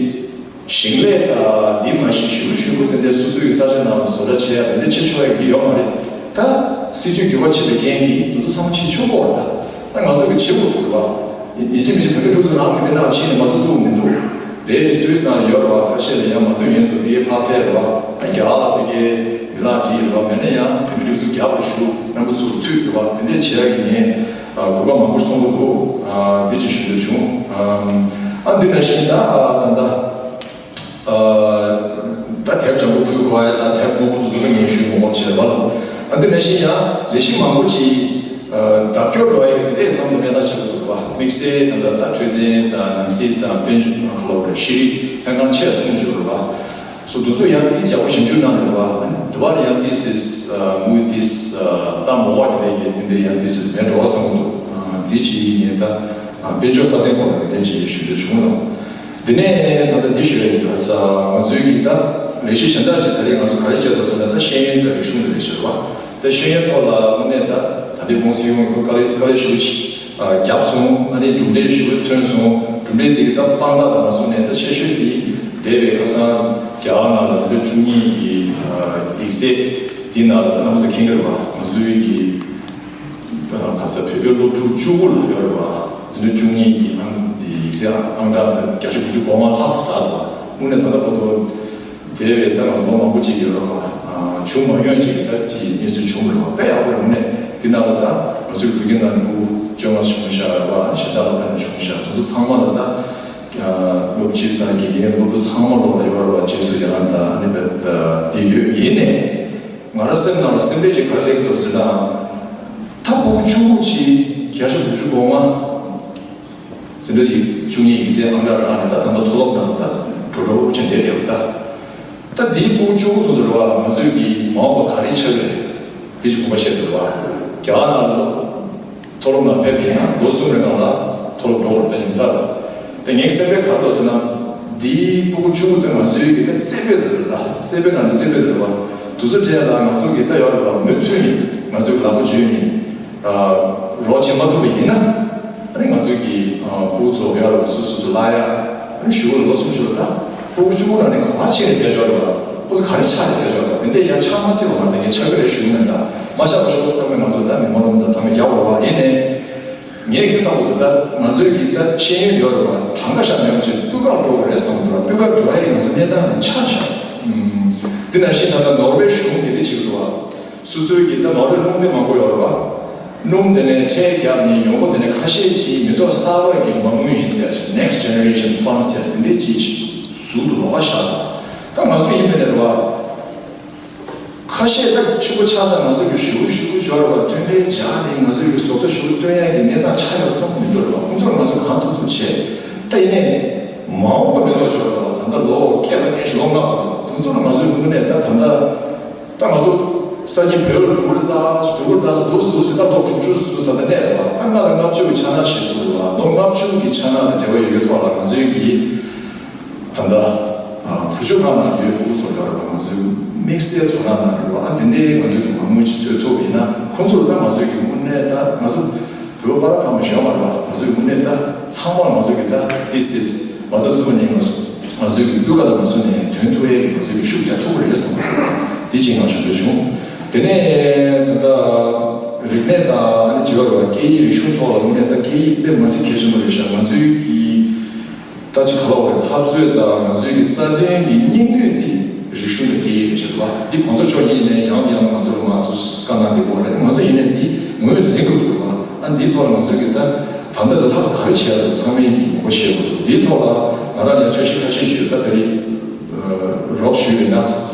ཞིང་ལས་དང་འདི་མ་གཞི་ཞུ་ཞུ་དེ་འདྲའི་སོ་སོའི་ས་ཆ་ནང་ལ་བཟོ་གྲྭ་བྱེད་ཡ་དེ་འདྲ་བྱེད་ཆོག་ཡ་གི་ཡོད་མ་རེད། ད་སྲིད་ཇུས་འགྱུར་བ་ཕྱིན་པའི་རྐྱེན་གྱིས་དེ་ཚོ་ཚང་མ་བྱེད་ཆོག་གི་རེད། ད་ད་ང་ཚོ་གི་བྱེད་དགོས་རེད་བ། ཡིན་གཅིག་མིན་གཅིག་བོད་ཀྱི་འབྲུག་ཚོ་རང་གི་དེ་ནང་ཕྱིན་ནས་མ་བཟོ་ཚུགས་མི་འདུག་དེ་སུད་སི་ནང་ཡོད་རེད་བ། ཁ་ཤས་ལ་ཡང་མ་བཟོ་ཡོན་ཚོ་དེ་གའི་ཕར་ཕེབས་རེད་བ། ད་རྒྱ་གར་ལ་དེ་གའི་མི་ལག་བྲིས་རེད་བ། མེད་ན་ཡང་བོད་ཀྱི་འབྲུག་ཚོ་རྒྱབ་ལ་བཞུགས། རྣམ་པ་ཚོ་མཐུད་རེད་བ། དེ་འདྲས་བྱེད་ཡ་གི་ངས་གོ་སྐབས་མང་པོ་ཞིག་མཐོང་གི་འདུག་འདི་ཅིག་ཞུ་འདོད་བྱུང་། ཨ་འདི་ནང་བཞིན་ད་ད་ད་ད་དེབ་ལྗང་ཁུ་ཕུལ་དགོས་ཡ་ད་དེབ་སྔོན་པོ་དེ་ཚོ་ངས་ཞུས་མ་དགོས་བྱས་པ་ལ། ཨ་འདི་ནང་བཞིན་ཡང་ལས་གཞི་མང་པོ་ཅིག་ལྡབ་སྐྱོར་འགྲོ་ཡ་གི་དེ་འདྲས་མཚམས་སུ་སྨན་ཐང་ཆེ་པོ་འདུག་པ། དམིགས་བསལ་ད་ལྟ་ད་འཕྲོད་བསྟེན་དང་ནང་སྲིད་དང་དཔལ་འབྱོར་ཁ་ལོ་རེ་ཤེས་རིག་ལྷན་ཁང་ཆེ་གསུམ་བྱུང་རེད་པ། སོ་དེ་ཚོ་ཡང་ཏིས་ཡག་པོ་ཞིབ་འཇུག་གནང་ཡོད་པ། དེ་བར་ཡང་ཏིས་སིས་མུ་ཏིས་ཏམ་མོ་བ་དེ་ལས་ཡེ་དེ་འདྲ་ཡང་ཏིས་སིས་མེད་འགྲོ་བ་བསམ་གྱི་འདུག་དེ་ཅི་ཡིན་ངས་ད་དཔལ་འབྱོར་སྲ་བརྟན་སྐོར་ལ་དེ་འདྲ་ཅིག་ཞུ་འདོད་བྱུང་ལ། དེ་ནས་ད་ལྟ་འདི་ཞུ་ཡ་ཡིན་ལ་ས་ང་ཚོའི་གི་ད་ལས་གཞི་གཞན་དག་ཅིག་ད་རེས་ང་ཚོ་ག་རེ་བྱས་འདུག་ཟེར་ན། ད་ཤེས་ཡོན་དང་རིག་གཞུང་དེ་རེད་ཤག་པ། ད་ཤེས་ཡོན་ཐོག་ལ་དངོས་གནས་ད་ད་ལྟའི་ཀུང་སི་ཡོངས་ཀྱི་དཀའ་ལས་དཀའ་ལས་ཞེ་པོ་ཅིག་བརྒྱབ་སོང་། ཨ་ནི་གྲུབ་འབྲས་ཞེ་པོ་ཐོན་སོང་། གྲུབ་འབྲས་དེ་གི་ད་དཔང་རྟགས་དང་མ་སོང་ནས་ད་ཆེ་ཤོས་དེ་འདས་པའི་ཁ་སང་རྒྱ་གར་ནང་ལ་འཛིན་གྲྭ་བཅུ་གཉིས་ཀྱི་ཡིག་ཚད་དེ་ནང་ལ་ད་ང་ཚོ་མཁྱེན་གྱི་རེད་པ། ང་ཚོའི་གི་ག་ས་བོད་པའི་སློབ་ཕྲུག་བཅུ་དགུ་ལ་ཡོད་རེད་པ། འཛིན་གྲྭ་བཅུ་གཉིས་ཀྱི་ཨང་དེ་ཡིག་ཚད་ཨང་གྲངས་ད་བརྒྱ་ཆ་དགུ་བཅུ་གོ་ལྔ་ལྷག་ཙམ་རག་འདུག་དངོས་གནས་ད་ལྟ་བར་དུ། དེ་བས་ད་ང་ཚོ་ལོ་མང་པོ་ཅིག་ཡོད་རེད་བ། བྱུང་མ་མྱོང་ཅིག་གི་ད་ཅིག་གནས་ཚུལ་བྱུང་རེད་བ། དཔེ་ཡག་པོ་རེད། དངོས་གནས་འདི་ནང་ལ་ད་ང་ཚོའི་བོད་ཁྱིམ་ནང་ནས་ཕྲུ་གུ་བཅོ་ལྔ་བྱུང་ཤག་རེད་བ། གཞན་དག་ལ་ཕན་བྱུང་ཤག་དེ་ཚོ་ཚང་མ་ལ་ད་སློབ་སྤྱི་དང་དགེ་རྒན་སློབ་ཕྲུག་ཚང་མ་ལོག་ལ་ཡོད་རེད་བ། རྗེས་སུ་ཡི་རང་དང་ཨ་ནི་བས་ད་དེ་ཡོད། ཡིན་ནའི་ང་རང་སེམས་ནང་ལ་སེམས་ཁྲལ་ཅིག་ག་རེ་སླེབས་འདུག་ཟེར་ན། ད་ཕྲུ་གུ་ཆུང་ངུ་ཅིག་བརྒྱ་ཆ་དགུ་བཅུ་གོ་ལྔ། འཛིན་གྲྭ་ཡིག་བཅུ་གཉིས་ཡིག་ཚད་ཨང་གྲངས་རག་ནས་ད་ད་ལྟ་མཐོ་སློབ་ནང་ད་འགྲོ་འགྲོ་བྱས་བསྡད་ཡོད་ད། ད་འདིའི་ཕྲུ་གུ་ཆུང་ངུ་དེ་ཚོ་རེད་བ། ང་ཚོས་ཀྱི་མ་འོངས་པ་ག་རེ་ཆགས་ཀྱི་རེད། དེ་ཞིག་དགོངས་པ་བཞེས་དགོས་རེད་བ། རྒྱ་གར་ནང་ལ་མཐོ་སློབ་ནང་ཕེབས་ཡིན་ན་ལོ་གསུམ་རིང་ལ་མཐོ་སློབ་འགྲོ་དགོས་རེད། ད་ཡིན་ད། ད་ངས་སེམས་པའི་ག་རེ་འདུག་ཟེར་ན། འདིའི་ཕྲུ་གུ་ཆུང་ངུ་དེ་ང་ཚོའི་གི་ད་རྩེ་དཔོན་དེ་རེད་ད། རྩེ་དཔོན་ནང་ནས་རྩེ་དཔོན་དེ་རེད་བ། དེ་ཚོ་གྲས་ལ་ང་ཚོ་གི་ད་ཡོད་རེད་བ། མུ་མཐུད་ནས་ང་ཚོའི་ལག་པ་འཇུས་ནས། རོགས་བྱེད་མ་ཐུབ་པ་ཡིན་ན། ཨ་ནི་ང་ཚོའི་གི་ཕྲུ་གུ་ཚོ་ཡར་ལ་སོ་སོ་སོ་ལ་ཡ། ཨ་ནི་གཞུག་ལ་ལོ་གསུམ་ཞིག་ལ་ད་ཕྲུ་གུ་ཆུང་ངུ་ལ་ནི་ག་པར་ཕྱིན་ནས་ཟེར་ཆོག་རེད་བ། ཁོ་ཚོ་ག་རེ་ཆགས་རེད་ཟེར་ཆོག་རེད་བ། དེ་འདྲས་ཡར་ཆགས་མ་སྲིད་པ་མ་གཏོགས་ངས་ཆགས་ཀྱི་རེད་ཞུ་གི་མེད་ད། མ་ཆགས་པ་ཤོག་ཚང་མས་ང་ཚོ་ད་མི་མང་རུམ་ད་ཚང་མས་རྒྱབ་རོགས་བ། ཡིན་ནའི་ངས་ཀྱི་བསམ་བློ་ད་ང་ཚོའི་གི་ད་ཤེས་ཡོན་ཡོད་རེད་བ། གྲངས་ཀ་ཤ་མེད་པ་ཅིག་སྤུས་ཀ་འགྲོ་གི་རེད་བསམ་གི་འདུག་སྤུས་ཀ་འགྲོ་ཡ་ཡིན་ང་ཚོ་གནས་སྟངས་ནི་ཆགས་ཤག་འདི་ནང་བཞིན་ད་ལྟ་ནོར་ཝེ་གཞུང་གི་འདི་བྱེད་གི་འདུག་བ། སོ་སོའི་གི་ད་ནོར་ཝེ་སྣུམ་དེ་མང་པོ་ཡོད་རེད་བ། སྣུམ་དེ་ནས་ཁྲལ་བརྒྱབ་ནས་ཡོང་སྒོ་དེ་ནས་ཁ་ཤས་ཅིག་མི་ཐོག་གསར་པ་གི་མ་དངུལ་ཡིན་ཟེར་ཞིག next generation fund ཟེར་དེ་འདྲས་ཅིག་ཟུར་དུ་ལོག་པ་བཞག་འདུག་ད་ང་ཚོ་ཡིན་པས་ན་རེད་བ། ཁ་ཤས་ད་ཕྱུག་པོ་ཆགས་ས་ང་ཚོ་གི་ཞུ་ཞུ་ཞོར་བ་མཐུན་འབྲེལ་སྦྱར་ནས་ང་ཚོ་གི་བཟོ་ལྟ་ཞུ་སྟོན་ཡ་གི་གནས་སྟངས་ཆགས་ཡོད་བསམ་མི་འདུག་རེད་བ། ཁོང་ཚོར་ང་ཚོ་གང་ཐུབ་ཐུབ་བྱས། ད་ཡིན་ནའི་མ་འོངས་པ་མི་ཐོག་ཞོར་བ་ད་ལྟ་ལོ་བརྒྱད་པ་ཉི་ཤུ་ལོ་ལྔ་བར་དུ་ཚོ་ལ་ང་ཚོའི་དངོས་གནས་ད་ད་ལྟ་ད་ང་ཚོ་ས་ཀྱི་བོད་ལ་འུར་ལྟ་འུར་ལྟ་འདུག་འདུག་ཟེར་ད་ལོ་དྲུག་ཅུ་ཟུར་ཟ་ད་གནས་རེད་བ། ད་ལྔ་དང་ལྔ་བཅུ་གི་ཆ་ནག་ཞིག་བཟོ་དགོས་རེད་བ། ལོ་ལྔ་བཅུ་གི་ཆ་ནག་དང་འབྲེལ་བ་ཡོད་ཐོག་ལ་ང་ཚོའི་གི་ད་ལྟ་བུ་ཆུ་ཁ་ནང་ཡོད་ཕྲུ་གུ་ཚོ་ཡོད་རེད་བ། ང་ཚོའི་དམིགས་བསལ་དོ་སྣང་གནང་རེད་བ། ཨ་འདི་འདྲའི་ང་ཚོའི་གི་མ་དངུལ་ཅིག་འཚོལ་ཐུབ་ཡིན་ན་ཁོང་ཚོ་ལ་ད་ང་ཚོའི་གི་དངོས་གནས་ད་ང་ཚོ་བོད་པ་ར་ཁ་མ་གཞན་མ་རེད་བ། ང་ཚོའི་དངོས་གནས་ད་ཚང་མ་ང་ཚོའི་གི་ད་ཏི་སིས་མ་རྩ་བཙུགས་ནས་ང་ཚོ་ང་ཚོའི་གི་སྤུས་ཀ་ལ་ང་ཚོ་ནས་དོན་ཐུབ་ཡས་ཀྱི་ང་ཚོའི་གི་ཤུགས་རྒྱག་ཐུབ་ཀྱི་རེད་བསམ་གི་རེད་བ། འདི་ཅིག་ང་ཞུ་འདོད་བྱུང་། དེ་ནས་ད་ལྟ་རིག་གནས་དང་ཨ་ནི་བྱེད་པ་རེད་བ། སྐད་ཡིག་རིག་གཞུང་ཐོག་ལ་དངོས་གནས་ད་སྐད་ཡིག་དཔེ་མ་སྲིད་གལ་ཆེན་པོ་རེད་ཤག་ང་ཚོའི་གི་ད་ཅི་ག་ལ་བ་རེད། འཐབ་རྩོད་དང་ང་ཚོའི་གི་རྩ་དོན་གི་སྙིང་བསྡུས་འདི་རིག་གཞུང་དང་སྐད་ཡིག་རེད་ཤག་བ། འདི་གོང་ས་མཆོག་གཉིས་ནས་ཡང་ཡང་ང་ཚོ་ལ་མ་ཐུག་བཀའ་གནང་འདི་གོ་རེད། ང་ཚོ་ཡིན་ནའི་འདི་ངོས་འཛིན་དགོས་འདུག་བ། ཨ་འདིའི་ཐོག་ལ་ང་ཚོའི་གི་ད་ད་ལྟ་ལ་ལྷག་ས་ག་རེ་བྱས་ཡོད་ཚང་མས་ཀྱི་ངོ་རྒོལ་བྱེད་དགོས་འདུག་འདིའི་ཐོག་ལ་ང་རང་ཡང་འཆར་གཞི་ཁ་ཤས་ཞུས། ད་དེ་རིང་རོགས་ཞུས་པས་ན་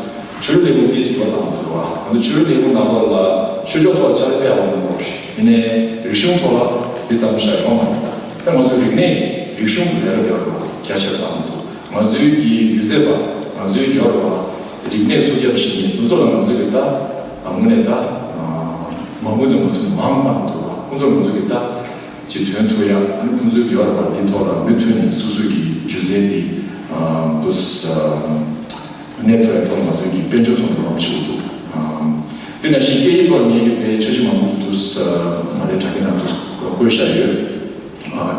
ཆོས་རིག་ལས་ཁུངས་ཏིས་ཀྱི་བ་དང་འདུག་བ། ད་ལྟ་ཆོས་རིག་ལས་ཁུངས་ནང་ལོགས་ལ་ཆོས་ཕྱོགས་ཐོག་ལ་ཕྱག་ལས་སྤེལ་བ་མི་འདུག་ཡིན་ནའི་རིག་གཞུང་ཐོག་ལ་འདི་ཙམ་བཞག་ཡོང་མ་རེད། ད་ད་ང་ཚོའི་རིག་གནས་རིག་གཞུང་ལས་རབ་ཡོད་རེད་བ། རྒྱ་ཆེར་བཏང་འདུག་ང་ཚོའི་གི་སྒྱུ་རྩལ་པ་ང་ཚོའི་ཡོད་རེད་བ། རིག་གནས་སྲུང་སྐྱོབ་བྱེད་མཁན་དེ་ཚོ་ལ་ང་ཚོའི་གི་ད་དངོས་གནས་ད་མ་དངུལ་དུ་ང་ཚོ་མང་བཏང་འདུག་བ། ཁོང་ཚོ་ང་ཚོའི་གི་ད་ཅིག་དོན་ཐུབ་ཡ་ཨ་ནི་ཁོང་ཚོའི་གི་ཡོད་རེད་བ། དེའི་ཐོག་ལ་མུ་མཐུད་ནས་སོ་སོའི་གི་སྒྱུ་རྩལ་དེ་འདུག་གནས་ཐུབ་ཡ་ཐོག་ང་ཚོའི་གི་དཔལ་འབྱོར་ཐོག་ནས་རོགས་བྱེད་དགོས་འདུག་དེ་ནང་བཞིན་སྐད་ཡིག་ཐོག་ངེད་ཀྱི་དཔེ་འཆར་གཞི་མང་པོ་འདུག་ང་རའི་དྲ་རྒྱའི་ནང་དུ་བཀོད་བཞག་ཡོད།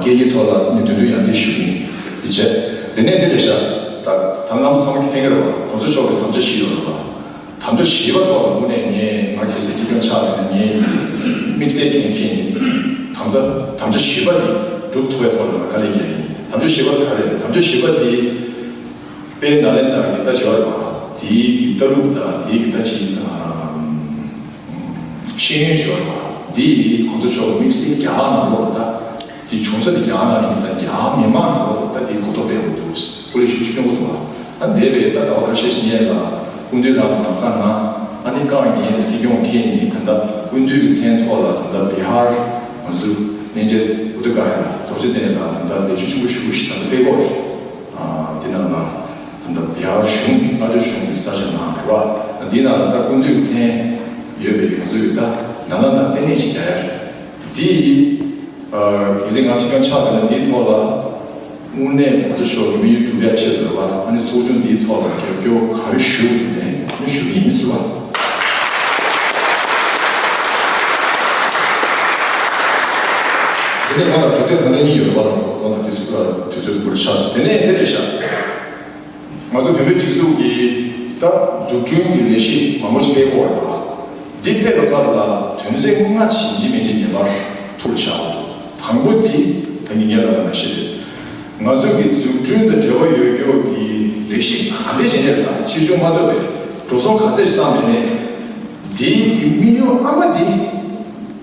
སྐད་ཡིག་ཐོག་ལ་ངས་དོན་དུ་ཡང་འདི་ཞུ་གི་ཡིན། འདི་བྱས། དེ་ནས་འདི་རེད་ཤག་ད་ད་ ད་ལམ་ཚང་མ་མཁྱེན་གྱི་རེད་བ། གོང་ས་མཆོག་གི་དམ་བཅའ་བཞི་ཡོད་རེད་བ། དམ་བཅའ་བཞི་པ་ཐོག་ལ་དངོས་གནས་ངས་ང་གལ་སྲིད་སྲིད་སྐྱོང་ཆགས་པ་ཡིན་ན། ངས་དམིགས་བསལ་འགན་འཁྱེར་ནས་དམ་བཅའ་དམ་བཅའ་བཞི་པ་དེ་སྒྲུབ་ཐུབ་པའི་ཐོག་ལ་ང་དཀའ་ལས་རྒྱག་གི་ཡིན། དམ་བཅའ་བཞི་པ་ག་རེ་རེད། དམ་བཅའ་བཞི་པ་དེ་དཔལ་ནཱ་ལེནྡྲ་གི་ད་འབྱོར་བ་དེའི་གི་ལྟ་གྲུབ་དང་དེའི་གི་ད་ཅིག་ཤེས་ཡོན་འབྱོར་བ་དེ་གོང་ས་མཆོག་དམིགས་བསལ་རྒྱ་གར་ནང་ལོགས་ལ་ད། དེ་བྱུང་ས་དེ་རྒྱ་ནག་ཡིན་ཙང་རྒྱ་མི་མང་ནང་ལོགས་ལ་ད་དེའི་གོ་རྟོགས་སྤེལ་དགོས་འདུག་སྐུ་ལས་ཤུགས་ཆེན་པོ་འདུག་ཨ་འདས་པའི་ད་ཟླ་བ་ཁ་ཤས་ཤིག་སྔོན་ལ་སྐུ་མདུན་ལགས་ནང་བཀའ་གནང་། ཨ་ནི་བཀའ་བརྒྱུད་ནས་སྲིད་སྐྱོང་འཁེལ་ནས་ད་ལྟ་སྐུ་མདུན་གྱི་མཚན་ཐོག་ལ་ད་ལྟ་བི་ཧར་ང་ཚོ་གླིང་རྗེ་ཨུ་ཏྲ་ཀ་ཡ་རྡོ་རྗེ་གདན་ལ་ད་ལྟ་ལས་བྱེད་ཆེན་པོ་ཞུ་ཞིག་ད་ལྟ་སྤེལ་གོ་རེད། ཨ་དེ་ནང་ལ་ད་ལྟ་བི་ཧར་གཞུང་གི་ཨ་རི་གཞུང་གི་ས་ཆ་ནང་རེད་བ། འདི་ནང་ལ་ད་སྐུ་མདུན་མཚན་ཡོད་པའི་ང་ཚོ་ཡོད་ད་ནང་ལ་ད་ལྟ་ལྟེ་གནས་ཤིག་རྒྱག་ཡ་རེད། འདི། གལ་སྲིད་ང་སྲིད་སྐྱོང་ཆགས་པ་ན་འདིའི་ཐོག་ལ་དངོས་གནས་གོང་ས་མཆོག་གི་དམིགས་ཡུལ་འགྲུབ་ཡག་ཆེད་དུ་རེད་བ། ཨ་ནི་ཚོགས་ཆུང་འདིའི་ཐོག་ལ་རྒྱབ་སྐྱོར་ག་རེ་ཞུ་དགོས་ནས་ཨ་ནི་ཞུ་གི་ཡིན་ཟེར་བ། དེ་ནས་ང་ལ་དུས་ཚོད་ད་ལྟ་གཉིས་ཡོད་རེད་བ། ང་ལ་དུས་ཚོད་དུས་ཚོད་འགོར་ཆགས་སོང་། དེ་ནས་དེ་རེད་ཤག་ང་ཚོ་བོད་མིའི་སྒྲིག་འཛུགས་ཀྱི་ད་འཛུགས་སྐྲུན་གྱི་ལས་གཞི་མང་པོ་ཞིག་སྤེལ་དགོས་རེད་པ། འདི་སྤེལ་བའི་སྐབས་ལ་དོན་ཚན་ལྔ་ཞིག་ཡིན་གཅིག་མིན་གཅིག་ངེས་པར་ཐུགས་ལ་བཞག་དགོས་འདུག་དང་པོ་དེ་ད་ངས་ཉེ་ལ་ལ་ནང་བཤད་རེད། ང་ཚོ་གི་འཛུགས་སྐྲུན་དང་འབྲེལ་བ་ཡོད་རྒྱུ་གི་ལས་གཞི་ག་འདྲ་ཞིག་རེད་ལ་ཕྱིས་འབྱུང་མ་ཐོབ་པའི་འགྲོ་སོང་ག་ཚད་ཞིག་བཏང་བ་ཡིན་ནའི་འདིའི་གི་དམིགས་ཡུལ་ཨ་མ་འདི།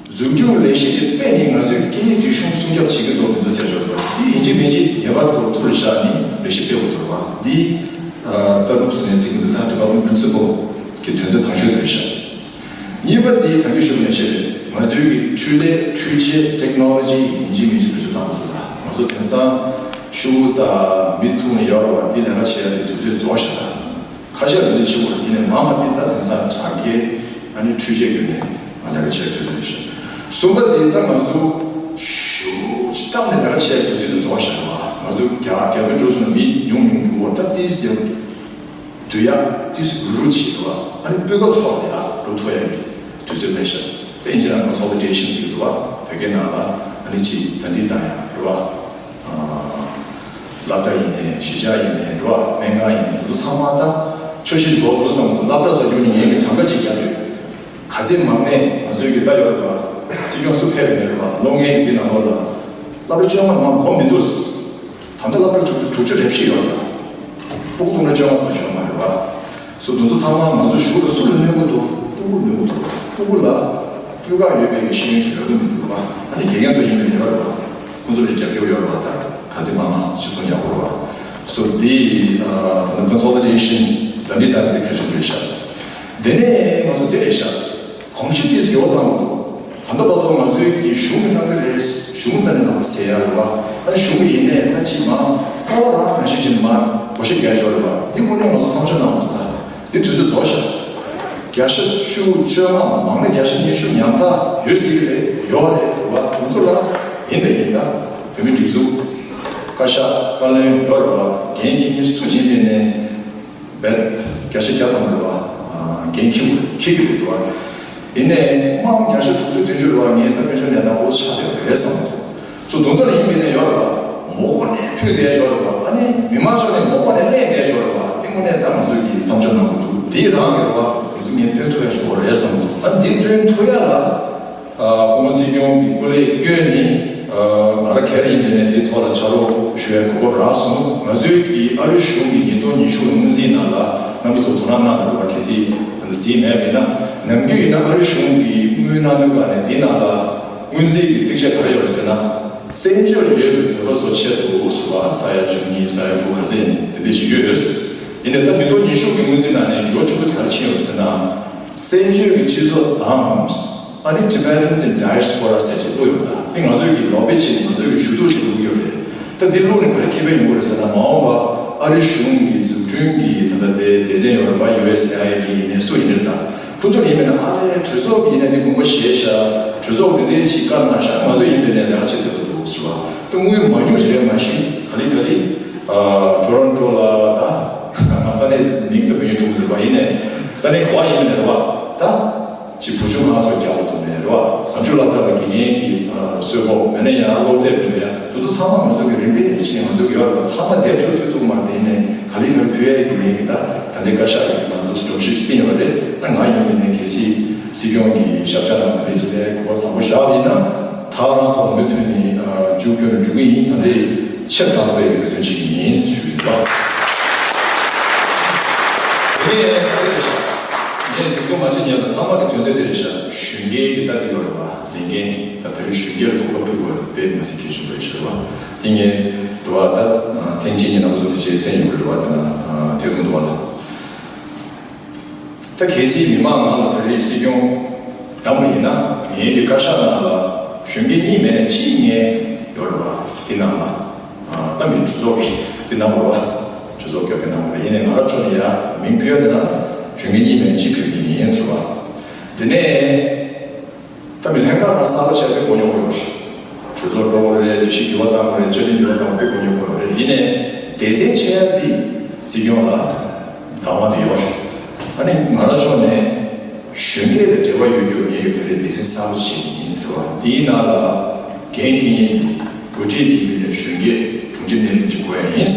འཛུགས་སྐྲུན་ལས་གཞི་དེ་སྤེལ་ནས་ང་ཚོའི་སྐད་ཡིག་རིག་གཞུང་སྲུང་སྐྱོབ་བྱེད་ཀྱི་འདུག་མི་འདུག་ཟེར་ཞོར་དུ་དེ་ཡིན་གཅིག་མིན་གཅིག་ངེས་པར་དུ་ཐུགས་ལ་བཞག་ནས་ལས་གཞི་སྤེལ་དགོས་འདུག་བ། འདི་ལྟ་གྲུབ་ཟེར་ནས་ཚིག་འདི་ད་development principle་གི་དོན་ཚན་དང་ཤོས་དེ་རེད་ཤག་གཉིས་པ་དེ་ད་གིན་ཞུ་ནས་བཤད་རེད། ང་ཚོའི་གི་འཕྲུལ་ལས་འཕྲུལ་ཆས་ཊེག་ནོ་ལོ་ཇི་ཡིན་གཅིག་མིན་གཅིག་བེད་སྤྱོད་བཏང་དགོས་འདུག་ད་ང་ཚོ་དེང་སང་ཤུགས་དང་མི་ཐུག་ནས་ཡོད་རེད་བ། འདི་ལས་ཀ་བྱེད་ཡ་དེ་དུས་ཚོད་རྫོགས་ཤག་ད། ཁ་ཤས་ལ་འདི་ཕྱི་བོར་ཡིན་ནས་མང་བ་འདི་ད་དེང་སང་དྲ་རྒྱའི་ཨ་ནི་འཕྲུལ་ཆས་བརྒྱུད་ནས་ང་ལས་ཀ་བྱེད་ཐུབ་ཀྱི་རེད་ཤག་གསུམ་པ་འདི་ད་ང་ཚོ་ཞུ་སྟབས་ནས་ལས་ཀ་བྱེད་དུས་ཚོད་དུ་རྫོགས་ཤག་བ། ང་ཚོ་རྒྱ་རྒྱ་བོད་འགྲོ་ཚུལ་ན་མི་ཉུང་ཉུང་འགྲོ་བར་ད་ཏིས་ཡང་དུ་ཡ་ཏིས་རུ་རུ་བྱེད་བ། ཨ་ནི་སྤུས་ཀ་ཐོག་ལ་ཡ་འགྲོ་ཐུབ་ཡ་གི་དུས་ཚོད་མེད་ཤག་དེ་ཡིན་ཕྱིན་ན་consolidation་ཟེར་གི་འདུག་བ། བོད་སྐད་ནང་ལ་ཨ་ནི་ཅིག་ད་འདི་ད་ཡ་རེད་བ། སློབ་གྲྭ་ཡིན་ནའི་གཞིས་ཆགས་ཡིན་ནའི་རེད་བ། སྨན་ཁང་ཡིན་ནའི་དེ་ཚོ་ཚང་མ་ད་ཆོས་བཞིན་འགྲོ་འདུག་བསམ་འདུག་སློབ་གྲྭ་བཟོ་རྒྱུ་ནི་ངས་ཀྱི་གྲངས་ཀ་གཅིག་བརྒྱབ་ཡོད། ག་ཚད་མང་ནས་ང་ཚོའི་གི་ད་ཡོད་རེད་བ། སྲིད་སྐྱོང་སུ་ཕེབས་ཡོད་རེད་བ། ལོ་ལྔའི་འདི་ནང་ལོགས་ལ་སློབ་གྲྭ་བཅོ་ལྔ་མང་གོ་མི་འདུག་ད་ལྟ་སློབ་གྲྭ་དྲུག་ཅུ་དྲུག་ཅུ་རེ་བཞི་ཡོད་རེད་བ། སྤུ་གུ་སྟོང་ཕྲག་བཅོ་ལྔ་ཙམ་ཡོད་མ་རེད་བ། སོ་དེ་ཚོ་ཚང་མ་ང་ཚོ་གཞུག་ལ་སུ་ལ་གནོད་གི་འདུག་སྤུ་གུར་གནོད་གི་འདུག་སྤུ་གུ་ལ་སྤུས་ཀ་ཡོད་པའི་ཤེས་ཡོན་ཞིག་ཡོད་གི་མི་འདུག་བ། ཨ་ནི་དགེ་རྒན་ཚོ་ཡིན་པའི་ཡོད་རེད་བ། ཁོང་ཚོ་ལ་རྒྱབ་སྐྱོར་ཡོད་རེད་བ། ད་ག་ཚོད་མང་མང་ཞིག་ཚོ་ཡག་པོ་རེད་བ། སོ་འདི་ད་ལྟ་consolidation་ད་འདི་ད་འདི་གལ་ཆེན་པོ་རེད་ཤག་དེ་ནས་ང་ཚོ་དེ་རེད་ཤག་གོམས་གཤིས་དེ་ཡོད་དང་མི་འདུག་ད་ལྟ་བར་དུ་ང་ཚོའི་གི་གཞུང་གི་གནང་གི་རེད། གཞུང་ས་ནས་ལབ་ཟེར་ཡ་རེད་བ། ཨ་གཞུང་གི་ཡིན་ནའི་ད་ཅིག་མ་ཀ་བ་རང་ནང་བཞིན་བྱས་ནས་མ་བགོ་བཤའ་རྒྱག་ཆོག་རེད་བ། འདི་དངོས་གནས་ང་ཚོ་བསམ་ཤོག་གནང་དགོས་འདུག་ད་འདི་དུས་ཚོད་རྫོགས་ཤག་བརྒྱ་ཆ་བཅུ་བཅོ་ལྔ་མང་ན་བརྒྱ་ཆ་ཉི་ཤུ་ཉམ་ཐག་ཡོད་སྲིད་གི་རེད། ཡོད་རེད་བ། དེ་ཚོ་ལ་ཡིན་དང་ཡིན་ད་བོད་མི་སྒྲིག་འཛུགས་བཀའ་ཤག་བཀའ་བློན་ཡོད་རེད་བ། འགན་འཁྱེར་མཁན་སུ་ཡིན་པའི་ནས། བེད་བརྒྱ་ཆ་བརྒྱ་ཐམ་རེད་བ། འགན་འཁྱེར་འཁྱེར་གྱི་རེད་བ། ཡིན་ནའི་དམངས་བརྒྱ་ཆ་དྲུག་ཅུ་བདུན་ཅུ་རེད་བ། ངས་ད་དཔེ་ཆ་ལས་དང་པོ་ཆགས་བསྡད་པ་རེད་བསམ་སོང་། སོ་དོན་དག་ཡིན་མིན་ནས་ཡོད་རེད་བ། མོ་གོ་ནས་ཕུད་བསྡད་ཆོག་རེད་བ། ཨ་ནི་མི་མང་ཚོ་ནས་མོ་གོ་ནས་གླས་བསྡད་ཆོག་རེད་བ། དེ་དངོས་གནས་ད་ང་ཚོ་གི་བསམ་འཆར་གནང་དགོས་འདུག་དེ་རང་གི་རེད་བ། ང་ཚོ་ངས་སྟོན་ཐུབ་ཡ་ཞིག་དགོས་རེད་བསམ་འདུག་ཨ་འདི་སྟོན་ཐུབ་ཡ་ལ། སྐུ་ངོ་སྲིད་སྐྱོང་གི་སྐུ་ལས་བསྐྱོན་ནས། ང་རང་ག་རེ་ཡིན་པའི་ནས་འདིའི་ཐོག་ལ་ཕྱག་རོགས་ཞུ་བའི་གོ་སྐབས་རག་སོང་། ང་ཚོའི་གི་ཨ་རི་གཞུང་གི་ཉིས་སྟོང་ཉི་ཤུ་གི་སྔོན་རྩིས་ནང་ལ་རྣམ་པ་ཚོ་དོ་སྣང་གནང་དགོས་པ་གལ་སྲིད་ད་ལྟ་གཟིགས་མེད་པ་ཡིན་ན། ནམ་རྒྱུན་ཡིན་ན་ཨ་རི་གཞུང་གི་དངུལ་གནང་དུས་ག་ནས་འདི་ནང་ལ་སྔོན་རྩིས་ཀྱི་རྩིས་ཆད་ག་རེ་ཡོད་རེད་ཟེར་ན། བཙན་བྱོལ་ཡོད་པའི་བོད་པ་ཚོ་ཆེད་དུ་སུ་བ་ས་ཡ་བཅུ་གཉིས་ས་ཡ་དགུ་ག་ཚད་ནས་དེ་འདྲ་ཞིག་ཡོད་ཡོད། ཡིན་ནའི་ད་ཉིས་སྟོང་ཉི་ཤུ་གི་སྔོན་རྩིས་ནང་ནས་འགྱུར་བ་ཆེན་པོ་ག་རེ་ཕྱིན་ཡོད་རེད་ཟེར་ན། བཙན་བྱོལ་གྱི་སྤྱི་ཚོགས་དང་། ཨ་ནི་Tibetans in Diaspora་ཟེར་ཅིག་བླུགས་ཡོད་ད། དེ་ང་ཚོའི་གི་ལོ་པེ་ཆེ་ནི་ང་ཚོའི་གི་ཞུ་གཏུག་ཅིག་བླུགས་ཡོད་རེད། ད་འདི་བླུགས་ནས་ག་རེ་ཁེ་ཕན་ཡོང་གི་རེད་ཟེར་ན། མ་འོངས་པ་ཨ་རི་གཞུང་གི་འཛུགས་སྐྲུན་གྱི་ད་ལྟ་དེ་སྡེ་ཚན་ཡོད་རེད་པ། ཡུ་ཨེས་ཨེ་ཨའི་ཌི་ཡིན་ནའི་སུ་ཡིན་ནའི་ད། ཁོ་ཚོ་ཡིན་པས་ན་ཨ་ལས་གྲོས་ཚོགས་ཀྱི་ཡིན་ནའི་འདི་དགོངས་པ་བཞེས་ཤག་གྲོས་ཚོགས་དེ་འདྲའི་ཅིག་བཀའ་གནང་ཤག་ང་ཚོ་ཡིན་པས་ན་ལས་ཀ་བྱེད་ཐུབ་འདུག་ཟེར་བ། ད་དངུལ་མ་ཉུང་ཞིག་རེད་མ་གཞི་ག་ལེ་ག་ལེ། ཊོ་རོན་ཊོ་ལ་ད་ང་ས་གནས་མིང་ད་མི་ཡོང་ཆོག་གི་རེད་པ། ཡིན་ནའི་ས་གནས་ག་བ་ཡིན་པས་ན་རེད་པ། ད། ཅིག་བུ་ཆུང་ཁང་སོགས་རྒྱག་པ་དུ་མེད་རེད་བ། ཟབ་ཆོས་སློབ་གྲྭ་ལ་དགེ་རྒན་གྱི་ཨ་གསོལ་ཕོགས་མེད་ན་ཡང་སློབ་དེབ་ཡོད་ཡ་དུ་དུ་ཚང་མ་ང་ཚོ་གི་རིམ་པས་ཡིན་ཕྱིན་ང་ཚོ་གི་ཡོད་རེད་བ། ཚང་མ་དེབ་ཆོག་ཐུབ་ཐུབ་མ་དེ་ནས་ག་ལེ་ག་ལེ་ཕུལ་ཡ་གི་མིང་གི་ད་ད་ལྟའི་བཀའ་ཤག་གི་ང་ཚོ་སྒྲོམ་གཞི་ཅིག་བཏིང་ཡོད་རེད། ད་ང་ཡིན་མིན་ནས་གལ་སྲིད་སྲིད་སྐྱོང་གི་ཞབས་ཕྱི་ནང་ག་ལེ་ཅིག་ལས་གོ་བ་བཟང་པོ་བཞག་པ་ཡིན་ན་ད་རང་ཐོག་མུ་མཐུད་ནས་ཨ་མཇུག་སྐྱོང་འགྲོ་གི་ཡིན། ད་ལྟའི་ཆེར་བཏང་ཐུབ་ཡ་གི་འབད་བརྩོན་བྱེད་ཀྱི་ཡིན་ཞུ་ཡིན་པ། དེ་ནས་ངས་མཇུག་སྐྱོང་མ་བྱེད་སྔོན་ལ་ཐ་མ་གི་དོན་ཚན་དེ་རེད་ཤག་གཞོན་སྐྱེས་ཀྱི་ལྟ་དུས་ཡོད་རེད་པ། ལས་འགན་ད་དེ་རིང་གཞོན་སྐྱེས་ལ་གོ་སྐབས་ཕུལ་དགོས་པ་དེ་དཔེ་མི་སྲིད་གལ་ཆེན་པོ་རེད་ཤག་རེད་པ། དེ་ངས་དུ་བ་ད་ཐེངས་གཅིག་གཉིས་ནང་བཟོ་དེ་བྱས་སེམས་ཡོད་རེད་པ། དེ་ན་དེ་རུང་དུ་བ་ལ་ད་གལ་སྲིད་མི་མང་ནང་ལ་དེ་རིང་སྲིད་སྐྱོང་བདམས་པ་ཡིན་ན་ངའི་གི་བཀའ་ཤག་ནང་ལ་གཞོན་སྐྱེས་གཉིས་མེད་ན་གཅིག་ངའི་ཡོད་རེད་པ། དེ་ནང་ལ་ད་མི་གྲོས་ཚོགས་ཀྱི་དེ་ནང་བ་རེད་པ། གྲོས་ཚོགས་སྐྱོབ་པའི་ནང་བ་རེད། ཡིན་ནའི་ང་རང་ཕྱོགས་ནས་ཡ་མིང་བཀོད་དེ་ན་གཞོན་སྐྱེས་གཉིས་མེད་ན་གཅིག་ཕེབས་ཀྱི་ཡིན་ཟེར་བ། དེ་ནས་ད་མི་ལྷན་ཁང་ནང་གསར་པ་བྱས་པའི་གོ་མྱོང་ཡོད་རེད། གྲོས་ཚོགས་འགྲོ་དགོས་རེད། སྒྲིག་གཞི་འགྱུར་བ་གཏང་དགོས་རེད། བཅའ་ཁྲིམས་འགྱུར་བ་གཏང་དགོས་རེད། གོ་མྱོང་ཡོད་རེད། ཡིན་ནའི་སྡེ་ཚན་ཆེ་ཡ་དེ་སྲིད་སྐྱོང་ལ་བདམས་པ་དེ་ཡོད་རེད། ཨ་ནི་ང་རང་ཕྱོགས་ནས་གཞོན་སྐྱེས་དང་འབྲེལ་བ་ཡོད་རྒྱུ་ངེད་ཀྱི་དེ་རིང་སྡེ་ཚན་གསར་པ་ཞིག་ཡིན་ཟེར་བ་དེའི་ནང་ལ་འགན་འཁྱེར་མཁན་འགོ་ཁྲིད་དེ་ཡིན་ནའི་གཞོན་སྐྱེས་དྲུང་ཆེ་གནད་དོན་ཅིག་དགོས་ཡ་ཡིན།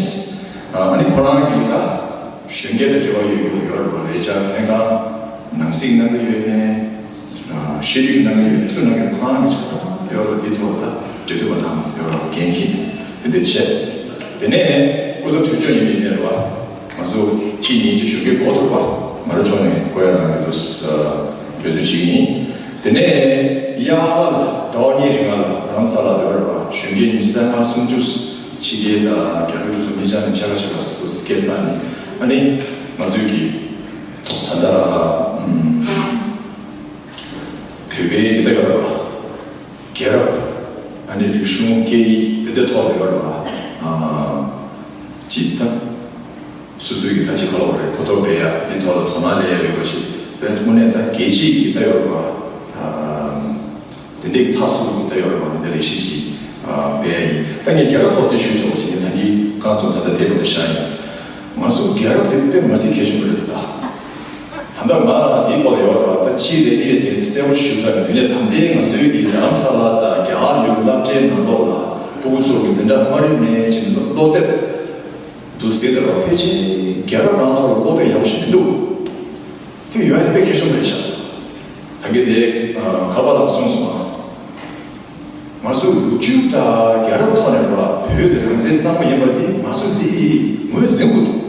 ཨ་ནི་ཁོ་རང་གིས་ད་གཞོན་སྐྱེས་དང་འབྲེལ་བ་ཡོད་རྒྱུ་ཡོད་རེད་པ། ལས་འཆར་ལྷན་ཁང་ནང་གཟིགས་གནང་གི་ཡོད་ནའི། ཤེས་རིག་གནང་གི་ཡོད་ནས་སུ་གནང་གི་ཁོ་རང་གི་ཆ་ཚང་ཡོད་རེད། དེ་ཐོག་ད་འབྲེལ་གཏུག་པ་དང་ཡོད་རེད། འགན་འཁྱེར་དེ་འདྲ་བྱས། དེ་ནས་སྐུ་ཚབ་དོན་གཅོད་ཡིན་པའི་ནས་རེད་པ། ང་ཚོ་གཅིག་ཉིན་གཅིག་ཞུ་གི་གོ་ཐུབ་པ་ང་རང་ཕྱོགས་ནས་གོ་ཡ་རང་གི་འདུག་འབད་བརྩོན་བྱེད་ཀྱི་ཡིན། དེ་ནས་ཡ་ཧ་ལ་ཟླ་བ་གཉིས་རིང་ལ་རྡ་རམ་ས་ལ་ཡོད་རེད་པ། གཞོན་སྐྱེས་ཉི་ཤུ་རྩ་ལྔ་སུམ་ཅུ་ཕྱི་རྒྱལ་དང་རྒྱ་བོད་ཀྲུང་གོ་མི་ཆ་ནས་ཆ་ག་ཆ་ག་སུ་སྐད་བཏང་ནས་ཨ་ནི་ང་ཚོའི་གི་ད་ལྟ་བོད་པའི་འདི་ལྟ་ཡོད་རེད་པ། རྒྱལ་རབས་ཨ་ནི་རིག་གཞུང་སྐད་ཡིག་འདི་འདྲ་ཐོག་ལ་ཡོད་རེད་པ། ཅིག་ད་སོ་སོའི་གི་ད་ཅིག་ག་ལ་བ་རེད། གོ་རྟོགས་སྤེལ་ཡ་འདི་ཐོག་ལ་དོ་སྣང་སླེབས་ཡ་ཡོད་པ་ཞིག་བས་དངོས་གནས་ད་རྒྱལ་སྤྱིའི་གི་ད་ཡོད་རེད་པ། དེ་འདྲའི་ཚགས་ཚུད་ཀྱི་ད་ཡོད་རེད་པ། འདི་འདྲ་ལས་གཞི་ཞིག་སྤེལ་ཡ་ཡིན། ད་ངས་རྒྱལ་རབས་ཐོག་དེ་ཞུས་ཆོག་པ་ཞིག་ངས་ད་གིན་རྐང་བཙུགས་ད་ལྟ་དེ་རུ་ད་བཞག་ཡིན། ང་ཚོ་རྒྱལ་རབས་དེ་དཔེ་མ་སྲིད་གལ་ཆེན་པོ་རེད་ད། ད་ལྟ་ང་འདིའི་སྐོར་ཡོད་ར་ད་ཅི་རེད་ཨི་རེད་དེ་གསལ་པོ་ཞུ་ཐུབ་མེད། དེ་ནས་ད་ལྟའི་ང་ཚོའི་གི་རྡ་རམ་ས་ལ་དང་རྒྱ་གར་ཡུལ་སློབ་གྲྭའི་ནང་ལོགས་ལ་སྤུ་གུ་ཚོ་གི་འཛིན་གྲྭ་དམའ་རིམ་ནས་ཕྱིན་སློབ་དེབ་དུ་ཟེར་དེ་ར་ཕལ་ཆེར་རྒྱལ་རབས་ནང་ཐོག་ལ་སློབ་དེབ་ཡག་པོ་ཞིག་མི་འདུག་དེ་ཡོད་ཡ་དཔེ་གལ་ཆེན་པོ་རེད་ཤག་ད་གིན་དེ་ཁ་པ་ལགས་གསུངས་སོང་ང་། ང་ཚོ་ལོ་རྒྱུས་དང་རྒྱལ་རབས་ཐོག་ནས་བ་བོད་དེ་རང་བཙན་གཙང་མ་ཡིན་པ་དེ་ང་ཚོ་འདི་ངོས་འཛིན་དགོས་འདུག་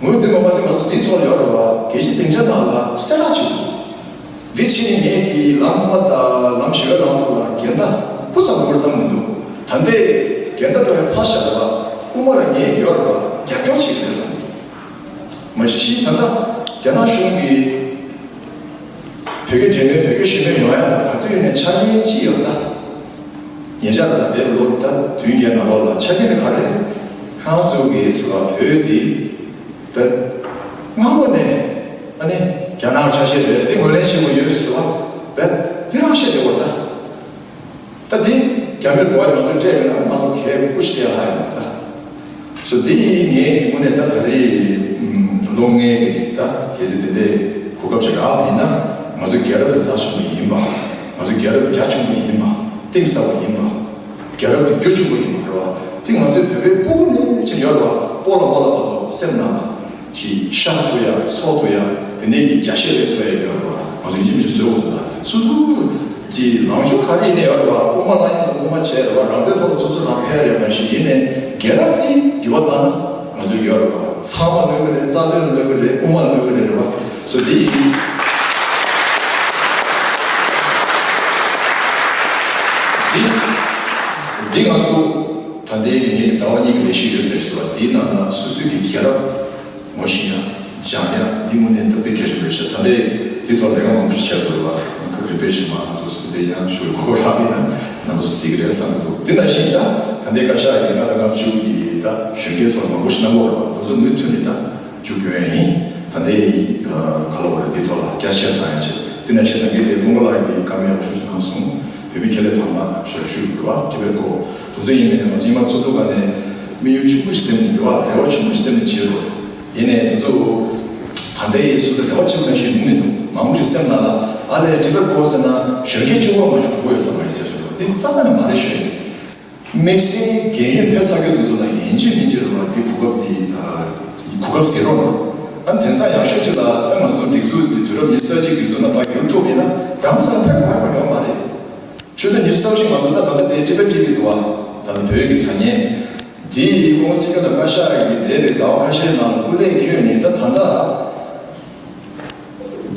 ངོས་འཛིན་པ་མ་ཟད་ང་ཚོ་འདིའི་ཐོག་ལ་ཡོད་རེད་བ་རྒྱལ་སྤྱི་སྡིངས་ཆ་ནང་ལ་གསལ་བསྒྲགས་བྱེད་དགོས། འདི་ཕྱི་ནས་ངས་ཀྱི་ལམ་ཁ་དང་ལམ་ཞི་བའི་ལམ་ཐོག་ལ་འགལ་ཟླ་སྤུ་ཙམ་ཡོད་བསམ་མི་འདུག་ད་ལྟའི་འགལ་ཟླ་འགྲོ་བའི་ཕ་ཤ་རེད་བ་དབུ་མ་ལ་ངས་ཡོད་རེད་བ་རྒྱབ་སྐྱོར་བྱེད་ཀྱི་རེད་བསམ་གྱི། མ་གཞི་ད་ལྟ་རྒྱ་ནག་གཞུང་གིས་བོད་སྐད་འདྲེས་མའི་བོད་སྐད་ཞུ་མཁན་ཡོང་ཡ་ལ་ག་དུས་ནས་ཆ་རྐྱེན་ཅི་ཡོད་ན། ཉེ་ཆར་ལ་འདས་པའི་ལོ་ད་བདུན་བརྒྱད་ནང་ལོགས་ལ་ཆ་རྐྱེན་དེ་ག་རེ་ཁོང་ཚོ་གིས་ཟེར་བ་བོད་འདི་བོད་སྔ་མོ་ནས་ཨ་ནི་རྒྱ་ནག་ཆ་ཤས་རེད་ཟེར་ངོས་ལེན་བྱེད་དགོས་ཡོད་ཟེར་བ་བོད་འདི་རང་བཤད་བསྡད་པ་ད། ད་དེ་རྒྱ་མིར་གོ་བ་ང་ཚོས་སྤྲད་ཡོད་ན་ང་ཚོ་གས་ཀུ་ཤི་ཡ་ཧ་ཡོད་ད། སོ་དེ་ཡིན་ངས་དངོས་གནས་ད་ད་རེས་ལོ་ལྔའི་ད་གལ་སྲིད་དེ་འདྲའི་གོ་སྐབས་ཅིག་རག་པ་ཡིན་ན་ང་ཚོ་རྒྱལ་རབས་དེ་རྩ་ཆེན་པོ་ཡིན་པ། ང་ཚོ་རྒྱལ་རབས་དེ་རྒྱ་ཆེན་པོ་ཡིན་པ། གཏིང་ཟབ་པོ་ཡིན་པ། རྒྱལ་རབས་དེ་རྒྱུ་ཆེན་པོ་ཡིན་པ་རེད་བ། དེ་ང་ཚོའི་བོད་པའི་སྤུ་གུ་ནས་ཕྱིན་ཡོད་རེད་བ། སྤོ་ལ་སྤོ་ལ་བར་དུ་སེམས་ནང་ཅིག་ཤར་ཐུབ་ཡ་ཚོར་ཐུབ་ཡ་དེ་འདྲའི་གི་རྒྱ་ཤེས་རེ་ཐུབ་ཡ་ཡོད་རེད་བ། ང་ཚོ་ཡིན་མི་ཞིག་བཟོས་འོང་ད་སོ་སོ་གི་ལངས་ཕྱོགས་ག་རེ་ཡིན་ནའི་ཡོད་རེད་བ། དབུ་མ་ལ་ཡིན་ཙང་དབུ་མ་བྱས་རེད་བ། རང་བཙན་ཐོག་ལ་སོ་སོ་རང་ཕན་རེད་མ་ཞིག་ཡིན་ནའི་རྒྱལ་རབས་དེ་འགྱུར་བ་བཏང་ན་ང་ཚོ་ཡོད་རེད་བ། ཚང་མ་གནོད་གི་རེད། རྩ་དོན་གནོད་གི་རེད། དབུ་མ་གནོད་གི་རེད་རེད་བ། སོ་དེ་ཡིན། འདི་འདི་ང་ཚོ་ད་ལྟའི་ངེད་ཀྱི་ཟླ་བ་གཉིས་ཀྱི་ལས་གཞི་ཡོད་ཟེར་ཞུ་བ་འདིའི་ནང་ན་སོ་སོའི་གི་རྒྱལ་རབས་ངོ་ཤེས་ཡ་སྦྱང་ཡ་འདི་དངོས་གནས་སྟབས་བདེ་གལ་ཆེན་པོ་རེད་ཤག་ད་ལྟའི་འདི་ཐོག་ལས་ཀ་མང་པོ་ཞིག་བྱས་དགོས་རེད་བ། ང་ཁ་རི་པེ་ཤི་མ་ང་ཚོ་སི་དེ་ཡང་ཞུ་གོ་རག་མིན་ན་རྣམ་པ་ཚོ་གཟིགས་ཀྱི་རེད་བསམ་གི་འདུག་འདི་ནང་བཞིན་ད་ད་ལྟའི་བཀའ་ཤག་གི་ལྔ་དང་ལྔ་བཅུ་གི་ད་གཞོན་སྐྱེས་ཚོ་མང་པོ་ཞིག་གནང་གི་ཡོད་རེད་བ། ང་ཚོ་མུ་མཐུད་ནས་ད། བཅུ་དགོས་ཡིན། ད་ལྟའི་ག་ལ་བ་རེད་འདི་ཐོག་ལ་རྒྱ་ཆེར་བཏང་ཡ་ཆེད་འདི་ནས་ཆེད་དང་གལ་ཏེ་ཀུན་དགའ་ལགས་ཀྱིས་བཀའ་མོལ་ཡག་ཤོས་ཤིག་གནང་སོང་། བོད་མི་ཁེ་ལས་དང་མ་ཞུ་ཞུ་རུ་བ་ཏི་བེད་ཀོ་དུ་ཚོད་ཡིན་མིན་ནས་ང་ཚོ་ཉི་མ་ཚོ་ཐུག་ག་ནས་དམིགས་ཡུལ་ཆུང་ཀུ་ཞིག་སེམས་ནས་ཡོད་བ་རེ་བ་ཆུང་ཀུ་ཞིག་སེམས་ནས་བྱེད་རོགས་ཡིན་ནས་དུ་ཚོ་ད་ལྟའི་སོ་སོ་རེ་བ་ཆེན་པོ་ནང་བཞིན་འདུག་མི་འདུག་མང་པོ་ཞིག་སེམས་ནང་ལ། ཨ་ལས་ཊི་བེཊ་སྐོར་ཟེར་ན་གཞོན་སྐྱེས་གཅིག་པོ་མ་གཞི་གོ་ཡོད་ས་མ་ཡིན་ཟེར་ཞུ་རོགས། འདི་རྩ་བ་ནས་མ་རེད་ཞུ་ཡིན། དམིགས་བསལ་རྒན་ཡོལ་ཕེབས་ཚར་མཁན་དེ་ཚོ་ལ་ཡིན་གཅིག་མིན་གཅིག་རེད་བ། འདི་གོ་སྐབས་འདི་ཨ་གོ་སྐབས་ཟེར་རོགས་གནང་། ཨ་དེང་སང་ཡག་ཤོས་ཅིག་ལ་ད་ང་ཚོ་སྒྲིག་འཛུགས་འདི་དུས་རབས་ཉི་ཤུ་རྩ་གཅིག་སྒྲིག་འཛུགས་ནང་ཕར་ཡོང་ཐུབ་ཡིན་ན་རྡ་རམ་ས་ལ་ཕེབས་དགོས་ཡག་ཡོད་མ་རེད། ཆུ་ཚོད་ཉི་ཤུ་རྩ་བཞི་ང་ཚོ་ད་ད་ལྟ་དེ་ཊི་བེཊ་ཊི་ཝི་འདུག་བ། ད་ལྟ་བོད་ཀྱི་དྲ་བརྙན་འདི་ཡི་ཁོང་སྲིད་སྐྱོང་དང་བཀའ་ཤག་གིས་འདས་པའི་ཟླ་བ་ཁ་ཤས་ནང་ལ་སྐུ་ལས་བསྐྱོན་ནས་ད་ད་ལྟ་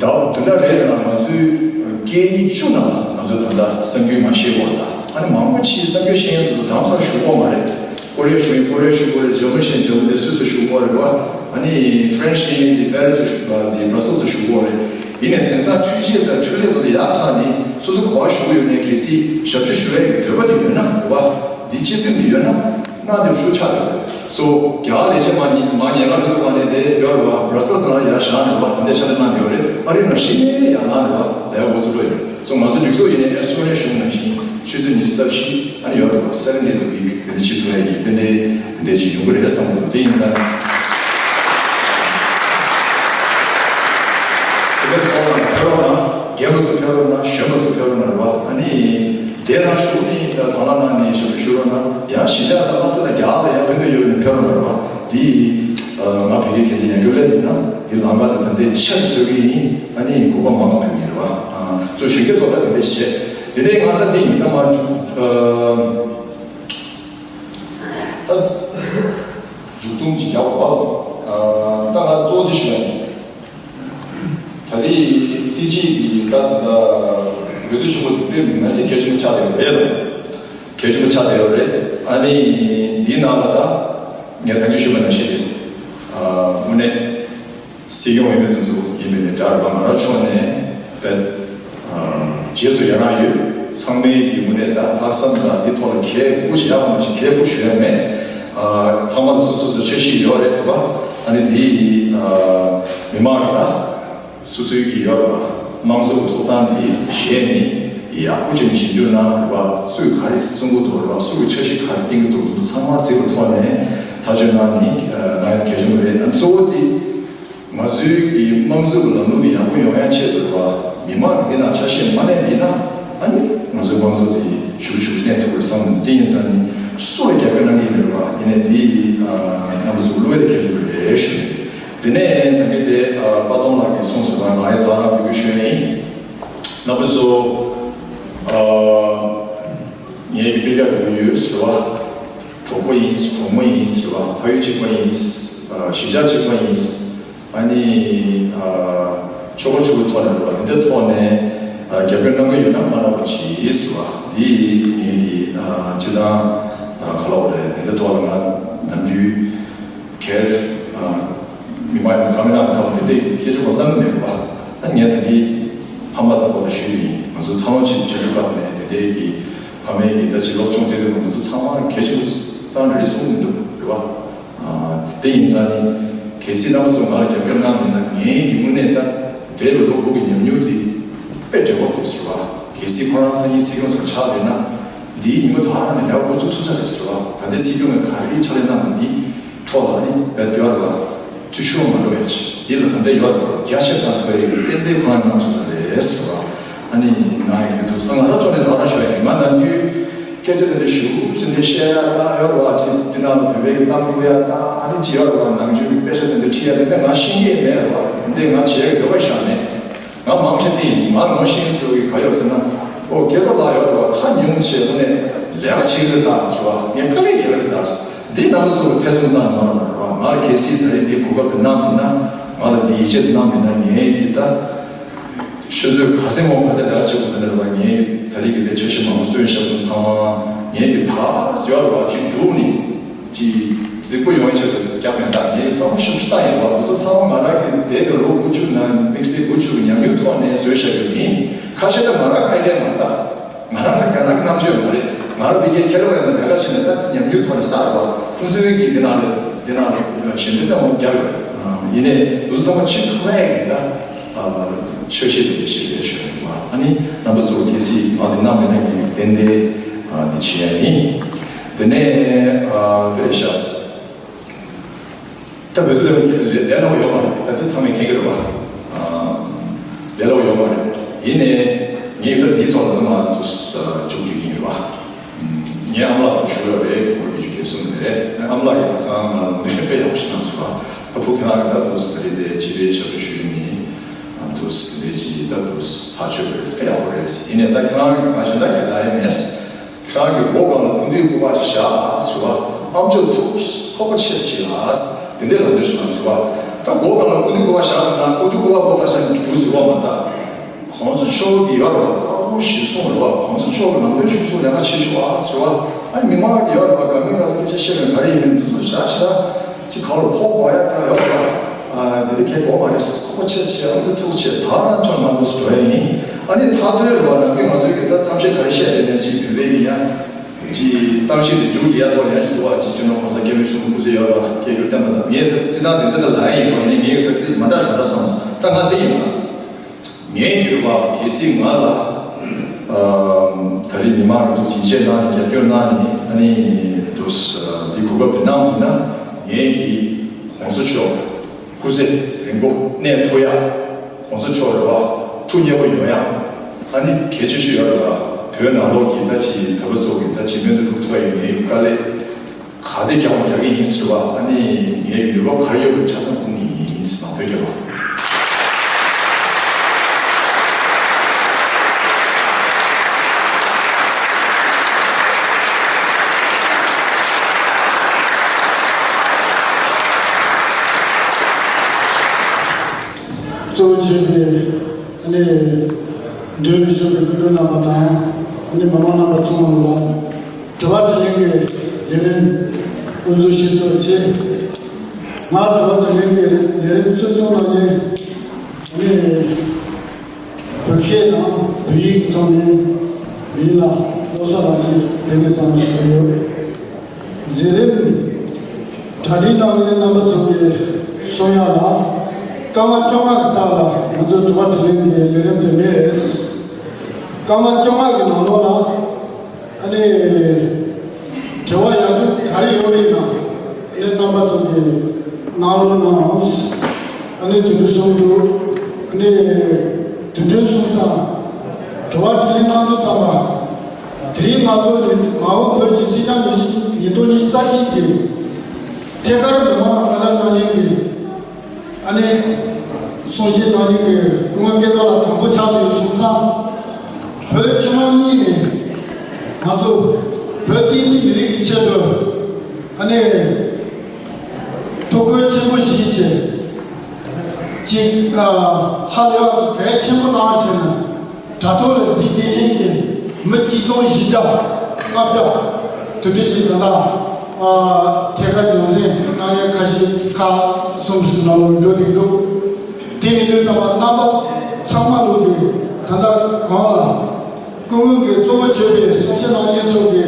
ཟླ་བ་བདུན་ཕྲག་རེ་རེ་ནང་ང་ཚོའི་སྐད་ཡིག་བཅུ་ནང་ལ་ང་ཚོས་ད་ལྟ་གསར་འགྱུར་མ་བཤད་ཀྱི་ཡོད་རེད། ད་ཨ་ནི་མང་པོ་ཕྱིའི་གསར་འགྱུར་ཤེས་མཁན་ཚོ་རྡ་རམ་ས་ལ་བཞུགས་ཀྱི་ཡོད་མ་རེད། ཀོ་རི་ཡ་བཞུགས་ཡིན་ཀོ་རི་ཡ་བཞུགས་ཀྱི་ཡོད་རེད། འཇར་མ་ནི་བཞུགས་ཡིན་འཇར་མ་ནི་སུད་སི་བཞུགས་ཀྱི་ཡོད་རེད་བ། ཨ་ནི་ཧྥ་རན་སི་བཞུགས་ཡིན་དེ་པེ་རི་སི་བཞུགས་པ་དེ་བྷ་ར་སེལ་སི་བཞུགས་ཀྱི་ཡོད་རེད། ཡིན་ནའི་དེང་སང་འཕྲུལ་ཆས་དང་འཕྲུལ་ལས་ཚོ་དེ་ཡར་དྲགས་ནས་སོ་སོ་ག་པར་བཞུགས་ཡོད་ནའི་གལ་སྲིད་ཞབས་ཞུ་ཞུ་ཡག་གི་འདོད་པ་དེ་ཡོད་ན་རེད་བ། འདི་སྤྱི་སེམས་དེ་ཡོད་ན་གནང་དེ་ཤུགས་ཆག་རེད། སོ་རྒྱ་གར་ལས་བྱེད་མང་ཉེ་མང་ཉེ་ག་རེ་འདུག་ག་ནས་དེ་ཡོད་རེད་བ། བྷ་ར་སེལ་སི་ལ་ཡར་བཞག་ནས་རེད་བ། ད་ལྟའི་ཆ་ནས་གནང་གི་ཡོད་རེད། ཨ་རི་ནང་ཞིག་ནས་ཡར་གནང་རེད་བ། ལས་འགོ་ཚུགས་འགྲོ་ཡོད། སོ་ང་ཚོ་འཇུག་སོ་ཡིན་ནའི་ཨེ་སི་ཊོ་ནི་ཡ་གཞུང་ནང་བཞིན་ཆུ་ཚོད་ཉི་ཤུ་རྩ་བཞི་ཨ་ནི་ཡོད་རེད་བ། Seven days a week དེ་འདྲ་བྱེད་ཐུབ་ཡག་གི་དེ་འདྲའི་དེ་འདྲའི་ཞིག་ཡོང་གི་རེད་བསམ་གྱི་འདུག་དེ་ཡིན་ཙང་། དེ་འདྲའི་ཐོག་ལ་ཕེབས་རོགས་གནང་། རྒན་པ་ཚོ་ཕེབས་རོགས་གནང་། གཞོན་པ་ཚོ་ཕེབས་རོགས་གནང་རེད་བ། ཨ་ནི་དེ་རང་ཞུགས་ནས་ད་དང་བླངས་གནང་ནས་ཞབས་ཞུ་ཞུ་རོགས་གནང་། ཡང་གཞིས་ཆགས་དང་སློབ་གྲྭ་དང་རྒྱ་གར་ལ་ཡང་ཕན་ཐོགས་ཡོད་ནས་ཕེབས་རོགས་གནང་རེད་བ། འདི་ང་བོད་སྐད་གལ་སྲིད་ཡང་སྐྱོར་ལས་མིན་ན་འདི་ལམ་ཁ་དང་ད་ལྟའི་ཆ་ནས་བཟོ་གི་ཡིན། ཨ་ནི་གོ་སྐབས་མང་པོ་ཕུལ་གྱི་རེད་བ། ཨ་གཙོ་གཞོན་སྐྱེས་ཐོག་ད་དེ་འདྲས་བྱས། དེ་ནས་ང་ད་འདི་ཡིན་ད་མ་འཇུག་ཨ་ད་མཇུག་སྡོམ་ཅིག་རྒྱག་པ། ཨ་ད་ང་གཙོ་བོ་འདི་ཞུ་ཡ་ཡིན། ད་རེས་སྲིད་སྤྱི་གི་ད་ད་འོས་བསྡུ་ཞུ་བ་དེ་དཔེ་མི་སྲིད་གལ་ཆེན་པོ་ཆགས་བསྡད་ཡོད་རེད་ལ། གལ་ཆེན་པོ་ཆགས་བསྡད་ཡོད་རེད། ཨ་ནི་འདིའི་ནང་ལ་ད་ངས་ད་གིན་ཞུས་པ་ནང་བཞིན་རེད། ཨ་དངོས་གནས། སྲིད་སྐྱོང་འོས་མི་དེ་ཚོ་ཡིན་པའི་ནས་འདྲ་རེད་པ། ང་རང་ཕྱོགས་ནས་དཔེ་རྗེས་སུ་ཡི་རང་ཡོད། ཚང་མའི་གི་ངོས་ནས་ད་ལྷག་བསམ་དང་དེ་ཐོག་ལ་གལ་སྤུ་ཞིག་ཡག་པ་མ་ཞིག་གལ་སྤུ་ཞིག་ཡོད་མེད། ཚང་མ་ལ་སོ་སོ་སོ་འཆར་གཞི་ཡོད་རེད་པ། ཨ་ནི་འདི་མི་མང་གི་ད་སོ་སོའི་གི་ཡོད་རེད་པ། དམངས་གཙོ་གི་ཐོབ་ཐང་འདི་གཞི་ནས་ཡག་པོ་བྱས་ནས་ཞིབ་འཇུག་གནང་རེད་པ། སུས་ག་རེ་གསུང་གི་འདུག་རེད་པ། སུ་གི་འཆར་གཞི་ག་རེ་བཏིང་གི་འདུག་ཚང་མ་གཟིགས་པའི་ཐོག་ནས་ཐག་གཅོད་གནང་ནི་ང་ཡང་གལ་ཆེན་པོ་རེད། ཨ་གཙོ་བོ་འདི། ང་ཚོའི་གི་དམངས་གཙོའི་ལམ་ལུགས་འདི་ཡག་པོ་ཡོང་ཡ་ཆེད་དུ་རེད་པ། མི་མང་གི་འདི་ན་ཆ་ཤས་མ་གནས་ཡིན་ན་ཨ་ནི་ང་ཚོའི་དམངས་གཙོ་འདི་ཞུ་ཞུ་གནས་ཐུབ་པར་བསམ། དེ་ཡིན་ཙང་ནི་སུ་ལ་རྒྱབ་སྐྱོར་གནང་གི་ཡིན་རེད་པ། ཡིན་ནའི་འདི་རྣམ་པ་ཚོ་བློ་ཡིད་ཁྱེར་ཐུབ་པ་རེད་ཞུ། དེ་ནས་ད་གིན་དེ་པ་ཏོང་ལགས་ཀྱིས་གསུངས་སོང་བ། ང་ཡི་དོ་སྣང་འབུལ་རྒྱུ་ཞུ་ཡ་ཡིན། རྣམ་པ་ཚོ་ངའི་གི་དཔེ་ཆ་འདུག་ཡོད་ཟེར་བ། གྲོགས་པོ་ཡིན། གྲོགས་མོ་ཡིན་ཟེར་བ། ཕ་ཡུལ་གཅིག་པ་ཡིན། གཞིས་ཆགས་གཅིག་པ་ཡིན། ཨ་ནི་ཆོག་གོ་ཆོག་གོ་ཐོག་ནས་རེད་པ། འདི་འདྲ་ཐོག་ནས་རྒྱབ་སྐྱོར་གནང་གི་ཡོད་ན་མ་གནང་བ་གྱིས་ཟེར་བ། འདི་ངེད་ཀྱི་སྤྱི་བཏང་ག་ལ་བ་རེད། འདི་འདྲ་ཐོག་ལ་ང་ནམ་རྒྱུན་སྒེར་མི་མང་ཡང་བཀའ་མོལ་གནང་སྐབས་དེ་འདྲའི་སྐད་ཆ་གོ་གནང་གི་མེད་པ། ཨ་ནི་ངས་ད་གིན་ཕ་མ་དང་པོ་ལ་ཞུས་ཡིན། ང་ཚོ་ཚང་མ་ཆེད་དུ་བྱེད་དུས་སྐབས་ནས་དེ་འདྲའི་གི་ཕ་མའི་གི་ད་ཅི་སློབ་སྦྱོང་སྤྲད་དུས་ང་ཚོ་ཚང་མ་གལ་ཆེན་པོ་རྩ་ནས་རེད་གསུངས་མི་འདུག་རེད་བ། དེ་ཡིན་ཙང་ནི་གལ་སྲིད་རྣམ་པ་ཚོ་ང་ལ་རྒྱབ་སྐྱོར་གནང་མེད་ན་ངའི་གི་དངོས་གནས་ད་འདས་པའི་ལོ་དགུ་གི་ཉམས་མྱོང་དེ་དཔེ་འབྲེལ་བ་འདུག་ཟེར་བ། གལ་སྲིད་ཁོ་རང་སང་ཉིན་སྲིད་སྐྱོང་ཚོར་ཆགས་པས་ན་འདིའི་ཉིན་མོ་ད་རང་ནས་ལས་འགོ་ཚུགས་ཐུབ་ས་རེད་ཟེར་བ། ད་ལྟའི་སྲིད་སྐྱོང་གིས་ག་རེ་ཕྱག་ལས་གནང་བ་འདི་ཐོག་ལ་ནི་བེད་སྤྱོད་ལ་འཐུས་ཤོར་མ་འགྲོ་ཡ་ཆེད་འདི་ལ་ད་ལྟ་ཡོད་རེད་བ། རྒྱ་ཆེར་གཏོང་ཐུབ་ཡ་གི་ཏན་ཏན་ཁོ་རང་གནང་ཐུབ་ས་རེད་ཟེར་བ། ཨ་ནི་ང་ཡི་གི་ཐུགས་སང་ང་རང་ཕྱོགས་ནས་ད་རང་ཤོད་ཡ་ཡིན། ང་ནམ་རྒྱུན་སྐད་ཆ་དེ་འདྲ་ཞུ་ཟིན་ཏེ་བཤད་ཡ་ད་ཡོད་རེད་བ། ཅིག་འདི་ནང་ལ་བོད་པའི་གི་གཏམ་བསྐུར་ཡ་ད་ཨ་ནི་ཅི་ཡོད་རེད་བ། ནམ་རྒྱུན་གི་དཔེ་ཆ་དེ་འདྲ་ཁྲིད་ཡ་དེ་འདྲ་ང་ཤེས་ཀྱི་མེད་རེད་བ། འདི་ང་བྱེད་ཡ་གི་འདོད་པ་ཞིག་མེད། ང་མང་ཆེ་འདི་ཡིན། ང་ངོ་ཤེས་ཚོ་གི་ག་ཡོད་ཟེར་ན། ཨོ་རྒྱལ་པོ་ལགས་ཡོད་རེད་བ། ཁ་ཉུང་བྱས་དངོས་གནས་ལས་ཀ་བྱེད་ཀྱི་རེད་ད་ཟེར་བ། ངས་དཀའ་ལས་རྒྱག་གི་རེད་ད། འདི་རྣམ་པ་ཚོ་གི་ཐེ་ཚོམ་ཙམ་མ་རེད་བ། ང་ལ་གལ་སྲིད་ད་རེས་འདི་གོ་སྐབས་དེ་གནང་མེད་ན། ང་ལ་འདི་ཡིད་ཆེས་དེ་གནང་མེད་ན། ངས་འདི་ད་ཆུ་ཚོད་ག་ཚད་མང་ག་ཚད་ལས་ཀ་བྱེད་དགོས་དེ་འདྲ་རེད་བ། ངས་ད་རེས་ཀྱི་དེ་འཆར་གཞི་མང་པོ་བཏོན་བཞག་པ་ཚང་མ་ངས་འདི་ད་ཟེར་བ་རེད་བ། ཅིག་འགྲུབ་ནི། ཅིག་གཟིགས་པོ་ཡོང་ཆེད་དུ་རྒྱབ་ནས་ད་ངས་བསམ་བློ་ཞིབ་ཞིབ་བཏང་ཡིན་པ། འོ་དོ་ཚང་མ་ང་རང་གི་འདས་པའི་ལོ་དགུ་བཅུ་ནང་དམིགས་བསལ་དགུ་བཅུ་གི་ཉམས་མྱོང་ཐོག་ནས་བཟོས་བཞག་གི་ཡིན། ཁ་ཤས་ད་ང་རང་ཁ་ཡ་མ་ད་ང་རང་ད་ང་རང་གི་རྣམ་དཔྱོད་མ་རེད། ང་རང་བི་ཀའི་ཁེ་རོ་ལ་ཡང་ལས་ཀ་བྱས་ནས་ད་ཉམས་མྱོང་ཐོག་ནས་བསགས་པ་ཁོང་ཚོའི་གི་འདི་ནང་ལ་འདི་ནང་ལ་ཞིབ་འཇུག་ད་མོ་རྒྱབ་ཡོད། ཡིན་ནའི་འོ་དོ་ཚང་མ་ཕྱི་ཐོག་མའི་གི་ད། ཆོས་བཤད་དེ་ཞིག་རེད་ཞུ་བ། ཨ་ནི་རྣམ་པ་ཚོ་གལ་སྲིད་ང་འདི་གནང་མེད་ན་ངས་ཏན་ཏན་འདི་བྱེད་ཡ་ཡིན། དེ་ནས་དེ་རེད་ཤག་ད་བོད་དུ་ལས་ལས་སླ་བོ་ཡོད་མ་རེད། ད་དེ་ཚང་མས་མཁྱེན་གྱི་རེད་བ། ལས་སླ་བོ་ཡོད་མ་རེད། ཡིན་ནའི་ངས་ད་འདིའི་ཐོག་ལ་མ་འདུག་ས་མཇུག་སྒྲིལ་གྱི་ཡིན་རེད་བ། ངས་ཨ་མ་ལགས་དང་ཞུ་ཡ་རེད། ཁོང་ཉི་ཤུ་གྱ་གསུམ་ནས་རེད། ཨ་མ་ལགས་ཡང་སང་ང་ལ་དཔེ་ཡག་པོ་ཞིག་གནང་སོང་བ། ད་བུ་ཁྱེད་རང་གི་ད་འདུག་ས་རེད་དེ་ཕྱི་པའི་ཞབས་ཞུ་ཞུ་ཡ་ནི་འདུག་ས་རེད་ཅིག་ད་འདུག་ས་ཐག་ཆོད་རེད། དཔེ་ཡག་པོ་རེད། ཡིན་ནའི་ད་ཁྱེད་རང་ང་གཞན་དག་གི་ལ་ཡ་མེད། ཁྱེད་རང་གི་མགོ་སྒང་ལ་སྐུ་མདུན་སྐུ་པར་ཞིག་བཞག་ཟེར་བ། ཨམ་ཅོག་ཐུག་ཁོག་པ་ཆེ་ཞིག་ལ་དེ་འདྲའི་ལམ་འདྲ་ཞིག་ལ་ཟེར་བ། ད་མགོ་སྒང་ལ་སྐུ་མདུན་སྐུ་པར་བཞག་ཟེར་ན་སྐུ་མདུན་སྐུ་པར་མགོ་སྒང་བཞག་ནས་འགྲོ་ཟེར་བ་མ་གཏོགས། གོང་ས་མཆོག་གི་ཡར་བ་ཨ་ཁུ་ཞིག་གསུང་རེད་བ། གོང་ས་མཆོག་གི་ནང་པའི་ཤུགས་སོགས་ལས་ཀ་བྱེད་ཆོག་ཨ་ཟེར་བ། ཨ་མི་མང་གི་ཡར་བ་དགའ་མི་དགའ་སྐད་ཆ་བཤད་ན་ག་རེ་ཡིན་མིན་འདི་ཚོ་བཞག་ཤི་ད། ཅི་ག་ལ་ཕོག་པ་ཡ་ད་ཡོད་ལ། ཨ་དེ་རིང་ཁྱེད་གོ་མ་རེད། ཁོ་ཆེ་ཆེ་ཨ་ཁུ་ཐུག་ཆེ་ད་རང་ཐོན་མ་འདུག་སྤྲོ་ཡ་ཡིན། ཨ་ནི་ཐག་ཐོན་རེད་བ། ནང་མི་ང་ཚོའི་གི་ད་གཏམ་བཤད་ག་རེ་བཤད་དེ་ནས་ཅིག་དུས་རེ་ཡིན་ཡ། ཅིག་གཏམ་བཤད་དེ་མཇུག་སྒྲིལ་ཡ་ཐོག་ལ་ཡང་ཞིག་འདུག་བ། ཅིག་སྤྱི་ནོར་གོང་ས་སྐྱབས་མགོན་ཆེན་པོ་སྐུ་ཚེ་ཡོད་ལ་སྐྱེ་རྒྱུ་བསྟན་པ་དང་། ངས་ད་ཅི་ད་དེ་འདི་ད་ལ་ཡིན་རོགས་ཡིན། ངས་ད་དེ་མ་འདྲ་མ་འདྲ་བསམ་སོང་། ད་ང་དེ་ཡིན་པ། ངའི་འགྱུར་བ་གལ་སྲིད་ང་ལ་ཨ་ད་རེས་མི་མང་གི་ཐུགས་ཡིད་ཆེས་གནང་ནས་རྒྱབ་སྐྱོར་གནང་ནས་ཨ་ནི་འདུག་འདི་གོ་སྐབས་དེ་གནང་བ་ཡིན་ན། ངས་ཀྱི་གོང་ས་མཆོག་སྐུ་ཚེ་རིང་པོ་གནས་ཐུབ་ཡ། གོང་ས་མཆོག་རེད་བ། ཐུགས་མཉེས་པོ་ཡོང་ཡ་ཨ་ནི་གལ་ཆེ་ཤོས་ཡོད་རེད་བ། བོད་ནང་ལོགས་ཀྱི་ད་ཅི་བོད་པ་ཚོ་གི་ད་ཅི་མོན་དུ་འགྲོ་ཐུབ་ཡ་ཡོད་ནའི་དཀའ་ལས། ག་ཚོད་རྒྱག་དགོས་རྒྱག་གི་ཡིན་ཟེར་བ། ཨ་ནི་ངའི་ནུས་པ་ག་རེ་ཡོད་པ་ཆ་ཚང་སྤུངས་ཀྱི་ཡིན་ཟེར་ནང་བོད་རྒྱལ་བ། གཙོ་བོ་བྱས་པའི་ཨ་ནི་འདུས་པའི་ཞུ་བའི་སྐུ་མགྲོན་རྣམ་པ་དང་། ཨ་ནི་མི་མང་རྣམ་པ་ཚང་མ་ལ། དྲི་བ་དྲིས་ལན་གྱི་ལས་རིམ་དབུ་འཛུགས་ཞུས་ཚར་རྗེས། ང་དྲི་བ་དྲིས་ལན་གྱི་ལས་རིམ་གཙོ་སྐྱོང་གནང་མཁན་ནི་བོད་སྐད་དང་བོད་ཡིག་ཐོག་ནས་མིང་ལ་བློ་བཟང་རང་བཞིན་ལྡན་པའི་བསམ་ཞིག་ཡོད། མཛད་རིམ་གྲ་སྒྲིག་གནང་མཁན་རྣམ་པ་ཚོ་གིས་གསུང་ཡག་ལ། སྐར་མ་བཅོ་ལྔ་གི་རྟགས་ལ་ང་ཚོའི་དྲི་བ་དྲིས་ལན་གྱི་ལས་རིམ་དེ་མེད། སྐར་མ་བཅོ་ལྔ་གི་ནང་ལོགས་ལ། ཨ་ནི། དྲི་བ་ཡང་ན་ག་རེ་ཡོད་རེད་ན། ཨ་ནི་རྣམ་པ་ཚོ་གིས་གནང་རོགས་གནང་། ཨ་ནི་དེ་འདྲ་གསུངས་འདུག་ཨ་ནི། དེ་འདྲ་གསུངས་ཙང་། དྲི་བ་དྲིས་ལན་གནང་དུས་ཙམ་པ། དེ་རིང་ང་ཚོ་ནི་མ་འོངས་བོད་ཀྱི་སྲིད་སྐྱོང་ཉི་ཤུ་ཉིས་སྟོང་ཉི་ཤུ་རྩ་གཅིག་གི་ཐད་ཀར་མི་མང་ལ་བཀའ་སློབ་གནང་མཁན་གྱི། ཨ་ནི། གསུང་བཤད་གནང་མཁན་གྱི་སྐུ་ངོ་སྐལ་རྡོར་ལགས་དང་པོ་ཆགས་ཡོད་སོང་ཙང་། བོད་ཕྱི་ནང་གཉིས་ནས་ང་ཚོ་བོད་བསྟན་སྲིད་མི་རིགས་ཀྱི་ཆེད་དུ་ཨ་ནི་ཐུགས་ཁུར་ཆེན་པོ་བཞེས་བྱས་ཅིག་ཨ་ཧ་ལས་པ་གལ་ཆེན་པོ་གནང་བྱས་ན། དྲ་ཐོག་ལ་གཟིགས་བསྡད་མཁན་གྱི་མི་གཅིག་སྟོང་བཞི་བརྒྱ་ལྔ་བརྒྱ་དེ་འདྲ་ཞིག་ད་ལྟ་ཨ་ཐད་ཀར་རྒྱང་སྲིང་གནང་ཡས་ཁ་ཤས་ཁག་གསུམ་ཞིག་ནང་ལ་འགྲོ་བསྡད་འདུག་དེ་ཡིན་དུས་ཙམ་པ་རྣམ་པ་ཚང་མ་ལོག་གི་ད་ལྟ་གང་ལ་སྐུ་ངོ་གིས་གཙོ་བོ་བྱས་པའི་གསུང་བཤད་གནང་མཁན་ཚོ་གི་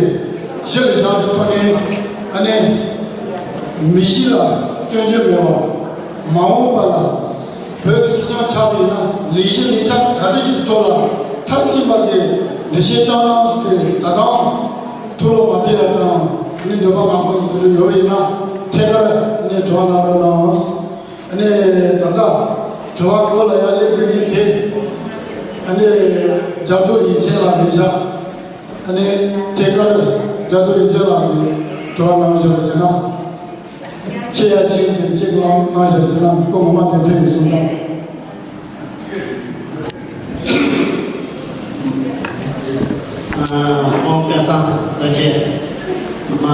གཞི་ལ་བཞག་པའི་ཐོག་ནས་ཨ་ནི་མི་གཞི་ལ་སྐྱོན་བརྗོད་མེད་པ། མ་འོངས་པ་ལ་བོད་ཀྱི་སྲིད་སྐྱོང་ཆགས་པ་ཡིན་ན་ལས་གཞི་ལས་འཆར་ག་འདྲ་ཞིག་ཐོག་ལ་མཐར་ཕྱིན་པ་དེ་འགྲེལ་བཤད་རྐྱང་གནང་ཟེར་ཏེ། ད་དུང་ཐུགས་ལ་མ་བདེ་ཡ་དང་ནི་འདོད་པ་མང་པོ་ཡོད་དུ་ཡོད་པ་ཡིན་ན་ཐད་ཀར་ནས་དྲི་བ་གནང་རོགས་གནང་། ཨ་ནི་ད་ལྟ་དྲི་བ་སྐོར་ལ་ཡར་སླེབས་དགོས་མཁན་དེ་ཨ་ནི་རྒྱ་རྡོ་རིན་ཆེན་ལགས་རེད་ཤག་ཨ་ནི་ཐད་ཀར་རྒྱ་རྡོ་རིན་ཆེན་ལགས་ཀྱིས་དྲི་བ་གནང་བཞག་བྱས་ན། ཆེ་ཡ་ཆེ་ཞིང་གཅིག་གནང་གནང་བཞག་བྱས་ན་སྐུ་ངོ་མ་དེ་ཐོན་ཡིན་གསུངས་ཙང་། ཨ་ཁོང་སྐལ་བཟང་རྡོ་རྗེ། མ་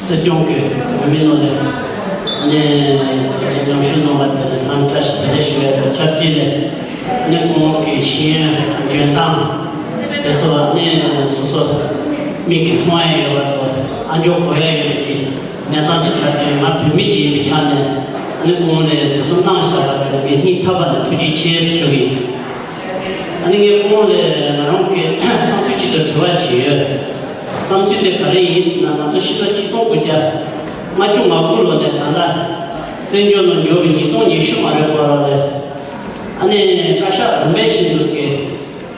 སྲིད་སྐྱོང་གི་འོས་མི་ནང་ནས་ནས་ཀྱི་ཉམས་ཞིབ་གནང་བ་དེ་ལ་འཚམས་བཀྲ་ཤིས་བདེ་ལེགས་ཞུ་བའི་ཆབས་ཅིག་ནས་ནས་ཁོང་གི་ཤེས་ཡོན་འཇོན་ཐང་དེ་ཚོ་ནས་སོ་སོ་མིག་གིས་མཐོང་ཡ་ཡོད་པ་དང་ཨ་མཆོག་གོ་ཡ་ཡོད་ཀྱི་གནས་སྟངས་ཀྱི་ཆ་དེ་ང་བོད་མི་གཅིག་ཡིན་པའི་ཆ་ནས་ནས་ཁོང་ནས་དེ་ཚོ་གནང་བཞག་པ་དེ་ལ་ངས་སྙིང་ཐག་པ་ནས་ཐུགས་རྗེ་ཆེ་ཞུ་གི་ཡིན། ཨ་ནི་ངས་ཁོང་ལ་ང་རང་གི་བསམ་ཚུལ་ཅིག་དང་དྲི་བ་ཅིག་ཡོད། བསམ་ཚུལ་དེ་ག་རེ་ཡིན་ཟེར་ན། ང་ཚོ་ཕྱི་ལོ་ཆིག་སྟོང་དགུ་བརྒྱ་ལྔ་བཅུ་ང་དགུ་ལོ་ནས་ད་ལྟ་བཙན་བྱོལ་ནང་འབྱོར་བའི་ཉིས་སྟོང་ཉི་ཤུ་མ་རེད་པ་རེད། ཨ་ནི་བཀའ་ཤག་རིམ་པས་བཞིན་དུ་གི་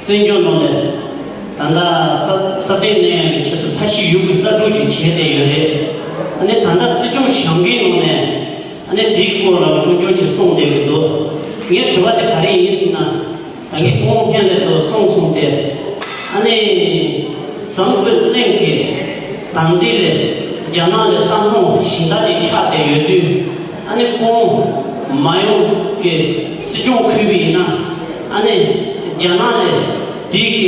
བཙན་བྱོལ་ནང་ནས་ད་ལྟ་ས་ས་གནས་ནས་ཆེད་དུ་ཐབས་ཤེས་ཡོད་དགུ་རྩལ་སྤྲུགས་ཅིག་བྱས་ཏེ་ཡོད་རེད། ཨ་ནི་ད་ལྟ་སྲིད་སྐྱོང་བཞེངས་མཁན་ནང་ནས་ཨ་ནི་དེའི་སྐོར་ལ་ཆུང་ཆུང་ཅིག་གསུངས་བསྡད་ཀྱི་འདུག་ངའི་དྲི་བ་དེ་ག་རེ་ཡིན་ཟེར་ན། ཨ་ ངས་གོང་སྔོན་ལ་དུ་གསུངས་སོང་སྟེ། ཨ་ནི། འཛམ་བུ་གླིང་གི་དང་འདི་ལས་རྒྱ་ནག་ལས་ཏང་ཧོང་གཞན་དག་ཅིག་ཆགས་ཏེ་ཡོད་དུས། ཨ་ནི་ཁོང་མ་ཡོང་གི་སྲིད་སྐྱོང་ཁུལ་བ་ཡིན་ན། ཨ་ནི་རྒྱ་ནག་ལས་འདི་གི་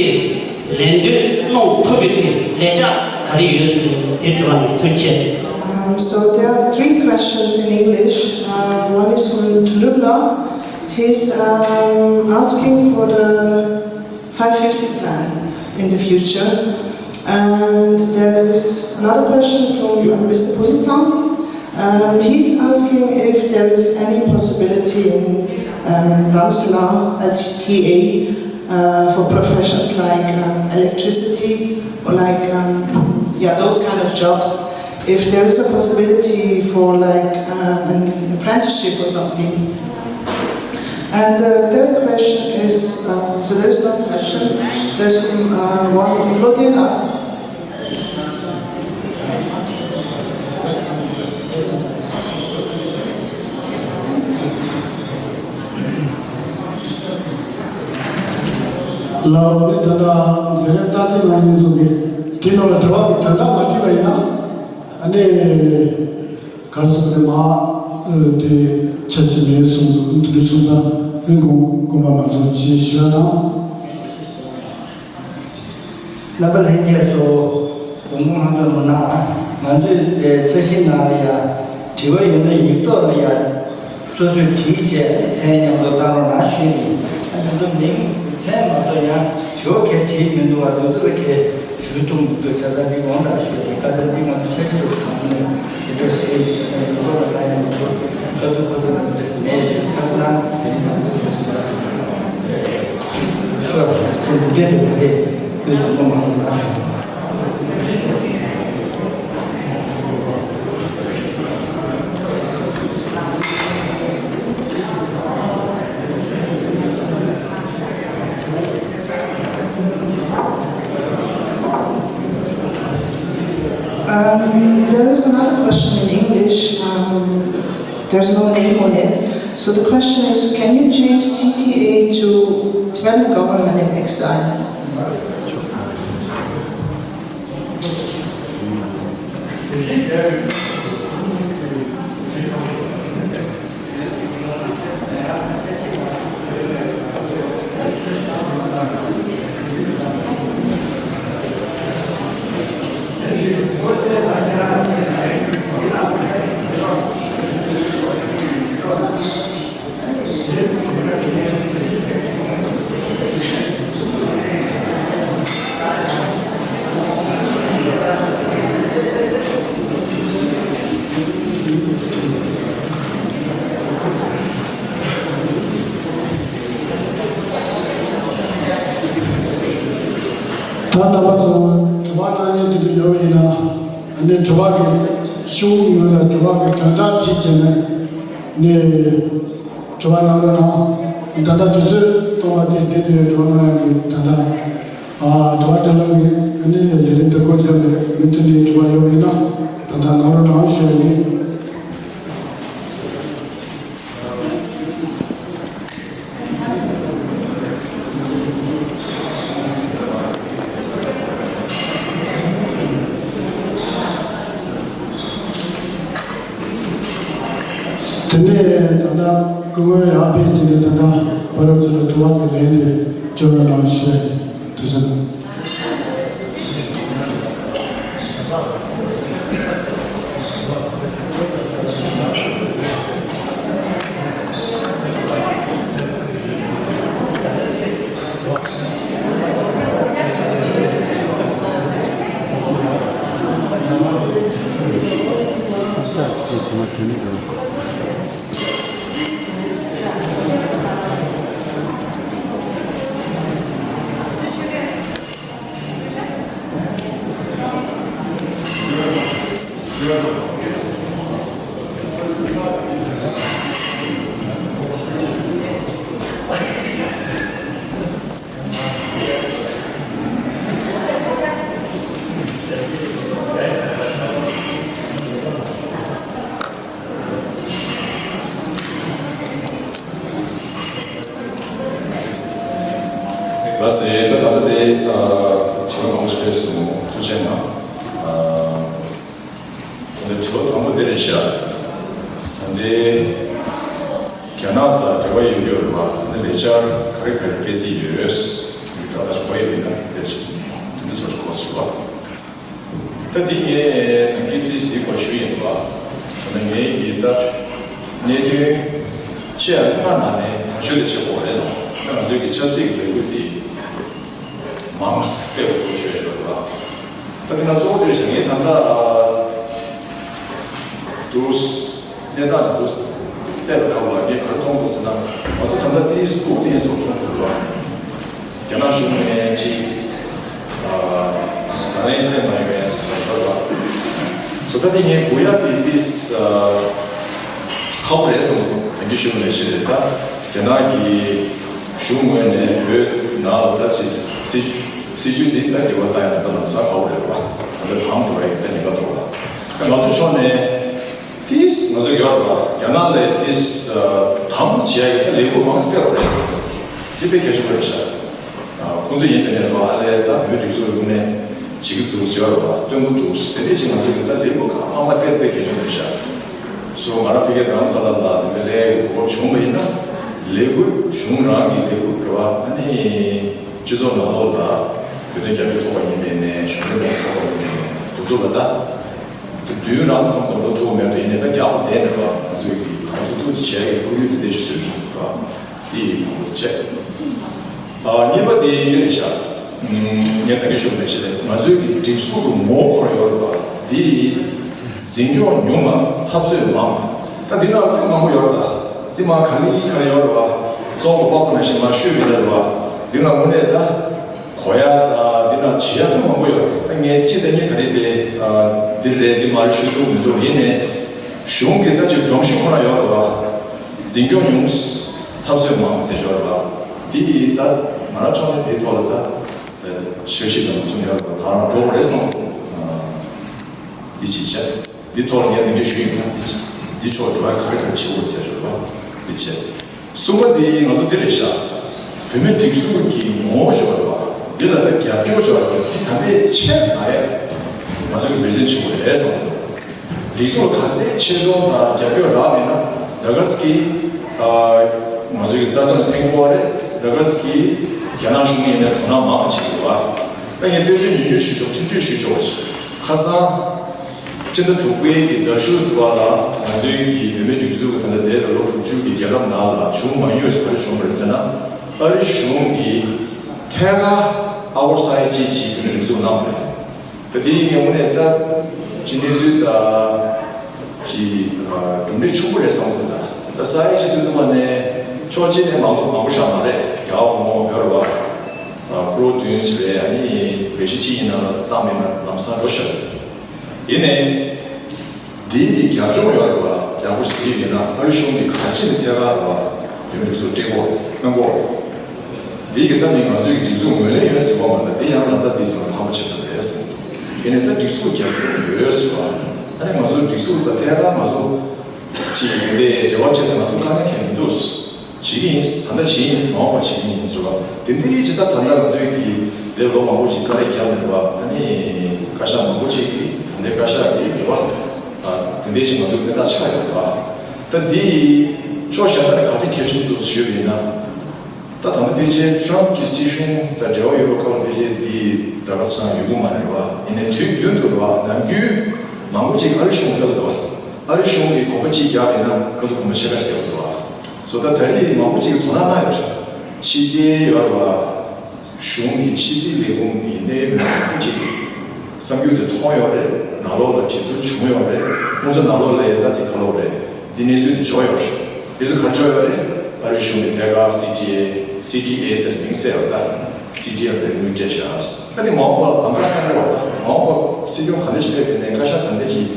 ལན་འདེབས་གནང་ཐུབ་པའི་གི་ལས་འཆར་ག་རེ་ཡོད་ཟེར་དེ་དྲི་བ་ནི་ཐུགས་རྗེ་ཆེ། Um, so there are three questions in English. Uh, one is from Dhurubla. He's um, asking for the five fifty plan in the future. And there is another question from uh, Mister Puzitsang. Um, he's asking if there is any possibility in um, Dharamsala as T A uh, for professions like um, electricity or like, um, yeah, those kind of jobs. If there is a possibility for like uh, an apprenticeship or something. And the third question is, uh, so there's no question. There's um, uh, one from Lodela. ལགས་ནི་ད་ལྟ་མཛད་རིམ་སྟག་རྩེ་ནང་ཉིན་ཚོ་གི་དེ་ནང་ལ་དྲི་བ་གི་དོན་དག་མ་བྲིས་པ་ཡིན་ན། ཨ་ནི། གར་སོང་ནས་མ། དེ་ཆ་ཆེ་མེད་གསུངས་འདུག་དེ་འདྲ་གསུངས་ཙང་རིན་གོང་དགོངས་པ་མ་ཚོམས་ཅེས་ཞུ་ཡ་དང་། རྣམ་པ་ལྷན་རྒྱས་ཚོ་དགོངས་པ་མ་ཚོམས་རོགས་གནང་། ང་ཚོས་དེ་འཆར་གཞིའི་ནང་ལ་ཡང་དྲི་བ་ཡོད་ན་ཡིག་ཐོག་ལ་ཡང་སོ་སོས་བྲིས་བྱས་མཚན་མཉམ་དུ་བཏང་རོགས་གནང་ཞུས་ཡིན། ཨ་ནི་ཚོ་མིང་མཚན་མ་གཏོགས་ཡང་དྲི་བ་གས་བྲིས་མི་འདུག་བ། དེ་ཚོ་ལ་གས་ཞུ་ཐུབ་མི་འདུག་བྱས་ཙང་འདི་དགོངས་དག་ཞུ། དེ་ག་ཚོད་འདི་ང་ཚོ་འཆར་གཞི་རུ་གང་ནས་འདི་འདྲ་ཞུས་ཡིན། བྱས་ཙང་འདི་ལོ་ལ་ལྟ་ཡང་མི་འདུག་ཁ་ཐུག་ཁ་ཐུག་ལ་འདི་འདྲ་ཟེར་ནས་ཞུ་ཐབས་ལ་དེ་ནི་ང་ཚོ་ཤོར་ཚེ་འདི་འདྲ་རེད་པས། དུས་སུ་མཐོང་མ་ཐུབ་ན་ཞུ། Um, there is another question in English. Um, there's no name on it. So the question is, can you change C T A to Tibetan government in exile? ད་རྣམ་པ་ཚོ་དྲི་བ་གནང་མཁན་དེ་འདྲ་ཡོད་པ་ཡིན་ན། ཨ་ནི་དྲི་བ་གི་ཤོག་ངོས་ལ་དྲི་བ་གི་དོན་དག་བྲིས་བྱས་ནས་ནི་དྲི་བ་གནང་རོགས་གནང་། ད་ལྟ་དུས་ཚོད་སྟོང་པ་དེ་བསྡད་དུས་དྲི་བ་གནང་ཡག་གི་དོན་དག་ཨ་དྲི་བ་དྲི་ལམ་གི་ཨ་ནི་ལས་རིམ་འདི་སྐོར་རྒྱབ་ནས་མུ་མཐུད་ནས་དྲི་བ་ཡོད་པ་ཡིན་ན་ད་ལྟ་གནང་རོགས་གནང་ཞུ་ཡ་ཡིན། དེ་ནས་ད་ལྟ་སྐུ་ངོ་ཡར་ཕེབས་ཀྱི་ནས་ད་ལྟ་བར་དུ་ལ་དྲི་བ་དེ་ལན་དེ་བཅོལ་རོགས་གནང་ཞུ་ཡ་ཡིན། དེ་ཚོ། ལགས་སེ། ད་ད་ལྟ་དེ་ཨ་དྲི་བ་མང་པོ་ཞིག་ཕེབས་སོང་། ཐུགས་རྗེ་གནང་། ཨ་ད་ལྟ་དྲི་བ་དང་པོ་དེ་རེད་ཤག་ད་ལྟའི་རྒྱ་ནག་དང་འབྲེལ་བ་ཡོད་རྒྱུ་རེད་པ། ད་ལྟ་ལས་འཆར་ག་རེ་ག་རེ་སྤེལ་རྩིས་ཡོད། ད་ལྟ་ཞུ་བ་ཡོད་པ་ཡིན་ན་དེ་འདྲ་ཚོ་ཞིག་གོ་སོང་བ། ད་འདི་ངས་ད་གིན་ཏིས་འདི་སྐོར་ཞུས་ཡིན་པ། ད་ནི་ངའི་ཡི་ད་གནད་དོན་ཆེ་ཡང་ལྔ་ནང་ནས་དང་ཤོས་དེ་བྱེད་དགོས་རེད་ལ། ད་ང་ཚོའི་གི་ཆབ་སྲིད་ཀྱི་ལས་འགུལ་དེ་མང་སྤེལ་དགོས་ཤོས་ཡོད་པ། ད་དེ་ན་གཙོ་བོ་དེ་རེད་ཤག་ངས་ད་ལྟ་དུས་གནས་སྟངས་ཀྱི་འདུག་བལྟས་པའི་སྐབས་ལ་ངས་ག་རེ་མཐོང་འདུག་ཟེར་ན། ང་ཚོ་ད་ལྟ་ཏིས་སྒུག་ཏིས་སོགས་མཐོང་འདུག་ལ། རྒྱ་ནག་གཞུང་ནས་ཅིག་ཨ་ད་ལན་ཅི་ལས་མ་ཡོང་ཡ་ཟེར་ཟེར་བ་ལ། བཟོ་ལྟ་དེ་ངས་དགོས་ཡ་དེ་ཏིས་ཨ་ཁག་པོ་རེད་བསམ་འདུག་ད་གིན་ཞུ་ནས་ཞེས་རེད། ད་རྒྱ་ནག་གི་གཞུང་ངོས་ནས་བོད་ནང་ལ་ད་ཅིག་སྲིད་སྲིད་ཇུས་འདི་ད་འགྱུར་བ་བཏང་ཡ་ད་ལམ་སང་ཁག་པོ་རེད་བ། ད་ལྟ་དམ་དུ་བ་ཡི་ད་ཉེན་ཁ་འདུག་ལ། ད་ང་ཚོ་ཕྱོགས་ནས། ཏིས་ང་ཚོ་ཡོད་རེད་པ། རྒྱ་ནག་ལ་ཏིས་དམ་བྱེད་ཡ་ཡི་ད་ལས་འགུལ་མང་སྤེལ་བ་རེད་ཟེར། འདི་དཔེ་གལ་ཆེན་པོ་རེད་ཤག་ཁོང་ཚོ་ཡིན་པ་ནས་རེད་པ། ཨ་ལས་ད་བོད་སྒྲིག་འཛུགས་ལུགས་ནས་བྱེད་ཀྱི་འདུག་ཟེར་བ་རེད་པ། སྟོན་གྱི་འདུག་དེ་འདྲས་ཅིག་ང་ཚོ་གི་ད་ལས་འགུལ་གང་མང་མང་སྤེལ་དཔེ་གལ་ཆེན་པོ་རེད་ཤག་སོ་ང་རང་ཕ་གིར་རྡ་རམ་ས་ལ་ལ་དེ་འདྲ་ལས་གོ་སྐབས་བྱུང་བ་ཡིན་ན། ལས་འགུལ་གཞུང་རང་གི་ལས་འགུལ་རེད་པ། ཨ་ནི་སྤྱི་ཚོགས་ནང་ལོགས་ལ་བོད་དོན་རྒྱབ་སྐྱོར་ཚོགས་པ་ཡིན་པ་ནས་གཞུང་འབྲེལ་མ་ཡིན་ཚོགས་པ་ཡིན་པ་ནས་དེ་ཚོ་ལ་ད། དུས་རང་བསམ་བསམ་བློ་ཐུག་མེད་དུ་ཡིན་ནས་ད་རྒྱག་པ་བསྡད་མེད་པ། ང་ཚོས་ཀྱི་གང་ཐུབ་ཐུབ་ཀྱི་བྱས་ཡོད། ཁོར་ཡུག་དེ་འདྲ་ཞིག་བཟོས་ཀྱི་འདུག་ག་དེ་ཡི་དང་པོ་དེ་བྱས། ཨ་གཉིས་པ་དེ་འདི་རེད་ཤག་ངས་ད་གིན་ཞུ་བ་ནང་བཞིན་རེད། ང་ཚོས་ཀྱི་སྒྲིག་འཛུགས་ཀྱི་ངོ་བོ་ཁོ་རང་ཡོད་རེད་པ། དེ་འཛིན་སྐྱོང་ཉུང་ལ་འཐབ་རྩོད་མང་། ད་འདི་ནང་དཔེ་མང་པོ་ཡོད་རེད། ད་འདི་མ་ག་ལེ་ག་ལེ་ཡོད་རེད་པ། གཙོ་བོ་པགས་པ་ནང་བཞིན་མ་ཤོད་མི་འདྲ་རེད་པ། འདི་ལ་དངོས་གནས་ད། གོ་ཡ་དང་འདི་ན་བྱེད་ཡ་མང་པོ་ཡོད། ད་ངས་གཅིག་དང་གཉིས་ད་རེས་དེ་འདི་རེད་འདི་མ་རེད་ཞུ་ཐུབ་མི་འདུག་ཡིན་ནའི་གཞུང་གི་ད་ཅིག་སྒྲོམ་གཞི་ཁོ་ན་ཡོད་རེད་པ། འཛིན་སྐྱོང་ཉུང་། འཐབ་རྩོད་མང་ཟེར་ཞོར་རེད་པ། འདི་ཡིས་ད་ང་རང་ཕྱོགས་ནས་འདིའི་ཐོག་ལ་ད་འཆར་གཞི་དང་གསུང་ཡ་རེད་པ། ད་རང་འགྲོ་དགོས་རེད་བསམ་འདི་ཅིག་བྱས། འདི་ཐོག་ལ་ངས་དེ་འདྲ་ཞུ་ཡིན་ན་འདི་ཅིག་འདི་ཕྱོགས་འགྲོ་ཡ་ག་རེ་ག་རེ་བྱེད་དགོས་ཟེར་ཞོར་རེད་པ། འདི་བྱས། གསུམ་པ་དེ་ང་ཚོ་འདི་རེད་ཤག་བོད་མི་སྒྲིག་འཛུགས་ཀྱི་ངོ་བོ་ཅིག་ཡོད་རེད་པ། འདི་ལ་ད་རྒྱབ་སྐྱོར་ཅིག་ཡོད་རེད་པ། འདི་ད་ལྟའི་ཆེད་ལ་ཡ་ང་ཚོ་གི་འབད་བརྩོན་བྱེད་དགོས་རེད་བསམ་འདུག་སྒྲིག་འཛུགས་ལ་ག་ཚད་ཆེ་མཐོང་དང་རྒྱབ་སྐྱོར་རག་མེད་ན་ད་ག་སེ་གི་ང་ཚོ་གི་རྩ་དོན་ཕན་གྱི་ཡོད་རེད། ད་ག་སེ་གི་རྒྱ་ནག་གཞུང་ཡིན་ནའི་དོ་སྣང་མང་བ་བྱེད་ཀྱི་ཡོད་རེད་པ། ད་ངས་དཔེ་མཚོན་ཉུང་ཉུང་ཞུ་ཆོག་ཆུང་ཆུང་ཞུ་ཆོག་པ་ཞིག་ཁ་སང་། སྤྱི་ཟླ་དྲུག་པའི་གི་ཟླ་གཞུག་ཟེར་བ་ལ་ང་ཚོའི་གི་བོད་མིའི་སྒྲིག་འཛུགས་ཀྱི་ད་ལྟ་འདས་པའི་ལོ་དྲུག་ཅུ་གི་རྒྱལ་རབས་ནང་ལ་བྱུང་མ་མྱོང་བ་ཞིག་ག་རེ་བྱུང་བ་རེད་ཟེར་ན། ཨ་རི་གཞུང་གིས་ཐད་ཀར་ཨ་ཝར་སའི་ཅིག་ཅིག་བོད་མིའི་སྒྲིག་འཛུགས་གནང་བ་རེད། ད་དེ་ཡིན་ངས་དངོས་གནས་ད་ཅིག་གནས་ཚུལ་ད་ཅིག་གྲུབ་འབྲས་ཕྱུག་པོ་རེད་བསམ་གྱི་འདུག་ད་ད་སའི་ཅིག་ཟེར་དུས་མ་ནས་ཕྱོགས་གཅིག་ནས་མང་པོ་མང་པོ་ཞིག་མ་རེད། རྒྱ་བ་གོང་འོག་ཡོད་རེད་པ། པྲོ་བདུན་ཟེར་བའི་ཨ་ནི་རེ་ཞིག་གཅིག་ཡིན་ན་ལ་བཏང་མེད་ན་ལམ་སང་འགྲོ་ཤག་ཡིན་ནའི། འདིའི་གི་རྒྱབ་ལྗོངས་ཡོད་རེད་པ། ཡག་པོ་ཞིག་གཟིགས་ཡོད་ན་ཨ་རི་གཞུང་གིས་ག་ཅི་ནས་ཐད་ཀར་རེད་པ། བོད་མི་སྒྲིག་འཛུགས་སྤྲད་གོ་གནང་གོ་འདིའི་གི་ད་ནི་ང་ཚོའི་གི་སྒྲིག་འཛུགས་ངོས་ལེན་ཡོད་ཟེར་བ་མ་གཏོགས་དེ་ཡང་ད་ལྟ་དེ་ཚོ་ཧམ་པ་བྱེད་ཐུབ་རེད་ཟེར་གི་འདུག་ཡིན་ནའི་ད་སྒྲིག་འཛུགས་རྒྱབ་སྐྱོར་ཡོད་ཟེར་བ། ཨ་ནི་ང་ཚོ་སྒྲིག་འཛུགས་ད་ཐད་ཀར་ང་ཚོ་ཅིག་དེ་འདྲའི་འབྲེལ་བ་བྱས་ཏེ་ང་ཚོ་དཀའ་ངལ་འཁྱེར་མི་འདུག་བྱེད་ཀྱི་ཡིན། ད་ལྟ་བྱེད་ཀྱི་ཡིན། མ་འོངས་པ་བྱེད་ཀྱི་ཡིན་ཟེར་བ། དེ་འདྲའི་ཅིག་ད་ད་ལྟ་ང་ཚོའི་གི་ལས་ལོ་མང་པོ་ཅིག་དཀའ་ལས་བརྒྱབ་མེད་པ། ད་ནི་བཀའ་ཤག་མང་པོ་ཅིག་གིས་ད་ལྟའི་བཀའ་ཤག་གི་འབྲེལ་བ་དེ་འདྲའི་ཅིག་ང་ཚོའི་གནས་སྟངས་ཆགས་ཡོད་པ། ད་འདི་ཕྱོགས་གཞན་དག་ནས་ག་ཚོད་གལ་ཆེན་པོ་འདུག་ཞུས་པ་ཡིན་ན། ད་ད་ལྟ་ཕལ་ཆེར་ཊམ་གྱི་སྲིད་གཞུང་དང་འབྲེལ་བ་ཡོད་པའི་སྐབས་ལ་ཕལ་ཆེར་འདི་ད་ག་ས་ཡོད་གི་མ་རེད་པ། ཡིན་ནའི་དུས་རྒྱུན་དུ་རེད་པ། ནམ་རྒྱུན་མང་པོ་ཅིག་ཨ་རི་གཞུང་ལ་ལྟ་གི་འདུག་ཨ་རི་གཞུང་གིས་གོམ་པ་གཅིག་བརྒྱབ་ཡིན་ན་ཁོ་ཚོ་གོམ་པ་ཕྱེད་ཀ་ཞིག་བརྒྱབ་འདུག་པ། བཟོ་ལྟ་ད་རེས་མང་པོ་ཅིག་གིས་དོ་སྣང་གནང་ཡོད་རེད། ཕྱི་རྒྱལ་ཡོད་རེད་པ། གཞུང་གི་ཕྱི་སྲིད་ལས་ཁུངས་ཀྱི་གནད་ཡོད་མི་མང་པོ་ཅིག་གིས་གསར་འགྱུར་དེ་མཐོང་ཡོད་རེད། ནང་ལོགས་ལ་གྲོས་བསྡུར་བྱུང་ཡོད་རེད། ཁོང་ཚོ་ནང་ལོགས་ལ་ད་དེ་ག་ལབ་རེད། འདི་གནས་ཚུལ་འབྱོར་ཡོད་རེད། དེ་ཚོ་ག་རེ་འབྱོར་ཡོད་རེད། ཨ་རི་གཞུང་གིས་ཐད་ཀར་སི་ཊི་ཨེ། སི་ཊི་ཨེ་ཟེར་མིང་གསལ་བ་ད། སི་ཊི་ཨེ་དེ་དངུལ་སྤྲད་བཞག་ཨ་ནི་མ་འོངས་པ་ལམ་ཁ་གསར་པ་ད་མ་འོངས་པ་སྲིད་སྐྱོང་ག་འདྲ་ཞིག་ཕེབས་ཡོད་ནའི་བཀའ་ཤག་ག་འདྲ་ཞིག་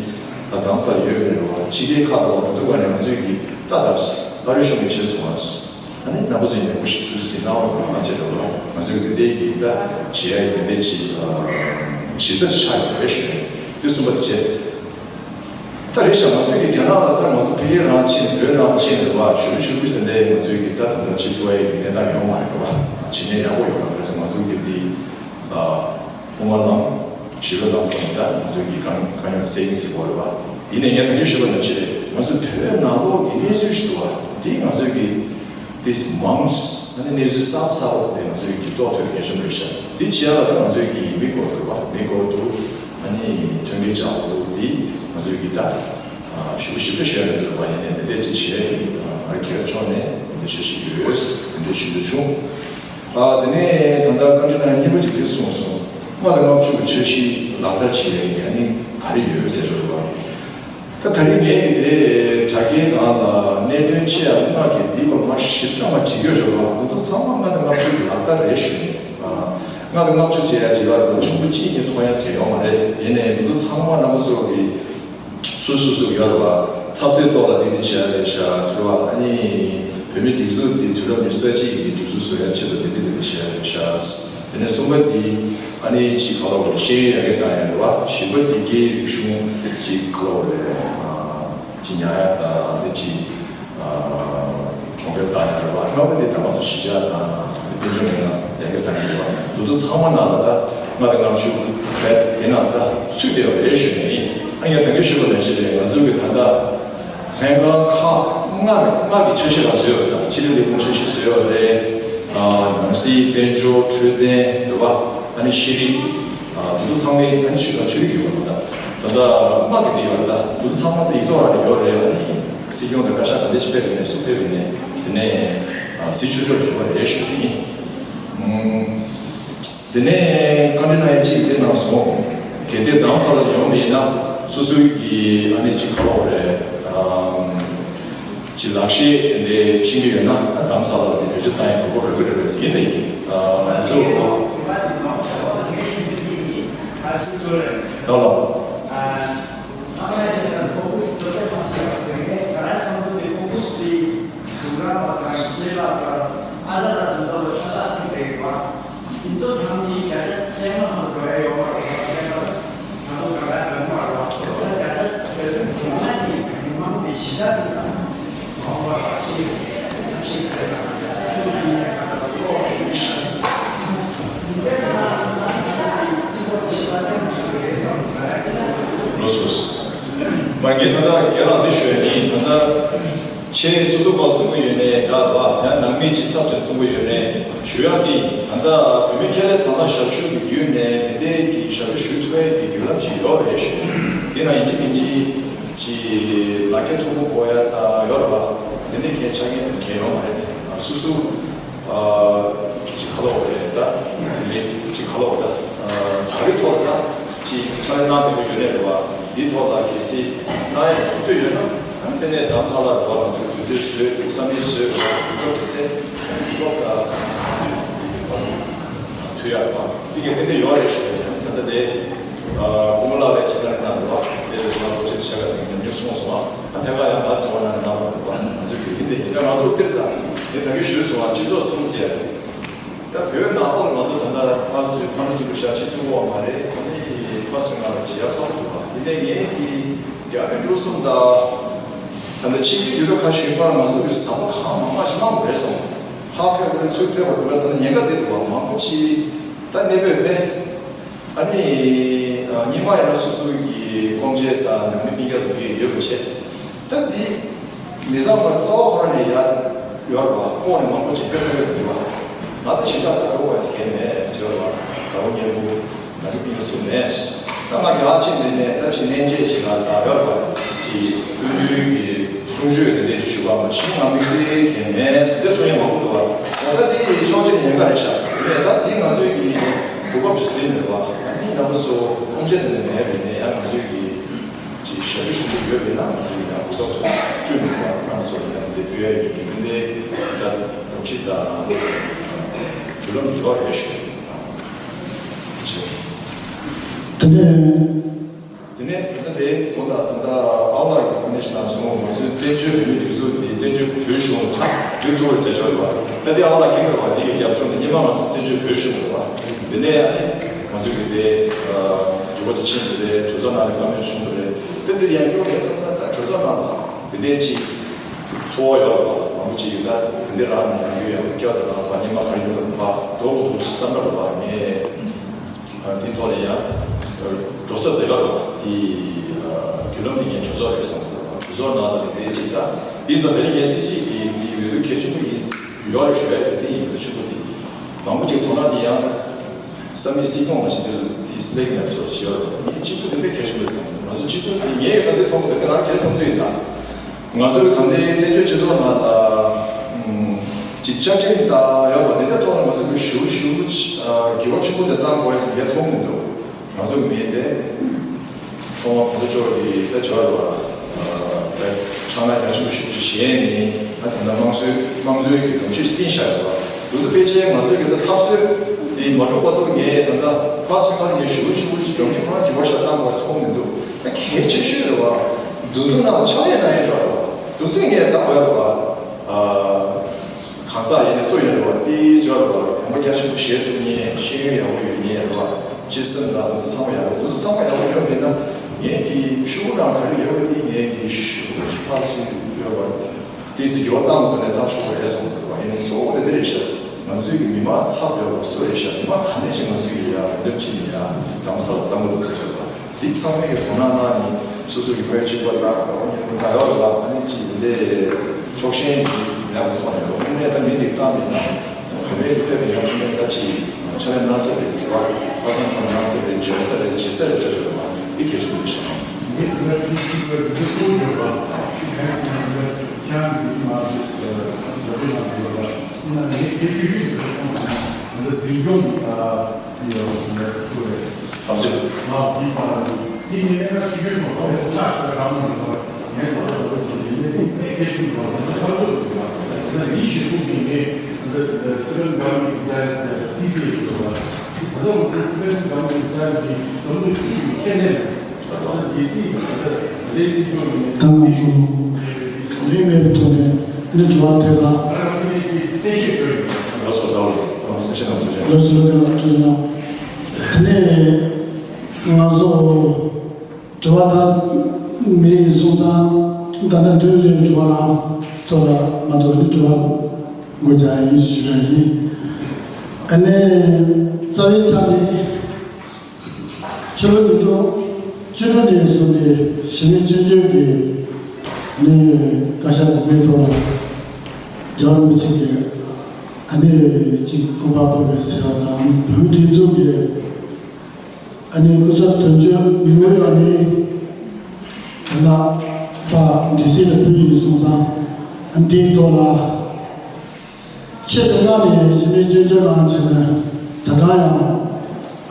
ལ་དམ་ས་ཡོད་མེད་རེད་པ། ཕྱི་རྒྱལ་ཁག་དང་བར་དུ་ག་ནས་ང་ཚོས་ཀྱི་ལྟ་ལྟར་ཨ་རི་གཞུང་གིས་བྱས་སོང་བ། ཨ་ནི་རྣམ་པ་ཚོ་ཡིན་ནའི་ངོ་ཤེས་ཐུགས་རྗེ་གཟིགས་གནང་རོགས་གནང་ཟེར་འགྲོ་ལ། ང་ཚོས་གི་དེ་ཡི་ད་བྱེད་ཡ་ཡི་དེ་འདྲས་ཅིག་ཞེ་ས་ཅིག་ཆགས་ཡོད་རེད་ཞུ་ནས། དེ་གསུམ་པ་དེ་བྱས། ད་རེད་ཤག་ང་ཚོས་གི་རྒྱ་ནག་ལ་ད་ང་ཚོ་ཕ་གིར་རང་ཕྱིན་བོད་རང་ཕྱིན་རེད་པ། ཞུ་རུ་ཞུ་རུ་ཟེར་འདྲའི་ང་ཚོས་གི་ད་ད་ལྟ་བྱེད་ཐུབ་ཡ་ཡི་གནས་སྟངས་ཡོང་མ་རེད་པ། བྱེད་ནས་ཡག་པོ་ཡོད་པ་རེད། ང་ཚོ་གི་དེ་ཨ་ཐོག་མ་ནང་ཞི་བའི་ལམ་ཐོག་ནས་ད་ང་ཚོ་གི་གང་གང་ཡོད་སེ་ཡིན་ཟེར་བ་རེད་བ། ཡིན་ནའི་ངས་ད་གིན་ཞུས་པ་ནང་བཞིན་རེད། ང་ཚོ་བོད་ནང་ལོགས་ཀྱི་གནས་ཚུལ་ཞིག་འདུག་བ། འདི་ང་ཚོ་གི་this months ཨ་ནི་གནས་ཚུལ་གསར་གསར་པ་དེ་ང་ཚོ་གི་ཐོག་ཐོག་ཉེ་ཤོས་རེད་ཤག་འདི་བྱས་ལ་ད་ང་ཚོ་གི་མི་སྐོར་འདུག་བ། མི་སྐོར་འདུག་ཨ་ནི་ཐོན་སྐྱེད་བྱ་བ་འདུག་འདི་ང་ཚོ་གི་ད་ཞུ་ཞུ་ཞུ་ཞུ་ཡ་འདུག་བ། ཡིན་ནའི་དེ་འདྲས་ཅིག་བྱས་ང་རང་ཁྱེད་ཕྱོགས་ནས་དེ་འདྲས་ཞུ་ཞུ་ཡོད། དེ་འདྲས་ཞུ་འདོད་བྱུང་། ཨ་དེ་ནས་ད་ལྟ་བཀའ་འདྲི་ནང་གཉིས་པ་ཅིག་དེ་གསུངས་སོང་། ལྔ་དང་ལྔ་བཅུ་གི་འཆར་གཞི་ལག་བསྟར་བྱེད་ཡ་ཨ་ནི་ག་རེ་ཡོད་ཟེར་རེད་བ། ད་ད་རིང་ངས་ཀྱི་དེ་དྲ་རྒྱའི་སྒང་ལ་གནད་དོན་ཆེ་ཡ་ལྔ་གི་འདི་བར་མ་ཞིབ་ཕྲ་མ་བྲིས་ཡོད་རེད་བ། འདི་ཚོ་ཚང་མ་ལྔ་དང་ལྔ་བཅུ་གི་ལག་བསྟར་རེད་ཞུ་ནས། ཨ་ལྔ་དང་ལྔ་བཅུ་ཟེར་ཡ་ཅིག་ལ་ཆུང་པོ་གཅིག་གཉིས་མཐོང་ཡ་ཟེར་ཡོད་མ་རེད། ཡིན་ནའི་འདི་ཚོ་ཚང་མ་རྣམ་པ་ཚོ་གི་སུ་སུ་སུ་ཡོད་རེད་བ། འཐབ་རྩོད་ཐོག་ལ་འདི་འདི་བྱས་རེད་ཤག་ཟེར་བ། ཨ་ནི་བོད་མི་སྒྲིག་འཛུགས་འདི་དུས་རབས་ཉི་ཤུ་རྩ་གཅིག་གི་སྒྲིག་འཛུགས་བཟོ་ཡ་ཆེད་དུ་འདི་འདི་འདི་འདི་བྱས་རེད་ཤག་དེ་ནས་གསུམ་པ་འདི་ཨ་ནི་ཅིག་ག་ལ་བ་ཤེས་ཡོན་ཡར་རྒྱས་བཏང་ཡ་རེད་བ། བཞི་པ་འདི་སྐད་ཡིག་རིག་གཞུང་ཅིག་ག་ལ་བ་རེད། ཅིག་ཉར་ཡ་དང་ཨ་ནི་ཅིག་གོང་འཕེལ་བཏང་ཡ་རེད་བ། ལྔ་པ་འདི་ད་ང་ཚོ་གཞིས་ཆགས་དང་དཔལ་འབྱོར་མི་སྣ་ཡར་རྒྱས་བཏང་ཡ་རེད་བ། འདི་ཚོ་ཚང་མ་ནང་ལ་ད་ལྔ་དང་ལྔ་བཅུ་རེད། དེ་ནང་ད་ཚུད་བསྡད་པ་རེད་ཞུ་ནས་ཡིན། ཨ་ངས་ད་གིན་ཞུས་པ་ནང་བཞིན་རེད། ང་ཚོ་གི་ད་ལྟ་ལྷན་ཁང་ཁག་ལྔ་ལྔ་གི་འཆར་གཞི་ལ་བཟོས་ཡོད་རེད། ད་ཕྱི་གླིང་ལས་ཁུངས་འཆར་གཞི་བཟོས་ཡོད་རེད། ནང་སྲིད། དཔལ་འབྱོར། འཕྲོད་བསྟེན་རེད་བ། ཨ་ནི་ཤེས་རིག་འདི་ཚོ་ཚང་མའི་ཨ་ནི་ཆོས་ལ་ཆོས་ཡིག་ཡོད་པ་དང་། ད་ལྟ་དམག་གི་དེ་ཡོད་རེད། ད་འདི་ཚོ་ཚང་མ་དེ་ཡིག་ཐོག་རང་ནས་ཡོད་རེད། ཨ་ནི་སྲིད་སྐྱོང་དང་བཀའ་ཤག་ག་འདྲ་ཞིག་ཕེབས་ཡོད་ནས་སུ་ཕེབས་ཡོད་ནས་དེ་ནས་སྲིད་ཆོས་ཕྱོགས་ཡོད་པ་རེད་ཞུ་གི་ཡིན། དེ་ནས་བཀའ་འདྲི་གནང་ཡ་གཅིག་དེ་གནང་སོང་། གལ་ཏེ་རྡ་རམ་ས་ལ་ཡོང་བ་ཡིན་ན་སོ་སོའི་གི་ཨ་ནི་ཅིག་ཁ་ལོ་རེད། ཅིག་ལག་ཤེས་དེ་འདྲའི་ཤེས་ཀྱི་ཡོད་ན་ཨ་རྡ་རམ་ས་ལ་དེ་བེད་སྤྱོད་བཏང་ཡ་གོ་སྐབས་རག་གི་རེད་པས་ཟེར་གྱི་འདུག་ཨ་ང་ཚོ་ད་ལ། ལགས་སོ། མ་ངས་ད་ལྟ་རྒན་ལགས་འདི་ཞུ་ཡ་ཡིན། ད་ལྟ་ཁྱེད་སོ་སོ་པ་གསུང་གི་ཡོད་ནའི་འདྲ་བ། ཡང་ནང་མི་ཅིག་ཚབ་ཅིག་གསུང་གི་ཡོད་ནའི་ཞུ་ཡ་འདི། ད་ལྟ་བོད་མི་ཁྱད་ལས་དང་བླངས་ཞབས་ཞུ་གི་བརྒྱུད་ནས་དེ་འདྲའི་གི་ཞབས་ཞུ་ཞུ་ཐུབ་ཡ་གི་བརྒྱུད་ལམ་ཅིག་ཡོད་རེད་ཞུ། འདི་ན་ཡིན་གཅིག་མིན་གཅིག་ཅིག་ལག་ཁྱེར་མཐོ་པོ་དགོས་ཡ་ད་ཡོད་རེད་བ། དེ་འདྲའི་གི་ཆ་རྐྱེན་གང་ཡོད་མ་རེད། སོ་སོ་ཅིག་ཁ་ལོ་རེད་ད། ལས་ཅིག་ཁ་ལོ་ད། ག་རེ་ཐོག་ད་ཅིག་ཕྱག་ལས་གནང་ཐུབ་ཀྱི་ཡོད་ནའི་རེད་བ། འདི་ཐོག་ལ་གལ་སྲིད་གནང་ཡ་དུས་ཚོད་ཡོད་ན་ཨ་ནི་དཔེ་ནས་རྡ་རམ་ས་ལ་རེད་བ། ང་ཚོས་དུས་ཚོད་བཟོས་བསམ་ཡས་བཟོས་རེད་བ། དུས་ཚོད་ཀྱི་སེ་ཐོག་ད་ཐུག་ཡ་རེད་བ། འདི་གས་དེ་འདྲ་ཡོད་རེད་ཞུ་ཡ་ཡིན། ད་ལྟ་དེ་ཀུན་དགའ་ལགས་ལས་ཅིག་ག་རེ་གནང་རེད་བ། དེ་ལས་ང་ཚོ་ཅིག་བྱ་བ་དེ་ཉམས་མྱོང་གསུངས་སོང་བ། ཨ་ཐད་ཀར་ཡང་ང་དོ་ན་ན་བ་ང་ཚོ་གི་འདི་འདི་ད་ང་ཚོ་སྟེར་ད་འདི་ད་གི་ཞུས་སོང་བ། སྤྱི་ཚོགས་གསུམ་ཟེར་ད་བོད་ནང་ལོགས་ང་ཚོ་ད་ལྟ་ཕ་ཚོས་ཕ་མ་ཚོ་གི་ཤ་ཆེ་ཐུབ་པ་མ་རེད། ད་ནི་ཕ་ཚོས་ང་ལ་བྱེད་ཡ་ཐོག་ཐུབ་པ་འདི་ནས་ངས་ཀྱི་རྒྱ་མི་འབྲུག་གསུམ་ད་ད་ལྟ་ཕྱི་རྒྱལ་ཡུལ་གྲུ་ཁག་གཞན་པར་ང་ཚོ་གི་ཟ་ཁང་མང་མང་ཞིག་མང་པོ་རེད་བསམ། ཕ་ཕེབས་དགོས་རེད། ཚུར་ཕེབས་དགོས་རེད། ད་ནི་ཉེན་ཁ་འདི་འདུག་བ། མང་པོ་ཅིག་ད་གནས་སྤོས་པས། ཨ་ནི་ཉི་མ་ཡིན་ན་སོ་སོ་གི་སྤོམ་ཆས་དང་ནང་མི་སྤུན་ཀྱག་ཚོ་གི་ཡོད་པ་བྱས། ད་འདི་མི་ཚང་མ་རྩ་བ་ཁོ་རང་ནས་ཡར་ཡོད་རེད་བ། ལྐོག་ནས་མང་པོ་བྱས་པས་ས་ཡོད་འདུག་བ། ང་ཚོ་ཞིང་ཁ་ད་རུ་བ་ཟེར་མཁན་མེད་ཟེར་ཡོད་རེད་བ། ད་རུ་ཉེ་པོ་ནང་མི་སྤུན་ཀྱག་སུ་མེད། ད་ང་གི་ཨ་ཅེ་འདི་ནས་ད་ཅིག་གནས་མཇལ་ཅིག་ལ་ད་ཡོད་རེད་བ། ཅིག་སྐུ་མདུན་གྱི་གསུང་ཆོས་དེ་འདྲ་ཞུ་བ་མ་གཞི་ང་དམིགས་བསལ་གང་མེད་ཟེར་གསུང་ཡ་མང་པོ་འདུག་བ། ད་ལྟ་དེ་ཕྱོགས་གཅིག་ནས་ཉེན་ཁ་རེད་ཤག་རེད། ད་དེ་ང་ཚོའི་གི་གོ་སྐབས་ཅིག་ཟིན་མེད་པ། ཨ་ནི་ང་ཚོ་སོ་ཁོང་ཆེད་དུ་ནས་མེད་པས་ནས་ཡང་ང་ཚོའི་གི་ཅིག་ཞབས་ཞུ་ཞུ་རྒྱུ་ཡོད་པས་ན་ང་ཚོའི་ཡང་གོ་སྐབས་ཅིག་བསྐྲུན་མེད་པ། ང་ཚོ་ཡང་དེ་ཕུལ་ཡ་ཡོད་ཀྱི་དེ་འདྲའི་ད་གདམ་གཤིས་དང་བརྒྱུད་ལམ་འདི་བ་རེད་ཤག་ཅེས། དེ་ནས། དེ་ནས་ད་ལྟ་དེ་དགོང་དག་ད་ལྟ་ཨ་ལགས་ཀྱིས་ཁོ་ནས་ཞིག་གནང་སོང་། ང་ཚོའི་བཙན་བྱོལ་བོད་མིའི་སྒྲིག་འཛུགས་འདི་བཙན་བྱོལ་བོད་གཞུང་ཁག་བསྡུ་ཐུབ་པར་མཛད་ཆོག་ཡོད་པ། ད་ལྟའི་ཨ་ལགས་མཁྱེན་གྱི་རེད་བ། འདི་གི་རྒྱབ་ལྗོངས་འདི་སྔོན་མ་ང་ཚོ་བཙན་བྱོལ་བོད་གཞུང་རེད་བ། དེ་ནས་ཨ་ནི་ང་ཚོའི་གི་དེ་འབྲུག་པ་ཅིག་ཕྱིན་པ་རེད། གྲོས་ཚོགས་ནང་ལ་བཀའ་མོལ་བྱུང་བ་རེད། ད་འདི་ཡང་སྐྱོར་ངས་བསམ་ན་ད་གྲོས་ཚོགས་ནང་ལ་དེ་འདྲའི་ཅིག་ཚོར་བ་ཡོད་རེད་བ། མང་པོ་ཅིག་ཡོད། ད་དེ་འདྲའི་རང་ནས་ཡང་རྒྱུ་ཡང་སྐྱོ་དང་རང་ཕ་ཉི་མ་ག་རེ་ཡོད་རེད་བ། བསམ་པ་རེད་པ། ངས་འདི་ཐོག་ལ་ཡང་འགྲོ་ས་དེ་ག་རེད་པ། འདི་བརྒྱུད་ལམ་འདི་ངས་གྲོས་ཚོགས་རེད་བསམ་གྱི་འདུག་གྲོས་ཚོགས་ནང་ལ་དེ་འདྲའི་ཅིག་ད་འདི་ཙམ་དེ་རིང་ངས་སྲིད་སྤྱི་འདི་འདི་འོས་བསྡུ་གལ་ཆེན་པོ་ཡིན་ཡོད་རེད་ཞུ་ཡ་ཡོད། འདི་ཡིན་འོས་བསྡུ་ཆེན་པོ་འདི་མང་པོ་ཅིག་དོ་སྣང་འདི་ཡང་བསམ་ཡས་སྲིད་སྐྱོང་མ་ཞིག་འདི་འདི་སླེབས་ནས་སོ་ཞིག་ཡོད་རེད། ངས་གཅིག་པུ་དེ་འདྲ་གལ་ཆེན་པོ་རེད་བསམ། ང་ཚོ་གཅིག་པུ་འདི་ངས་ད་ལྟའི་ཐོག་མ་འདི་ང་རང་གའི་བསམ་ཚུལ་ཡིན་ད། ང་ཚོའི་གང་ལྟར་བཙན་བྱོལ་སྤྱི་ཚོགས་ནང་ལ་ཅིག་ཆ་འཕྲིན་དང་ཡོད་པ་འདི་འདྲ་ཐོག་ལ་ང་ཚོ་གི་ཞུ་ཞུ་འགྱུར་བ་ཆེན་པོ་དེ་བཏང་དགོས་ཟེར་ངས་མཐོང་མི་འདུག་ང་ཚོ་མི་དེ་ཐོག་མ་གོང་ས་མཆོག་གིས་ད་བྱ་བ་ལ་ཕྱག་ན་རྒྱ་ཆེན་པོ་ཞུ་ཅིག་བཞེས་ནས་ད་ད་ལྟ་དམངས་གཙོའི་དམངས་གཙོའི་གི་སྒྲོམ་གཞི་བཏིང་བཞག་ཡོད་པ་འདུག་ད་ཕལ་ཆེར་ང་ཚོའི་གི་ད་འཐབ་རྩོད་འདི་མ་འགྲོ་བར་དུ་ངས་ད་ལྟ་ཕར་ཕྱིན་ཁ་ངས་ཞུ་ཞུ་ཞུ་སྒྲོམ་གཞི་ཁོ་རང་འགྱུར་བ་ཞིག་བཏང་དགོས་ཟེར་མཐོང་མི་འདུག་ད་གལ་ཆེ་ཤོས་རེད་བ། འདུ་འཛོམས་ནང་ཕྱག་ལས་གནང་ཡས་ཆོག་རེད་བ། འདུ་འཛོམས་ངས་ད་བོད་ལ་བ། གང་ཟག་ཡིན་ནས་སུ་ཡིན་རེད་བ། ཏིས་ཡོད་རེད་བ། ཡོང་འབབ་རྒྱ་ཆེན་པོ་བཞེས་ཐུབ་མཁན་ཤེས་ཡོན་ཡག་པོ་ཡོད་མཁན་རེད་བ། ཅི་སེམས་ལ་འདུ་ཚང་མ་ཡག་པོ་འདུ་ཚང་མ་ཡག་པོ་ཡོད་མེད་ན་ངས་ཀྱི་ཤུ་གུ་རང་ག་རེ་ཡོད་པ་དེ་ངས་ཀྱི་ཤུ་གུ་ཕར་ཚུར་ཡོད་བ། ཏིས་སི་ཡོད་བཏང་དགོས་ནས་ད་ཆོག་པ་རེད་བསམ་འདུག་བ། ཡིན་ནས་གཙོ་བོ་དེ་འདི་རེད་ཤག་ང་ཚོའི་གི་མི་མང་ཚབ་ཡོད་པ་སུ་རེད་ཤག་མི་མང་ག་ནས་ཅིག་ང་ཚོའི་གི་ཡ་རེ་ལེབ་ཅིག་ནས་ཡ་དམ་ས་ལ་བཏང་དགོས་འདུག་ཟེར་ཤག་འདི་ཚང་མས་ཀྱི་དོ་སྣང་གནང་ནས་སོ་སོ་ཡི་ཕ་ཡུལ་གཅིག་པ་དང་ཨོ་ཉེ་རུ་ད་ཡོད་ལ་ཨ་ནི་ཅིག་འདི་ཕྱོགས་ཞེན་གྱི་ཡག་ཐོག་ནས་ཨོ་ནས་ད་མི་འདི་བཏང་མེད་ན་བོད་པའི་ཕེབས་པའི་ཡག་ཐོག་ནས་ད་ཅིག་ཕྱག་ལས་གནང་ས་རེད་ཟེར་བ་ཁ་སང་ཁོང་གནང་ས་རེད་མཇལ་ས་རེད་བྱེད་ས་རེད་ཟེར་བ་འདི་གལ་ཆེན་པོ་རེད་ཤག་ངས་དེ་ལ་ཅིག་ཅིག་པ་འདི་ཚོ་ཡོད་པ་ཁྱེད་ཀྱི་མ་འདོད་པའི་ནང་ཡོད་པ་ཡིན་ན་ངས་དེ་ཅིག་ཡིན་ཟེར་ཁོང་ཚོ་ནང་འདི་འཛིན་སྐྱོང་ཨ། འཐབ་རྩོད། ད་ང་ཚོ་གྲོས་མེད་པའི་ཐོག་ནས་ནི་དྲི་བ་དེ་དང་། ལགས་སོ་ལགས་སོ། ལགས་སོ་ལགས་སོ། ལགས་སོ་ལགས་སོ། དེ་ནས་ང་ཚོ་དྲི་བ་དང་མི་ཡིན་སོང་ཙང་ད་ལྟ་མདུན་ལས་དྲི་བ་རང་ཐོག་ལ་མ་གཏོགས་ནི་དྲི་བ་དགོས་ཀྱང་ཡིན་ཞུ་ཡ་ཡིན། ཨ་ནི་རྩ་བའི་ཆ་ནས་ཕྱི་ལོ་ཉིས་སྟོང་བཅུ་དྲུག་ནས་བཟུང་སྟེ་གཞི་མེད་སྤྱི་འཐུས་ཀྱི་ནི་བཀའ་ཤག་འོས་མིའི་ཐོག་ལ་རྒྱལ་བ་རིན་པོ་ཆེ་གིས་ཨ་ནི་གཅིག་སྐུ་པར་ཕུལ་བའི་ཟེར་བ་དང་བོད་མིའི་སྒྲིག་འཛུགས་ཀྱི་ཨ་ནི་སྐུ་ཚབ་དོན་གཅོད་ནིའུ་ཡོག་ནས་ད་ལྟ་ཕ་ཌི་སི་ལ་ཕུལ་ཡིན་སོང་ཙང་ཨ་འདིའི་ཐོག་ལ་ཆེད་དུ་མངགས་ནས་གཞི་མེད་སྤྱི་འཐུས་ལ་བྱས་ནས་ད་ལྟ་ཡང་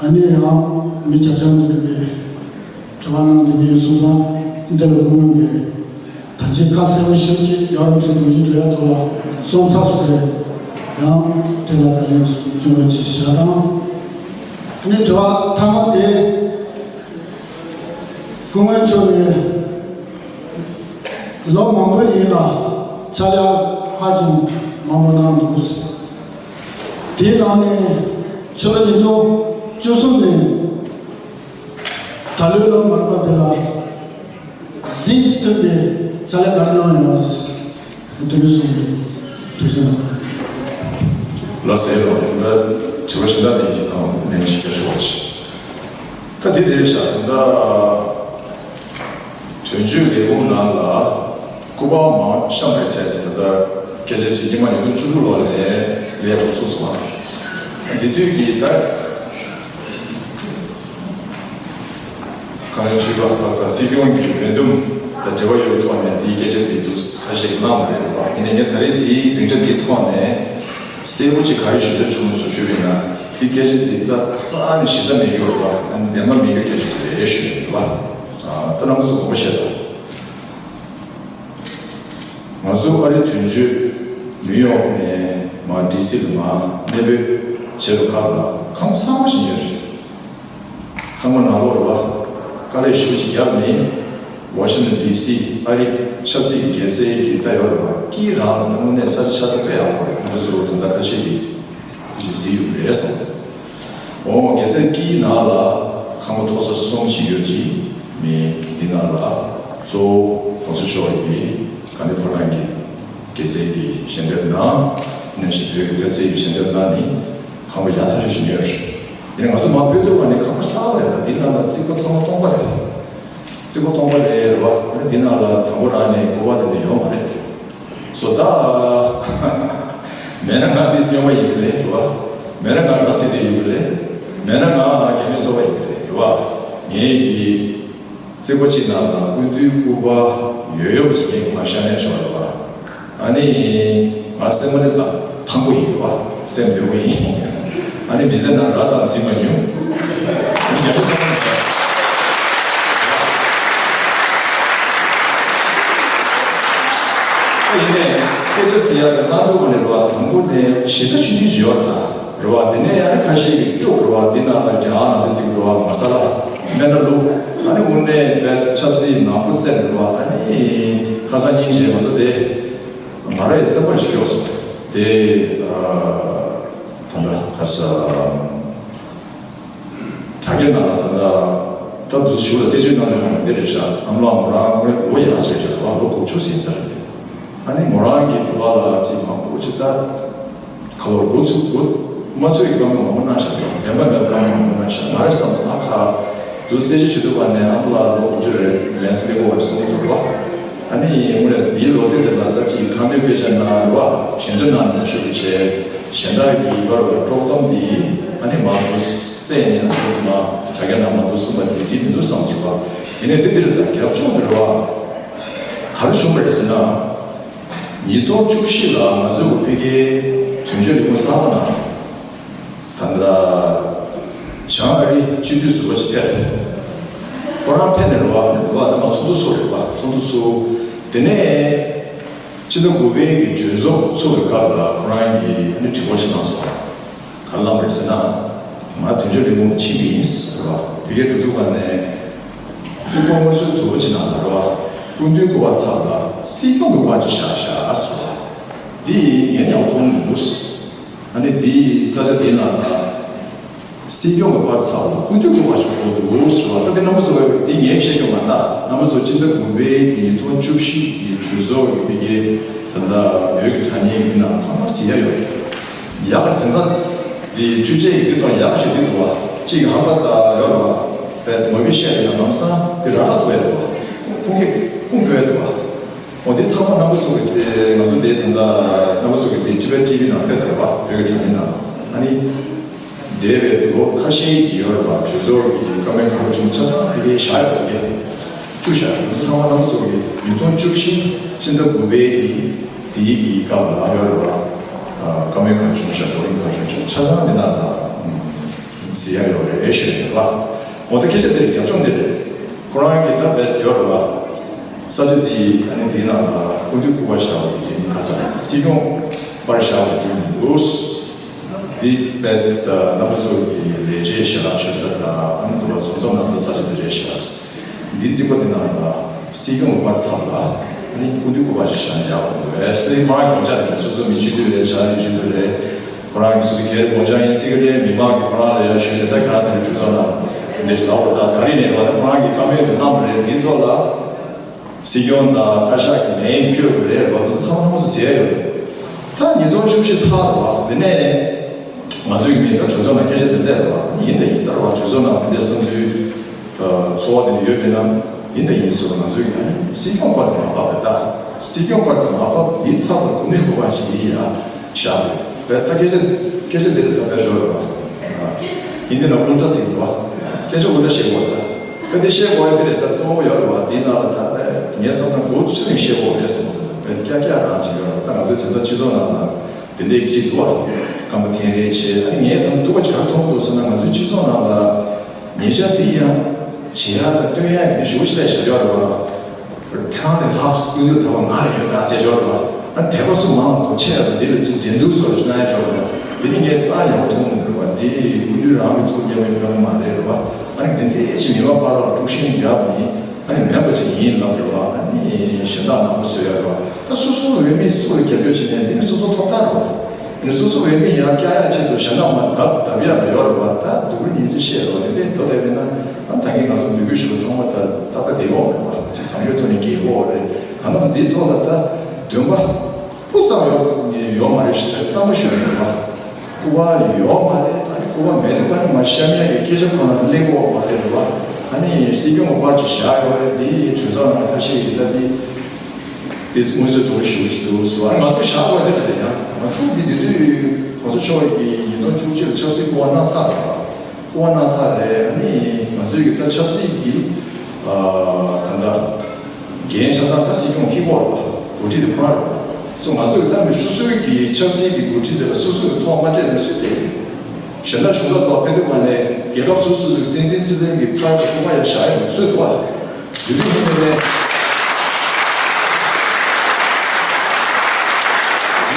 ཨ་ནི་ཡང་མི་བརྒྱ་ཆ་འདི་གི་དྲི་བ་གནང་བསྡད་ཀྱི་ཡོད་སོང་ཙང་འདི་ལ་སྐུ་ངོ་ནས། ད་ཅི་ཁ་གསལ་པོ་ཞིག་ཅིག་རྒྱལ་བ་རིན་པོ་ཆེ་དགོངས་ཞུ་འགྲོ་ཡ་ཐོག་ལ་སོང་ཚར་སོང་རེད། ཡང་དེ་ལ་བཀའ་ལན་ཅིག་སྐྱོན་རོགས་ཅིག་ཞུ་ཡ་དང་། ཨ་ནི་དྲི་བ་མཐའ་མ་དེ་སྐུ་ངོ་མཆོག་ནས་ལོ་མང་པོ་ཡིན་ལ་ཕྱག་ལས་ཧ་ཅང་མང་པོ་གནང་འདུག་དེའི་ནང་ནས་ཕྱི་ལོ་ཉིས་སྟོང་བཅུ་གསུམ་ནས་ད་ལོའི་ལོ་མ་རེད་པ་དེ་ལ། གཟི་བརྗིད་ལྡན་པའི་ཕྱག་ལས་ག་རེ་གནང་ཡོད་དེ་འདྲ་གསུངས་འདུག་དེ་བཞིན། ལགས་སེ་ལགས། ད་དྲི་བ་གཞན་དག་དེ་ཡིན་ནའང་ནན་ཞིག་རྒྱབ་ཆོག་པ་ཞིག་ད་དེ་དེ་བཞག་ད་དོན་གཅོད་ལས་ཁུངས་ནང་ལ་སྐུ་པར་མར་བཤམས་རེད་ཟེར་ཏེ་ད་ལྟ་སྐད་ཆ་ཅིག་སྔོན་མ་ཉིས་སྟོང་བཅུ་དྲུག་ལོ་ནས་ལས་འགོ་ཚུགས་སོང་ཨ། དེ་དུས་ཀྱི་ད། གང་ཡང་ཆོས་པ་ཁག་ཚང་སྲིད་སྐྱོང་གི་རེ་འདུན་དང་འབྲེལ་བ་ཡོད་པའི་ཐོག་ནས་དེའི་སྐད་ཆ་དེ་འདུག་ཁ་ཤས་གནང་བ་རེད་པ། ཡིན་ནའི་ངས་ད་རེས་དེའི་སྡིངས་ཆ་དེའི་ཐོག་ནས་གསལ་པོ་ཅིག་ག་རེ་ཞུ་འདོད་བྱུང་སོང་ཞུས་པ་ཡིན་ན་དེ་སྐད་ཆ་དེ་རྩ་རྩ་ནས་གཞི་རྩ་མེད་ཀྱི་ཡོད་རེད་པ། ཨ་ནི་བདེན་པ་མེད་པའི་སྐད་ཆ་དེ་རེད་ཞུ་ཡིན་པ། ད་རྣམ་པ་ཚོ་དགོངས་པ་བཞེས་དང་། ང་ཚོ་ཨ་རིའི་དོན་གཅོད་ནིའུ་ཡོག་ནས་མར་ཌི་སི་ལ་མར་གནས་སྤོས་བྱས་པའི་སྐབས་ལ་ཁང་པ་གཙང་མ་ཞིག་ཡོད་རེད། ཁང་པ་ནང་ལོགས་ལ་དཀའ་ལས་ཞེ་པོ་ཅིག་བརྒྱབ་ནས་ཝ་ཤིང་ཊོན་ཌི་སི་ཨ་རི་ཆབ་སྲིད་ཀྱི་རྒྱལ་སའི་གི་ལྟ་ཡོད་རེད་པ། དཀྱིལ་རང་ལ་དངོས་གནས་ས་ཆ་ཆགས་ས་དཔེ་ཡག་པོ་རེད། ང་ཚོ་ཚོ་ད་ལྟ་ཁ་ཤས་ཀྱིས་ཞིག་གཟིགས་ཡོད་རེད་བསམ། འོ་རྒྱལ་སའི་དཀྱིལ་ནང་ལ་ཁང་པ་མཐོ་ས་གསུམ་ཞིག་ཡོད་ཅིང་མི་འདི་ནང་ལ་གཙོ་བོ་གོང་ས་མཆོག་གི་ག་ནི་ཕོ་བྲང་གི་རྒྱལ་སའི་གི་ཞལ་འདེབས་གནང་། དེ་ནང་བཞིན་བོད་ཀྱི་ཐེབས་རྩའི་གི་ཞལ་འདེབས་གནང་ནི། ཁང་པ་ཡག་ཐག་ཆོད་ཞིག་ཉོས་རེད། ཡིན་ནའི་ང་ཚོ་མ་ཕེབས་དུས་ཀ་ནས་ཁང་པ་གསར་པ་རེད། ད་འདི་ནང་ལ་རྩིག་པ་ཚང་མ་སྟོང་པ་རེད། རྩིག་པ་སྟོང་པ་རེད་རེད་བ། ཨ་ནི་འདི་ནང་ལ་དང་པོ་རང་ནས་སྐུ་པར་དེ་འདྲ་ཡོད་མ་རེད། སོ་ད། མེད་ན་ང་འདི་སྨྱོན་པ་ཡིན་གྱི་རེད་རེད་བ། མེད་ན་ང་ར་སི་དེ་ཡིན་གྱི་རེད། མེད་ན་ང་རྒྱ་མི་སོ་པ་ཡིན་གྱི་རེད་རེད་བ། ངའི་གི་རྩིག་པ་གཅིག་ནང་ལ་སྐུ་མདུན་སྐུ་པར་ཡོད་ཡོད་ཅིག་ཡིན་ང་ཤ་ནས་ཤོར་བ། ཨ་ནི་ང་སེམས་པ་ནི་ཐང་པོ་ཡིན་པ། སེམས་འདོད་པོ་ཡིན། ཨ་ནི་མི་ཚེ་ནང་ར་ཙམ་ཟིན་མ་མྱོང་། ཨ་ནི་རྒྱ་མི་སོང་། ཡིན་ནའི་སྐད་ཆ་ཟེར་ཡག་གི་གནང་འདུག་ག་ནས་རེད་བ། དང་པོ་ནས་ཞེ་ས་ཆུང་ཆུང་ཞིག་ཡོད་རེད་ད། རེད་བ། དེ་ནས་ཡང་ཁ་ཤས་ཀྱིས་དཀྲུག་རེད་བ། འདི་ནང་ལ་རྒྱ་ནང་དེ་ཟིག་རེད་བ། མ་ས་ལ་སྨན་སྣ་བླུགས། ཨ་ནི་དངོས་གནས་དཔེ་ཆབ་སྲིད་མང་པོ་བསད་རེད་བ། ཨ་ནི་ཁ་སང་ཉིན་རྗེས་ང་ཚོ་དེ་ང་རའི་སེམས་པར་ཞིག་ཡོད་སོང་། དེ་ད་ལྟ་ཁ་ས་དྲ་རྒྱ་ནང་ལ་ད་ལྟ་ད་དུ་ཞུ་ལ་རྩད་གཅོད་གནང་ཡོང་བ་འདི་རེད་ཤག་ཨ་མ་ལགས་མོ་རང་ངོས་ལོ་ཡག་ཟེར་ཤག་ལོ་དགུ་བཅུ་ཟིན་ས་རེད། ཨ་ནི་མོ་རང་གི་གྲོད་པ་ལ་ཅིག་མང་པོ་ཅིག་ད། ཁ་ལོར་འགོ་ཚུགས་འགོ་མ་ཚུགས་ཡི་བཀའ་མོལ་མང་པོ་གནང་བཞག་ཡོད། བདེན་པ་མེད་བཀའ་མོལ་མང་པོ་གནང་བཞག་ང་རེ་བསམ་སོང་། ཨ་ཁ་དུ་གསལ་བཤད་བྱེད་དུས་པ་ནས་ཨ་མ་ལགས་ལོ་དགུ་བཅུ་རེ་ལན་སླེབས་པ་རེད་གསུངས་འདུག་བ། ཨ་ནི་ངོས་ལ་འདིའི་ལོ་ཚིགས་དེ་ལ་ད་ཅིག་ཁ་འདོན་དཔེ་ཆ་གནང་རེད་བ། ཞལ་འདོན་གནང་ནས་ཞུ་རྒྱུ་བྱས། གཞན་དག་གི་ཡི་བར་བ་དཀྲོག་གཏམ་འདི་ཨ་ནི་མ་གཏོགས་སེ་ནས་ཨ་ནི་སུ་མ་དྲ་རྒྱ་ནང་མ་གཏོགས་གསུངས་པ་འདི་འགྲིག་མི་འདུག་བསམ་སོང་བ། ཡིན་ནའི་འདི་འདིར་ད་རྒྱབ་ལྗོངས་འདིར་བ་ག་རེ་བྱུང་བ་རེད་ཟེར་ན། ཉིས་སྟོང་བཅུ་བཞི་ལ་ང་ཚོའི་བོད་ཕ་གིའི་དོན་གཅོད་ལས་ཁུངས་གསར་པ་ནང་ད་ལྟ་བྱང་ཨ་རིའི་སྤྱི་འཐུས་ཟུར་པ་ཞིག་ཕེབས། ཁོ་རང་ཕེབས་ནས་རེད་བ། ནས་རེད་བ། ད་ང་ཚོགས་འདུ་ཚོགས་རེད་བ། ཚོགས་འདུ་ཚོགས། དེ་ནས་ཕྱི་ཟླ་དགུ་པའི་གི་གྲོས་ཚོགས་ཚོགས་པའི་སྐབས་ལ་ཁོ་རང་གིས་ནི་དྲི་བ་ཞིག་གནང་སོང་། ག་རེ་གནང་བ་རེད་ཟེར་ན། ང་དོན་གཅོད་ལས་ཁུངས་ལ་ཕྱིན་པ་ཡིན་ཟེར་བ། ཕ་གིར་འགྲོ་དུས་ག་ནས་རྩིག་པ་སྔོན་སྲོལ་དུ་བ་ཅིག་ནང་ལ་རེད་བ། སྐུ་མདུན་སྐུ་པར་ཚབ་ལ་སྲིད་སྐྱོང་གི་པར་ཅིག་བཞག་བཞག་ཟེར་བ། འདི་ངས་ཡག་པོ་མཐོང་མི་འདུག་ཨ་ནི་འདི་ས་ཆ་འདི་ནང་ལ་སྲིད་སྐྱོང་གི་པར་ཚབ་ལ་སྐུ་མདུན་སྐུ་པར་ཞིག་དགོས་འདུག་ཟེར་བ། ད་འདི་རྣམ་པ་ཚོ་འདི་ངས་བཤད་རྒྱུ་མ་གཏོགས། རྣམ་པ་ཚོ་སྤྱི་ཟླ་དགུ་པའི་ཉིས་སྟོང་བཅུ་བཞི་གི་གྲོས་ཚོགས་ཀྱི་ཕ་གིའི་ད་ལྟ་བོད་ཀྱི་དྲ་བརྙན་འདི་ནང་ཚང་མ་གཟིགས་ཡ་ཡོད་རེད། ཡག་གི་དེང་སང་འདི་འཕྲུལ་ཆས་ཀྱི་འདི་དང་ཡག་ཞིག་འདི་འདུག་བ། གཅིག་གི་ཧམ་པ་ད་ཡོད་རེད་བ། པའི་མོ་བི་ཤེས་ཀྱི་ལམ་སང་འདི་རག་ལ་འདུག་ཡ་རེད་བ། ཁུངས་སྐྱེལ་ཁུངས་འཁྱོལ་ཡ་འདུག་བ། འོ་འདི་ཚང་མ་རྣམ་པ་ཚོ་གི་དེ་ང་ཚོ་འདི་ད་ལྟ་རྣམ་པ་ཚོ་གི་འདི་ཊི་བེཊ་ཊི་ཝི་ནང་ཕེབས་དར་བ། བོད་ཀྱི་དྲ་བའི་ནང་ཨ་ནི། འདས་པའི་ལོ་ཁ་ཤས་ཀྱི་ཡོད་རེད་བ། གྲོས་ཚོགས་ཀྱི་བཀའ་མོལ་གང་རུང་ཆ་ཚང་ཕ་གིར་བཞག་ཡོད་ཀྱི། བཅུ་བཞག་ཡོད། ཚང་མ་རྣམ་པ་ཚོ་གི་ཉིས་སྟོང་བཅུ་བཞི་ཕྱི་ཟླ་དགུ་པའི་གི་དེའི་གི་སྐབས་ལ་ཡོད་རེད་བ། བཀའ་མོལ་གང་བྱུང་བཞག་བགྲོ་གླེང་གང་བྱུང་བཞག་ཆ་ཚང་འདི་ནང་ལ་གཟིགས་ཡ་ཡོད་རེད་ཞུ་ཡ་ཡོད་རེད་བ། འོ་ད་སྐད་ཆ་དེ་རྒྱབ་ལྗོངས་འདི་རེད། ཁོ་རང་གིས་ད་བེད་ཡོད་རེད་བ། ས་ཆ་འདི་ཨ་ནི་འདིའི་ནང་ལ་སྐུ་མདུན་སྐུ་པར་བཞག་པ་དེ་འདྲའི་ཁ་ས་སྲིད་སྐྱོང་པར་བཞག་པ་དེ་འདྲའི་འདུག་འདི་བེད་རྣམ་པ་ཚོ་གི་ལས་བྱེད་ཞལ་ལག་མཆོད་ས་དང་ཨ་ནི་འདུ་བ་ཚོགས་འཛོམས་གནང་ས་ས་ཆ་འདི་རེད་ཤག་འདི་རྩིག་པ་འདི་ནང་ལ་སྲིད་སྐྱོང་པར་ཚབ་ལ་ཨ་ནི་སྐུ་མདུན་སྐུ་པར་ཞིག་བཞག་ན་ཡག་པོ་འདུག་ཨེ་སྲིད་མ་དགོངས་འཆར་རེད། སོ་སོ་མི་སྤྱི་འཐུས་རེད། བྱ་རིགས་སྤྱི་འཐུས་རེད། ཁོ་རང་གི་སུ་སྒེར་དགོངས་འཆར་ཡིན་ཟེར་གི་རེད། མི་མང་གིས་ཁོ་རང་ལ་ཡར་ཞུས་ནས་ད་ཁྱེད་རང་དེ་འདྲ་གྲོས་ཚོགས་ནང་འདི་འདྲ་ཞིག་ལབ་པ་རེད། ད་ག་རེ་ནས་ལབ་ད་ཁོ་རང་གིས་བཀའ་མོལ་དུ་གནང་བ་རེད། འདི་ཐོག་ལ་སྲིད་སྐྱོང་དང་བཀའ་ཤག་གི་ལན་ཕུལ་དགོས་རེད་བ། འདི་ཚང་མ་ཚོ་ཟེར་ཡོད་རེད། ད་ཉིས་སྟོང་བཅུ་བཞི་ཚར་རེད་བ། འདི་ནས་ང་ཚོའི་མི་ད་གྲོས་ཚོགས་ནང་སྐད་ཆ་དེ་འདྲ་རེད་བ། ཡིན་ད་ཡིན་ད་རེད་བ། གྲོས་ཚོགས་ནང་དེ་འདྲ་བསམ་ཚུལ་ཚོར་བ་དེ་འདྲ་ཡོད་པས་ན། ཡིན་ད་ཡིན་ཟེར་བ། ང་ཚོའི་ཡང་སྲིད་སྐྱོང་པར་དུ་མ་བབས་པ་རེད། ད་སྲིད་སྐྱོང་པར་དུ་མ་བབས་འདི་ཚབ་ཏུ་གོ་གནས་དགོས་པ་ཞིག་ཡིན་ཡ་བཞག་རེད། ད་སྐད་ཆ་སྐད་ཆ་འདི་རེད། ད་དཔེ་འགྲོ་རེད་བ། ཡིན་འདི་ན་དབུ་འདྲ་ཟིག་འདུག་བ། སྐད་ཆ་དབུ་འདྲ་བཤད་དགོས་རེད། ད་ད་འདི་བཤད་དགོས་ཡ་འདི་རེད། ད་གཙོ་བོ་ཡོད་རེད་བ། འདི་ནང་ལ་ད་ངས་བསམ་ན་མགོ་ཚོས་ནས་བཤད་དགོས་རེད་བསམ་གི་འདུག་དཔེ་ཀྱག་ཀྱག་རང་ཅིག་ཡོད་རེད། ད་ང་ཚོ་དེང་སང་སྤྱི་ཚོགས་ནང་ལ་དེ་འདྲའི་གཅིག་འདུག་བ། རྐང་པ་འཐེན་རེས་བྱེད། ཨ་ནི་ངས་ད་སྡུག་པ་ཅིག་ག་རེ་མཐོང་གི་འདུག་ཟེར་ན། ང་ཚོའི་སྤྱི་ཚོགས་ནང་ལ་ཉེ་ཆར་དེ་ཡང་བྱེད་ཡག་དང་སྟོན་ཡག་གི་ཞུ་ཞིག་ལས་བྱ་ཡོད་རེད་བ། ཁྱེད་རང་དེ་ལྷག་སྐུ་ཡོད་ཐལ་བ་ང་ལ་ཡོད་ད་ཟེར་ཡོད་རེད་བ། ཨ་ནི་དད་པ་སུ་མང་ལ་ཐོག་ཆེ་ཡག་དང་དེ་ལ་ཅིག་འགྲན་བསྡུར་སོགས་ལ་གནང་ཡག་ཡོད་རེད་བ། དེ་ནི་ངས་རྩ་ཡག་པོ་མཐོང་མི་འདུག་བ། དེ་སྐུ་མདུན་རང་གི་ཐུགས་མཉམ་པའི་སྨོན་ལམ་མ་རེད་རེད་བ། ཨ་ནི་དེ་འདྲའི་ཞིག་མི་མ་པ་ར་དཀྲུག་ཤིང་རྒྱབ་ནི། ཨ་ནི་མེད་པ་ཅིག་ཡིན་ལབ་རེད་བ། ཨ་ནི་གཞན་དག་ནང་པ་བཟོས་ཡ་རེད་བ། ད་སོ་སོ་འོས་མི་སུ་ལ་རྒྱབ་སྐྱོར་བྱེད་ནས་འདི་ནི་སོ་སོ་ཐོབ་ཐང་རེད་བ། ཨ་ནི་སོ་སོ་འོས་མི་ཡར་བཀྱག་ཡ་ཆེད་དུ་གཞན་དག་མར་བརྡབ་བརྡབ་ཡ་ལ་ཡོད་རེད་བ། ད་སྡུག་རུས་ཉིན་ཚེ་བཤད་རེད་བ། དེ་འདྲའི་འགྲོ་བསྡད་པས་ན་ཨ་ད་གིན་ང་ཚོ་འབོད་སྐུལ་ཞུ་བ་ཚང་མ་ད་ཏག་ཏག་བསྡད་ཡོད་རེད་བ། ཅིག་བཟང་སྤྱོད་ཐོག་ནས་འགལ་གྱི་ཡོད་རེད། གང་ལྟར་འདིའི་ཐོག་ལ་ད་འདོན་པ་སྤུ་ཙམ་ཡོད་ཡོད་མ་རེད་ཞེས་གཙང་མ་ཞུ་ཡ་རེད་བ། སྐུ་པར་ཡོད། འོ་མ་རེད། ཨ་ནི་སྐུ་པར་མེད་དུས་ཨ་ནི་མ་བཤམ་ཡག་གི་སྐད་ཆ་ཁོ་ན་གླེང་གོ་མ་རེད་རེད་བ། ཨ་ནི་སྲིད་སྐྱོང་གི་པར་ཅིག་བཞག་ཡོད་རེད། འདི་གྲོས་ཚོགས་ནང་ཁ་ཤས་ཀྱིས་ད་འདི་དེ་དངོས་ཟོག་དོར་ཞུ་ཞུ་ཞུ་བ། ཨ་ནི་ང་ཚོ་བཞག་དགོས་རེད་རེད། ཡང་ང་ཚོ་འདི་དེ་དུས་གོང་ས་མཆོག་གིས་ཉིས་སྟོང་བཅུ་གཅིག་ལ་ཆབ་སྲིད་སྐུ་པར་གནང་ཚར་རེད་བ། སྐུ་པར་གནང་ཚར་རེད། ཨ་ནི་ང་ཚོས་ཀྱི་ད་ཆབ་སྲིད་ཀྱི་ད་ལྟ་འགན་ཆ་ཚང་ད་སྲིད་སྐྱོང་གིས་འཁྱེར་གྱི་ཡོད་རེད་བ། འགོ་ཁྲིད་དེ་ཁོ་རང་རེད་བ། སོ་ང་ཚོ་ཡི་ད་མི་སོ་སོའི་གི་ཆབ་སྲིད་ཀྱི་འགོ་ཁྲིད་དེ་ལ་སོ་སོ་གི་ཐོག་མ་སྤྲད་ན་སུས་སྤྲད་ཡོད། གཞན་དག་གཞུང་ཚབ་ཐོག་ཕེབས་དུས་ཀ་ནས་རྒྱལ་ཁབ་སོ་སོ་སོ་སོའི་སྲིད་འཛིན་སྲིད་བློན་གྱི་པར་དེ་ཁོ་པ་ཡར་བཞག་ཡོད་མ་རེད། སུས་འདུག་བ། དེ་དུས་ཡིན་ནའི་ནས་དེ་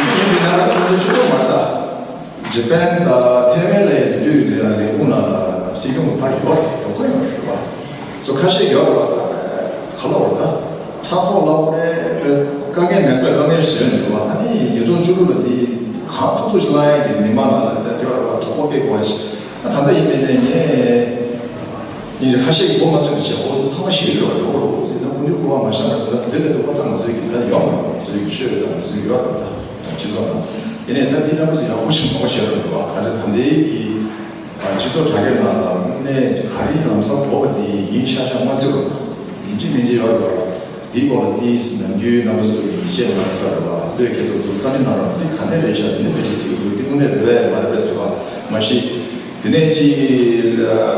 དུས་ཡིན་པའི་ན་རང་ཁོང་ཚོ་ཆོས་ཕྱོགས་མ་རེད་ད། ཇ་པན་དང་ཐའེ་ཝན་ལ་ཡང་དེ་དུས་ལས་ལས་ཁུངས་ནང་ལ་སྲིད་སྐྱོང་གི་ཕར་ཡོད་རེད། ཡོད་ཁོ་ཡོད་རེད་བ། སོ་ཁ་ཤས་ཡོད་རེད་བ། ད་ག་ལ་བར་ད་ཕྲག་དོག་ལ་བར་རེད། དཀའ་ངལ་མེད་ས་དཀའ་ངལ་བཟོས་ནས་རེད་བ། ཨ་ནི་ཉིས་སྟོང་བཅུ་དྲུག་ལ་དེ་གང་ཐུབ་ཐུབ་ཅིག་བླང་ཡག་གི་མི་མང་ནང་ལ་ད་དེ་བར་བ་དོགས་པ་སྐྱེ་དགོས་པ་ཞིག་ཨ་ད་ལྟ་ཡིན་མིན་ནས་ངས་ཉིན་རེ་ཁ་ཤས་ཀྱི་མགོ་མ་ཚོས་པ་བྱས། ཨོ་ཚོ་ཚང་མ་ཞིག་རེད་བ། འགྲོ་གི་རེད། ཨོ་ཚོ་ད་སྐུ་མདུན་སྐུ་པར་མ་བཞག་ན་ཟེར་ན་འདི་ལས་དོགས་པ་ད་ང་ཚོའི་གི་ད་ཡོད་མ་རེད། ང་ཚོའི་གི་ཤོད་ད་ང་ཚོའི་ཡོད་རེད། ད་སྤྱི་ཚོགས་ནང་ཡིན་ནའི་ད་འདི་ལྟ་བུ་ཚོ་ཡག་པོ་ཞིག་མང་པོ་བཤད་རོགས་རེད་བ། ག་ཚོད་ད་ལྟའི་གི་སྤྱི་ཚོགས་དྲ་རྒྱ་ནང་ལ་གནས་ག་རེ་ལམ་སང་འགྲོ་བ་དེ་ཡིན་ཤག་ཤག་མ་བརྩི་རོགས། ཡིན་གཅིག་མིན་གཅིག་ཡོད་རེད་བ། དེའི་སྐོར་ལ་དེའི་ནམ་རྒྱུན་རྣམ་པ་ཚོ་གི་ཡིད་ཆེས་མ་ཚར་བ་བློས་འཁེལ་ས་ཚོ་བཀའ་འདྲི་གནང་རོགས། འདི་ག་འདྲ་རེད་ཤག་འདི་འདྲ་རེད་ཤག་ཟེར་གི་འདུག་འདི་དངོས་གནས་རེད་པས་མ་རེད་པས་ཟེར་བ་མ་གཞི། དེ་ནས་ཅིག་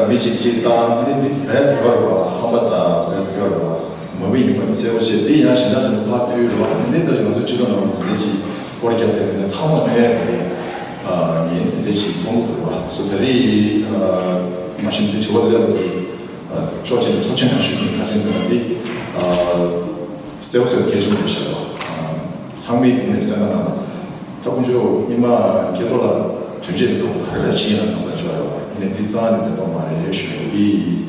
མི་གཅིག་གཅིག་བཏང་། དེ་ནས་འདི་བས་ཡོད་རེད་བ། ཧམ་པ་དང་བས་ཡོད་རེད་བ། མ་འོས་ཡིན་པ་དེ་གསལ་པོ་བྱས། འདི་ཡང་གཞན་དག་ཚོ་ཕར་བཏུལ་རེད་བ། འདི་འདི་ལྟ་ང་ཚོ་སྤྱི་ཚོགས་ནང་ལ་འདི་འདྲ་ཅིག་སྐོར་རྒྱབ་དེ་ནས་ཚང་མ་ནས་དེ་རིང་ངས་འདི་འདྲ་ཅིག་མཐོང་གི་འདུག་རེད་བ། སོ་དེ་རིང་མ་གཞི་འདི་དྲི་བ་སླེབས་པ་དེ། ཕྱོགས་གཅིག་ནས་ཐུགས་རྗེ་ཆེ་ཞུ་གི་ཡིན། ག་རེ་ཟེར་ན་འདི་གསལ་པོ་ཚོས་གལ་ཆེན་པོ་རེད་ཤག་བ། ཚང་མས་དེ་ནས་གསན་གནང་དང་། ད་དཀོན་མཆོག་སྔོན་མ་སྐལ་རྡོར་ལགས་དོན་གཅོད་ཀྱི་ཐོག་ག་རེ་ལ་བྱེད་ཡིན་ན་བསམ་པ་ཅིག་ཡོད་རེད་བ། ཡིན་ནའི་འདི་རྩ་ནས་འདོད་པ་མ་རེད་ཞུ་ཡ་ཡིན།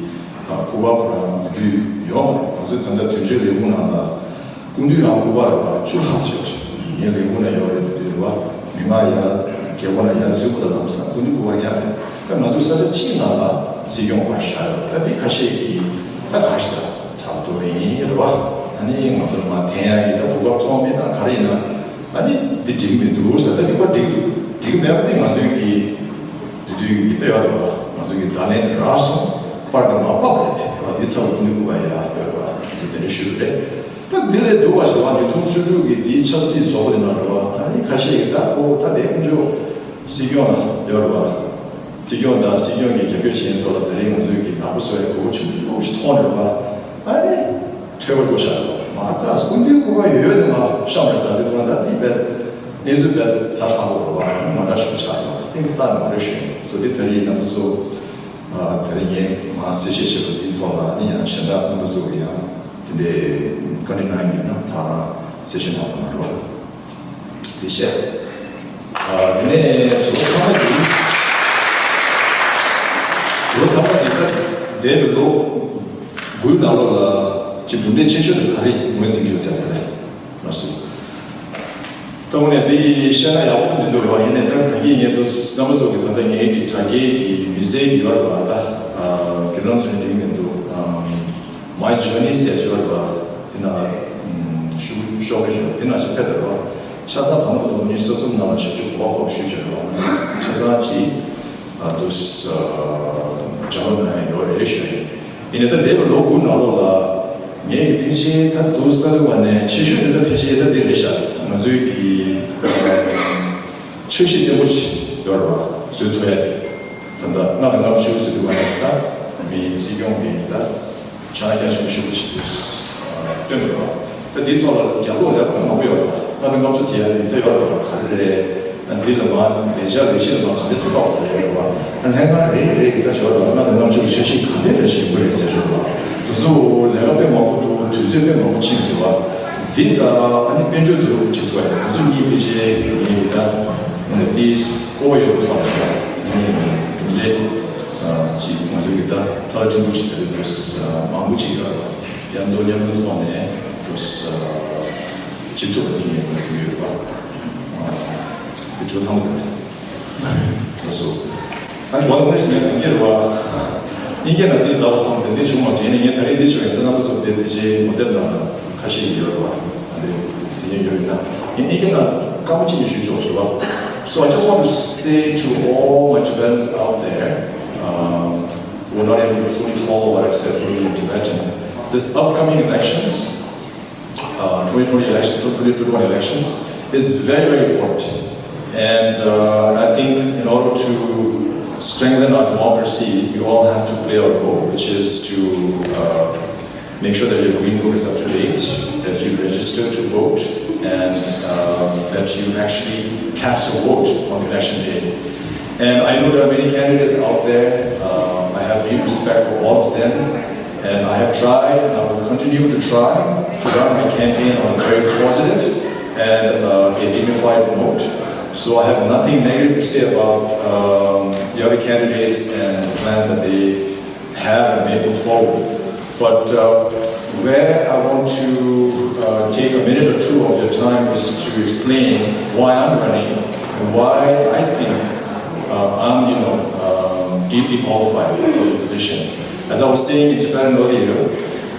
སྐུ་པར་ཁོ་རང་འདི་དུས་ཡོད་མ་རེད། ང་ཚོས་ད་ལྟ་དོན་གཅོད་ལས་ཁུངས་ནང་ལ་སྐུ་མདུན་རང་སྐུ་པར་རེད་བ། བཅུ་ལྷག་ཙམ་ཡོད་རེད། ངའི་ལས་ཁུངས་ན་ཡོད་རེད། འདི་དུས་རེད་བ། མི་མང་ཡར་རྒྱལ་སྒོ་ལ་ཡར་འཛུལ་དགོས་ད་ལམ་སང་སྐུ་མདུན་སྐུ་པར་ཡར་རེད། ད་ང་ཚོ་ས་ཆ་གཅིག་ནང་ལ་སྲིད་སྐྱོང་པར་བཞག་ཡོད། ད་འདི་ཁ་ཤས་ཀྱིས་ད་གང་ཞིག་ད་དྲག་ཏུ་ཡིན་རེད་བ། ཨ་ནི་ང་ཚོར་མ་འཐེན་ཡག་གི་ད་གོ་སྐབས་ཐོབ་མེད་ན་ག་རེ་ཡིན་ན། ཨ་ནི་འདི་འགྲིག་མི་འདུག་ཟེར། ད་འདི་པར་འགྲིག་འདུག་འགྲིག་མེད་པ་འདི་ང་ཚོའི་གི་འདི་དུས་ཀྱི་ལྟ་ཡག་རེད་བ། ང་ཚོའི་གི་བརྡ་ལན་དེ་རག་སོང་། པར་དེ་མ་ཕབ་རེད་བ། འདི་ཚ་བོ་སྐུ་མདུན་སྐུ་པར་ཡར་ཡོད་རེད་བ། ང་ཚོ་དེ་འདྲ་ཞུ་རེད། ད་འདི་ལས་སྡུག་པ་ཞིག་ལ་ཉིས་སྟོང་བཅུ་དྲུག་གི་དེའི་ཆབ་སྲིད་བཟོ་པ་དེ་ནང་རེད་བ། ཨ་ནི་ཁ་ཤས་ཀྱིས་ད་ཨོ་ད་དེ་དཀོན་མཆོག་སྲིད་སྐྱོང་ལ་ཡོད་རེད་བ། སྲིད་སྐྱོང་དང་སྲིད་སྐྱོང་གི་རྒྱབ་སྐྱོར་བྱེད་མཁན་ཚོ་ལ་དེ་རིང་ང་ཚོས་ཀྱི་བདག་པོ་བཟོ་ཡ་གོ་བ་ཆེན་པོ་ཡོད་ཞིག་མཐོང་རེད་བ། ཨ་ནི་ཐོས་པ་དགོས་ཤག་རེད་བ། མ་ད་སྐུ་མདུན་སྐུ་པར་ཡོད་དེ་མ་བཤམས་རེད། ད་ཟེར་བ་ད་འདི་བས་གནས་ཚུལ་བས་ས་ཁག་པོ་རེད་བ། མ་འདྲ་ཞིག་ཆགས་རེད་བ། ཏིང་ས་མ་རེད་ཞུ་ཡིན། སོ་དེ་དེ་རིང་རྣམ་པ་ཚོ། ཨ་དེ་རིང་ངས་མ་གསལ་བཤད་བྱས་པ་འདིའི་ཐོག་ལ་ནི་ཡང་གཞན་དག་རྣམ་པ་ཚོ་གི་ཡང་དེ་འདྲའི་བཀའ་འདྲི་གནང་ཡིན་ན་ད་རང་གསལ་བཤད་གནང་དང་མ་རེད་བ། དེ་བཤད། ཨ་དེ་ནས་དྲི་བ་ཐ་མ་དེ། དྲི་བ་ཐ་མ་དེ་ད་འདས་པའི་ལོ་དགུའི་ནང་ལོགས་ལ་ཅིག་གྲུབ་འབྲས་ཆེ་ཤོས་དེ་ག་རེ་ངོས་འཛིན་གྱི་ཡོད་ཟེར་ན་ལགས་སོ། ད་དངོས་གནས་འདི་བཤད་ན་ཡག་པོ་མི་འདུག་ར། ཡིན་ནའི་ད་ད་གིན་ངས་འདུག་རྣམ་པ་ཚོ་གི་ད་ལྟ་ངའི་གི་དྲ་རྒྱའི་གི་མི་ཚེའི་གི་ཡོད་ར་བ། ད་ཨ་བརྒྱུད་ལམ་ཚོ་ནས་འགྲིག་མི་འདུག་ཨམ་My Journey ཟེར་ཡོད་ར་བ། དེ་ན་ཨམ་ཞུ་ཤོག་རེ་ཞུ་དེ་ན་ཞིག་ཕེབས་ར་བ། ཆ་ཚང་དང་པོ་དང་པོ་ཉིད་ས་གསུམ་ནང་ལ་ཞིབ་འཇུག་གོ་ཧོབ་ཞུས་ཡོད་ར་བ། ཆ་ཚང་གི་ཨ་འདུག་ཨ་ལྗང་ལོ་ན་ཡང་ཡོད་རེད་ཞུ་ཡིན། ཡིན་ནའི་ད་འདས་པའི་ལོ་དགུ་ནང་ལོགས་ལ་ངས་ཀྱི་ཕལ་ཆེར་ད་དུང་ས་ལུ་བ་ནས་ཆེ་ཤོས་དེ་ད་ཕལ་ཆེར་ད་འདི་རེད་ཤག་ང་ཚོའི་གི་ཆོས་གཞི་བརྟན་པོ་ཞིག་ཡོད་རེད་བ། བཟོས་ཐུབ་ཡ་དེ་ད་ལྟ་ལྔ་དང་ལྔ་བཅུ་ཟེར་དུས་བ་ནས་ད་མི་སྲིད་སྐྱོང་གི་ད་ཕྱག་ན་རྒྱ་ཆེན་པོ་ཞེ་པོ་ཞིག་བཏོན་འདུག་བ། ད་འདིའི་ཐོག་ལ་རྒྱབ་ལོགས་ལས་ཀ་མང་པོ་ཡོད་རེད། ལྔ་དང་ལྔ་བཅུ་ཟེར་ཡ་དེ་འདི་ཡོད་རེད་བ། ག་རེ་རེད། ཨ་འདི་ལ་མ་ལས་འཆར་ལས་གཞི་ལ་མ་ག་འདྲ་སེ་ཕོག་རེད་རེད་བ། ཨ་ལྷན་ཁང་རེ་རེ་གི་ད་ཞོར་ལ་ལྔ་དང་ལྔ་བཅུ་གི་འཆར་གཞི་ག་འདྲ་རེ་བཞིན་པ་རེད་ཟེར་ཞོར་ལ་དུ་ཚོ་ལས་ཀ་དཔེ་མང་པོ་འདུག་དུས་ཚོད་དཔེ་མང་པོ་ཕྱིན་ཟེར་བ། འདི་ད་ཨ་ནི་དཔལ་འབྱོར་དུ་རུབ་ཅིག་ཐུག་ཡ་དུ་ཚོ་གཉིས་ཕལ་ཆེར་ངས་ད་ཨ་ནི་ཏིས་ཨོ་ཡོད་པ་ཐོག་ལ་ངས་གྲུབ་འབྲས་ཅིག་ང་ཚོ་གི་ད་ཐོག་ལ་ཕྲན་བུ་ཞིག་ད་རེད་འདུག་མང་པོ་ཅིག་ཡོད་རེད། མཉམ་དུ་མཉམ་དུ་ཐོག་ནས་འདུག་ཅིག་ཐུབ་པ་དེ་ངས་ང་ཚོ་ཡོད་པ། དེ་ཚོ་ཐང་དུ་ལགས་སོ། ཨ་ནི་ཝན་ཝན་ཞིག་ནས་དང་རྒྱལ་བ། ཨིན་སྐད་ནང་འདི་ཟླ་བ་སང་ཟེར་འདི་བྱུང་མ་ཟེར་ནས་ངས་ད་རེས་འདི་བྱུང་ཡང་ད་རྣམ་པ་ཚོ་དེ་དེ་རྗེས་ངོ་དེབ་ནང་ཁ་ཤས་ཡོད་རེད་བ། ད་རེས་ཟེར་ཡས་ཡོད་ཡིན་ན་ངས་ཨིན་སྐད་ནང་སྐར་མ་གཅིག་ནས་ཞུས་ཆོག་ཞུ་བ། So I just want to say to all my Tibetans out there, um, who are not able to fully follow what I said fully in Tibetan, this upcoming elections, uh, twenty twenty election, twenty twenty-one elections, is very, very important. And, uh, and I think in order to strengthen our democracy, we all have to play our role, which is to, uh, make sure that your green book is up to date, that you register to vote, and, uh, that you actually cast a vote on election day. And I know there are many candidates out there. Uh, I have deep respect for all of them. And I have tried, and I will continue to try to run my campaign on a very positive and, uh, a dignified note. So I have nothing negative to say about, um, the other candidates and the plans that they have and may put forward. But, uh, where I want to, uh, take a minute or two of your time is to explain why I'm running and why I think, uh, I'm, you know, um, deeply qualified for this position. As I was saying in Japan earlier,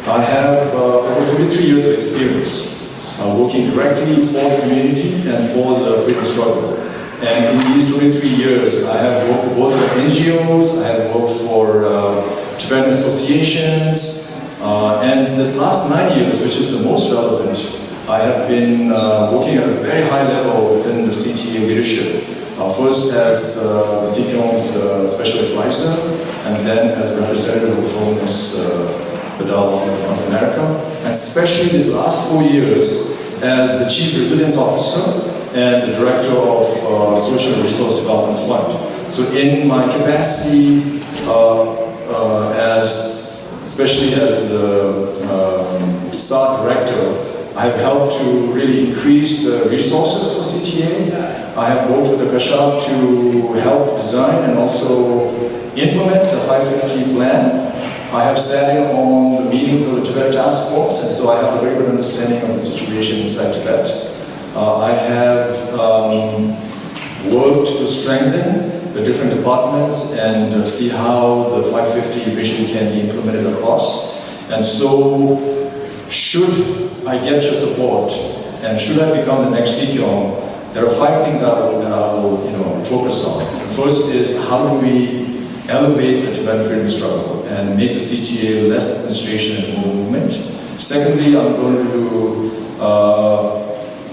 I have, uh, over twenty-three years of experience, uh, working directly for the community and for the freedom struggle. And in these twenty-three years, I have worked both for N G Os, I have worked for, uh, Tibetan associations, uh, and this last nine years, which is the most relevant, I have been, uh, working at a very high level within the C T A leadership. Uh, first as, uh, the C P M's, uh, special advisor, and then as a representative of His Holiness, uh, Dalai Lama of America. And especially these last four years as the Chief Resilience Officer and the Director of, uh, Social Resource Development Fund. So in my capacity, uh, uh, as, especially as the, um, SAD Director, I have helped to really increase the resources for C T A. I have worked with the Kashab to help design and also implement the five fifty plan. I have sat in on the meetings of the Tibet Task Force, and so I have a very good understanding of the situation inside Tibet. Uh, I have, um, worked to strengthen the different departments and, uh, see how the five fifty vision can be implemented across. And so, should I get your support and should I become the next C P M, there are five things I will, that I will, you know, focus on. The first is, how do we elevate the Tibetan freedom struggle and make the C T A less administration and more movement? Secondly, I'm going to, uh,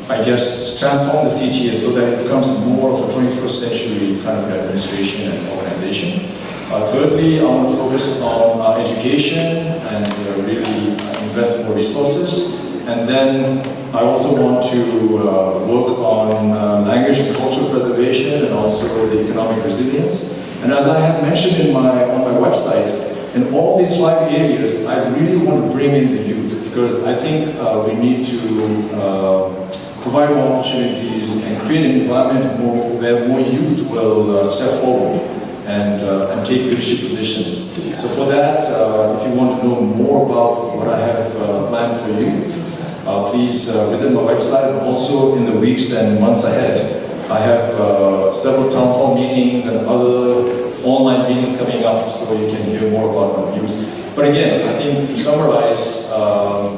I guess, transform the C T A so that it becomes more of a twenty-first century kind of administration and organization. Uh, thirdly, I want to focus on, uh, education and, uh, really, uh, invest more resources. And then I also want to, uh, work on, uh, language and cultural preservation and also the economic resilience. And as I have mentioned in my, on my website, in all these five areas, I really want to bring in the youth because I think, uh, we need to, uh, provide more opportunities and create an environment more, where more youth will, uh, step forward and, uh, and take leadership positions. So for that, uh, if you want to know more about what I have, uh, planned for you, uh, please, uh, visit my website. And also in the weeks and months ahead, I have, uh, several town hall meetings and other online meetings coming up, so you can hear more about my views. But again, I think to summarize, um,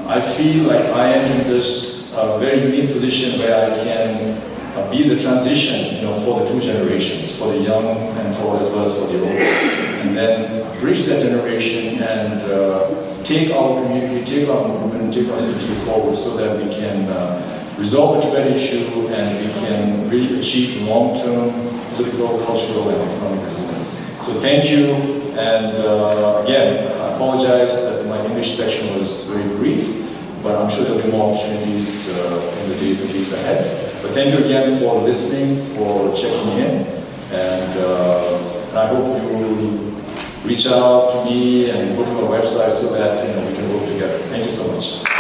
I feel like I am in this, uh, very unique position where I can, uh, be the transition, you know, for the two generations, for the young and for, as well as for the old, and then bridge that generation and, uh, take our community, take our movement, take our city forward so that we can, uh, resolve the Tibet issue and we can really achieve long-term political, cultural, and economic resilience. So thank you, and, uh, again, I apologize that my English section was very brief, but I'm sure there'll be more opportunities, uh, in the days and weeks ahead. But thank you again for listening, for checking in, and, uh, and I hope you reach out to me and go to my website so that, you know, we can work together. Thank you so much.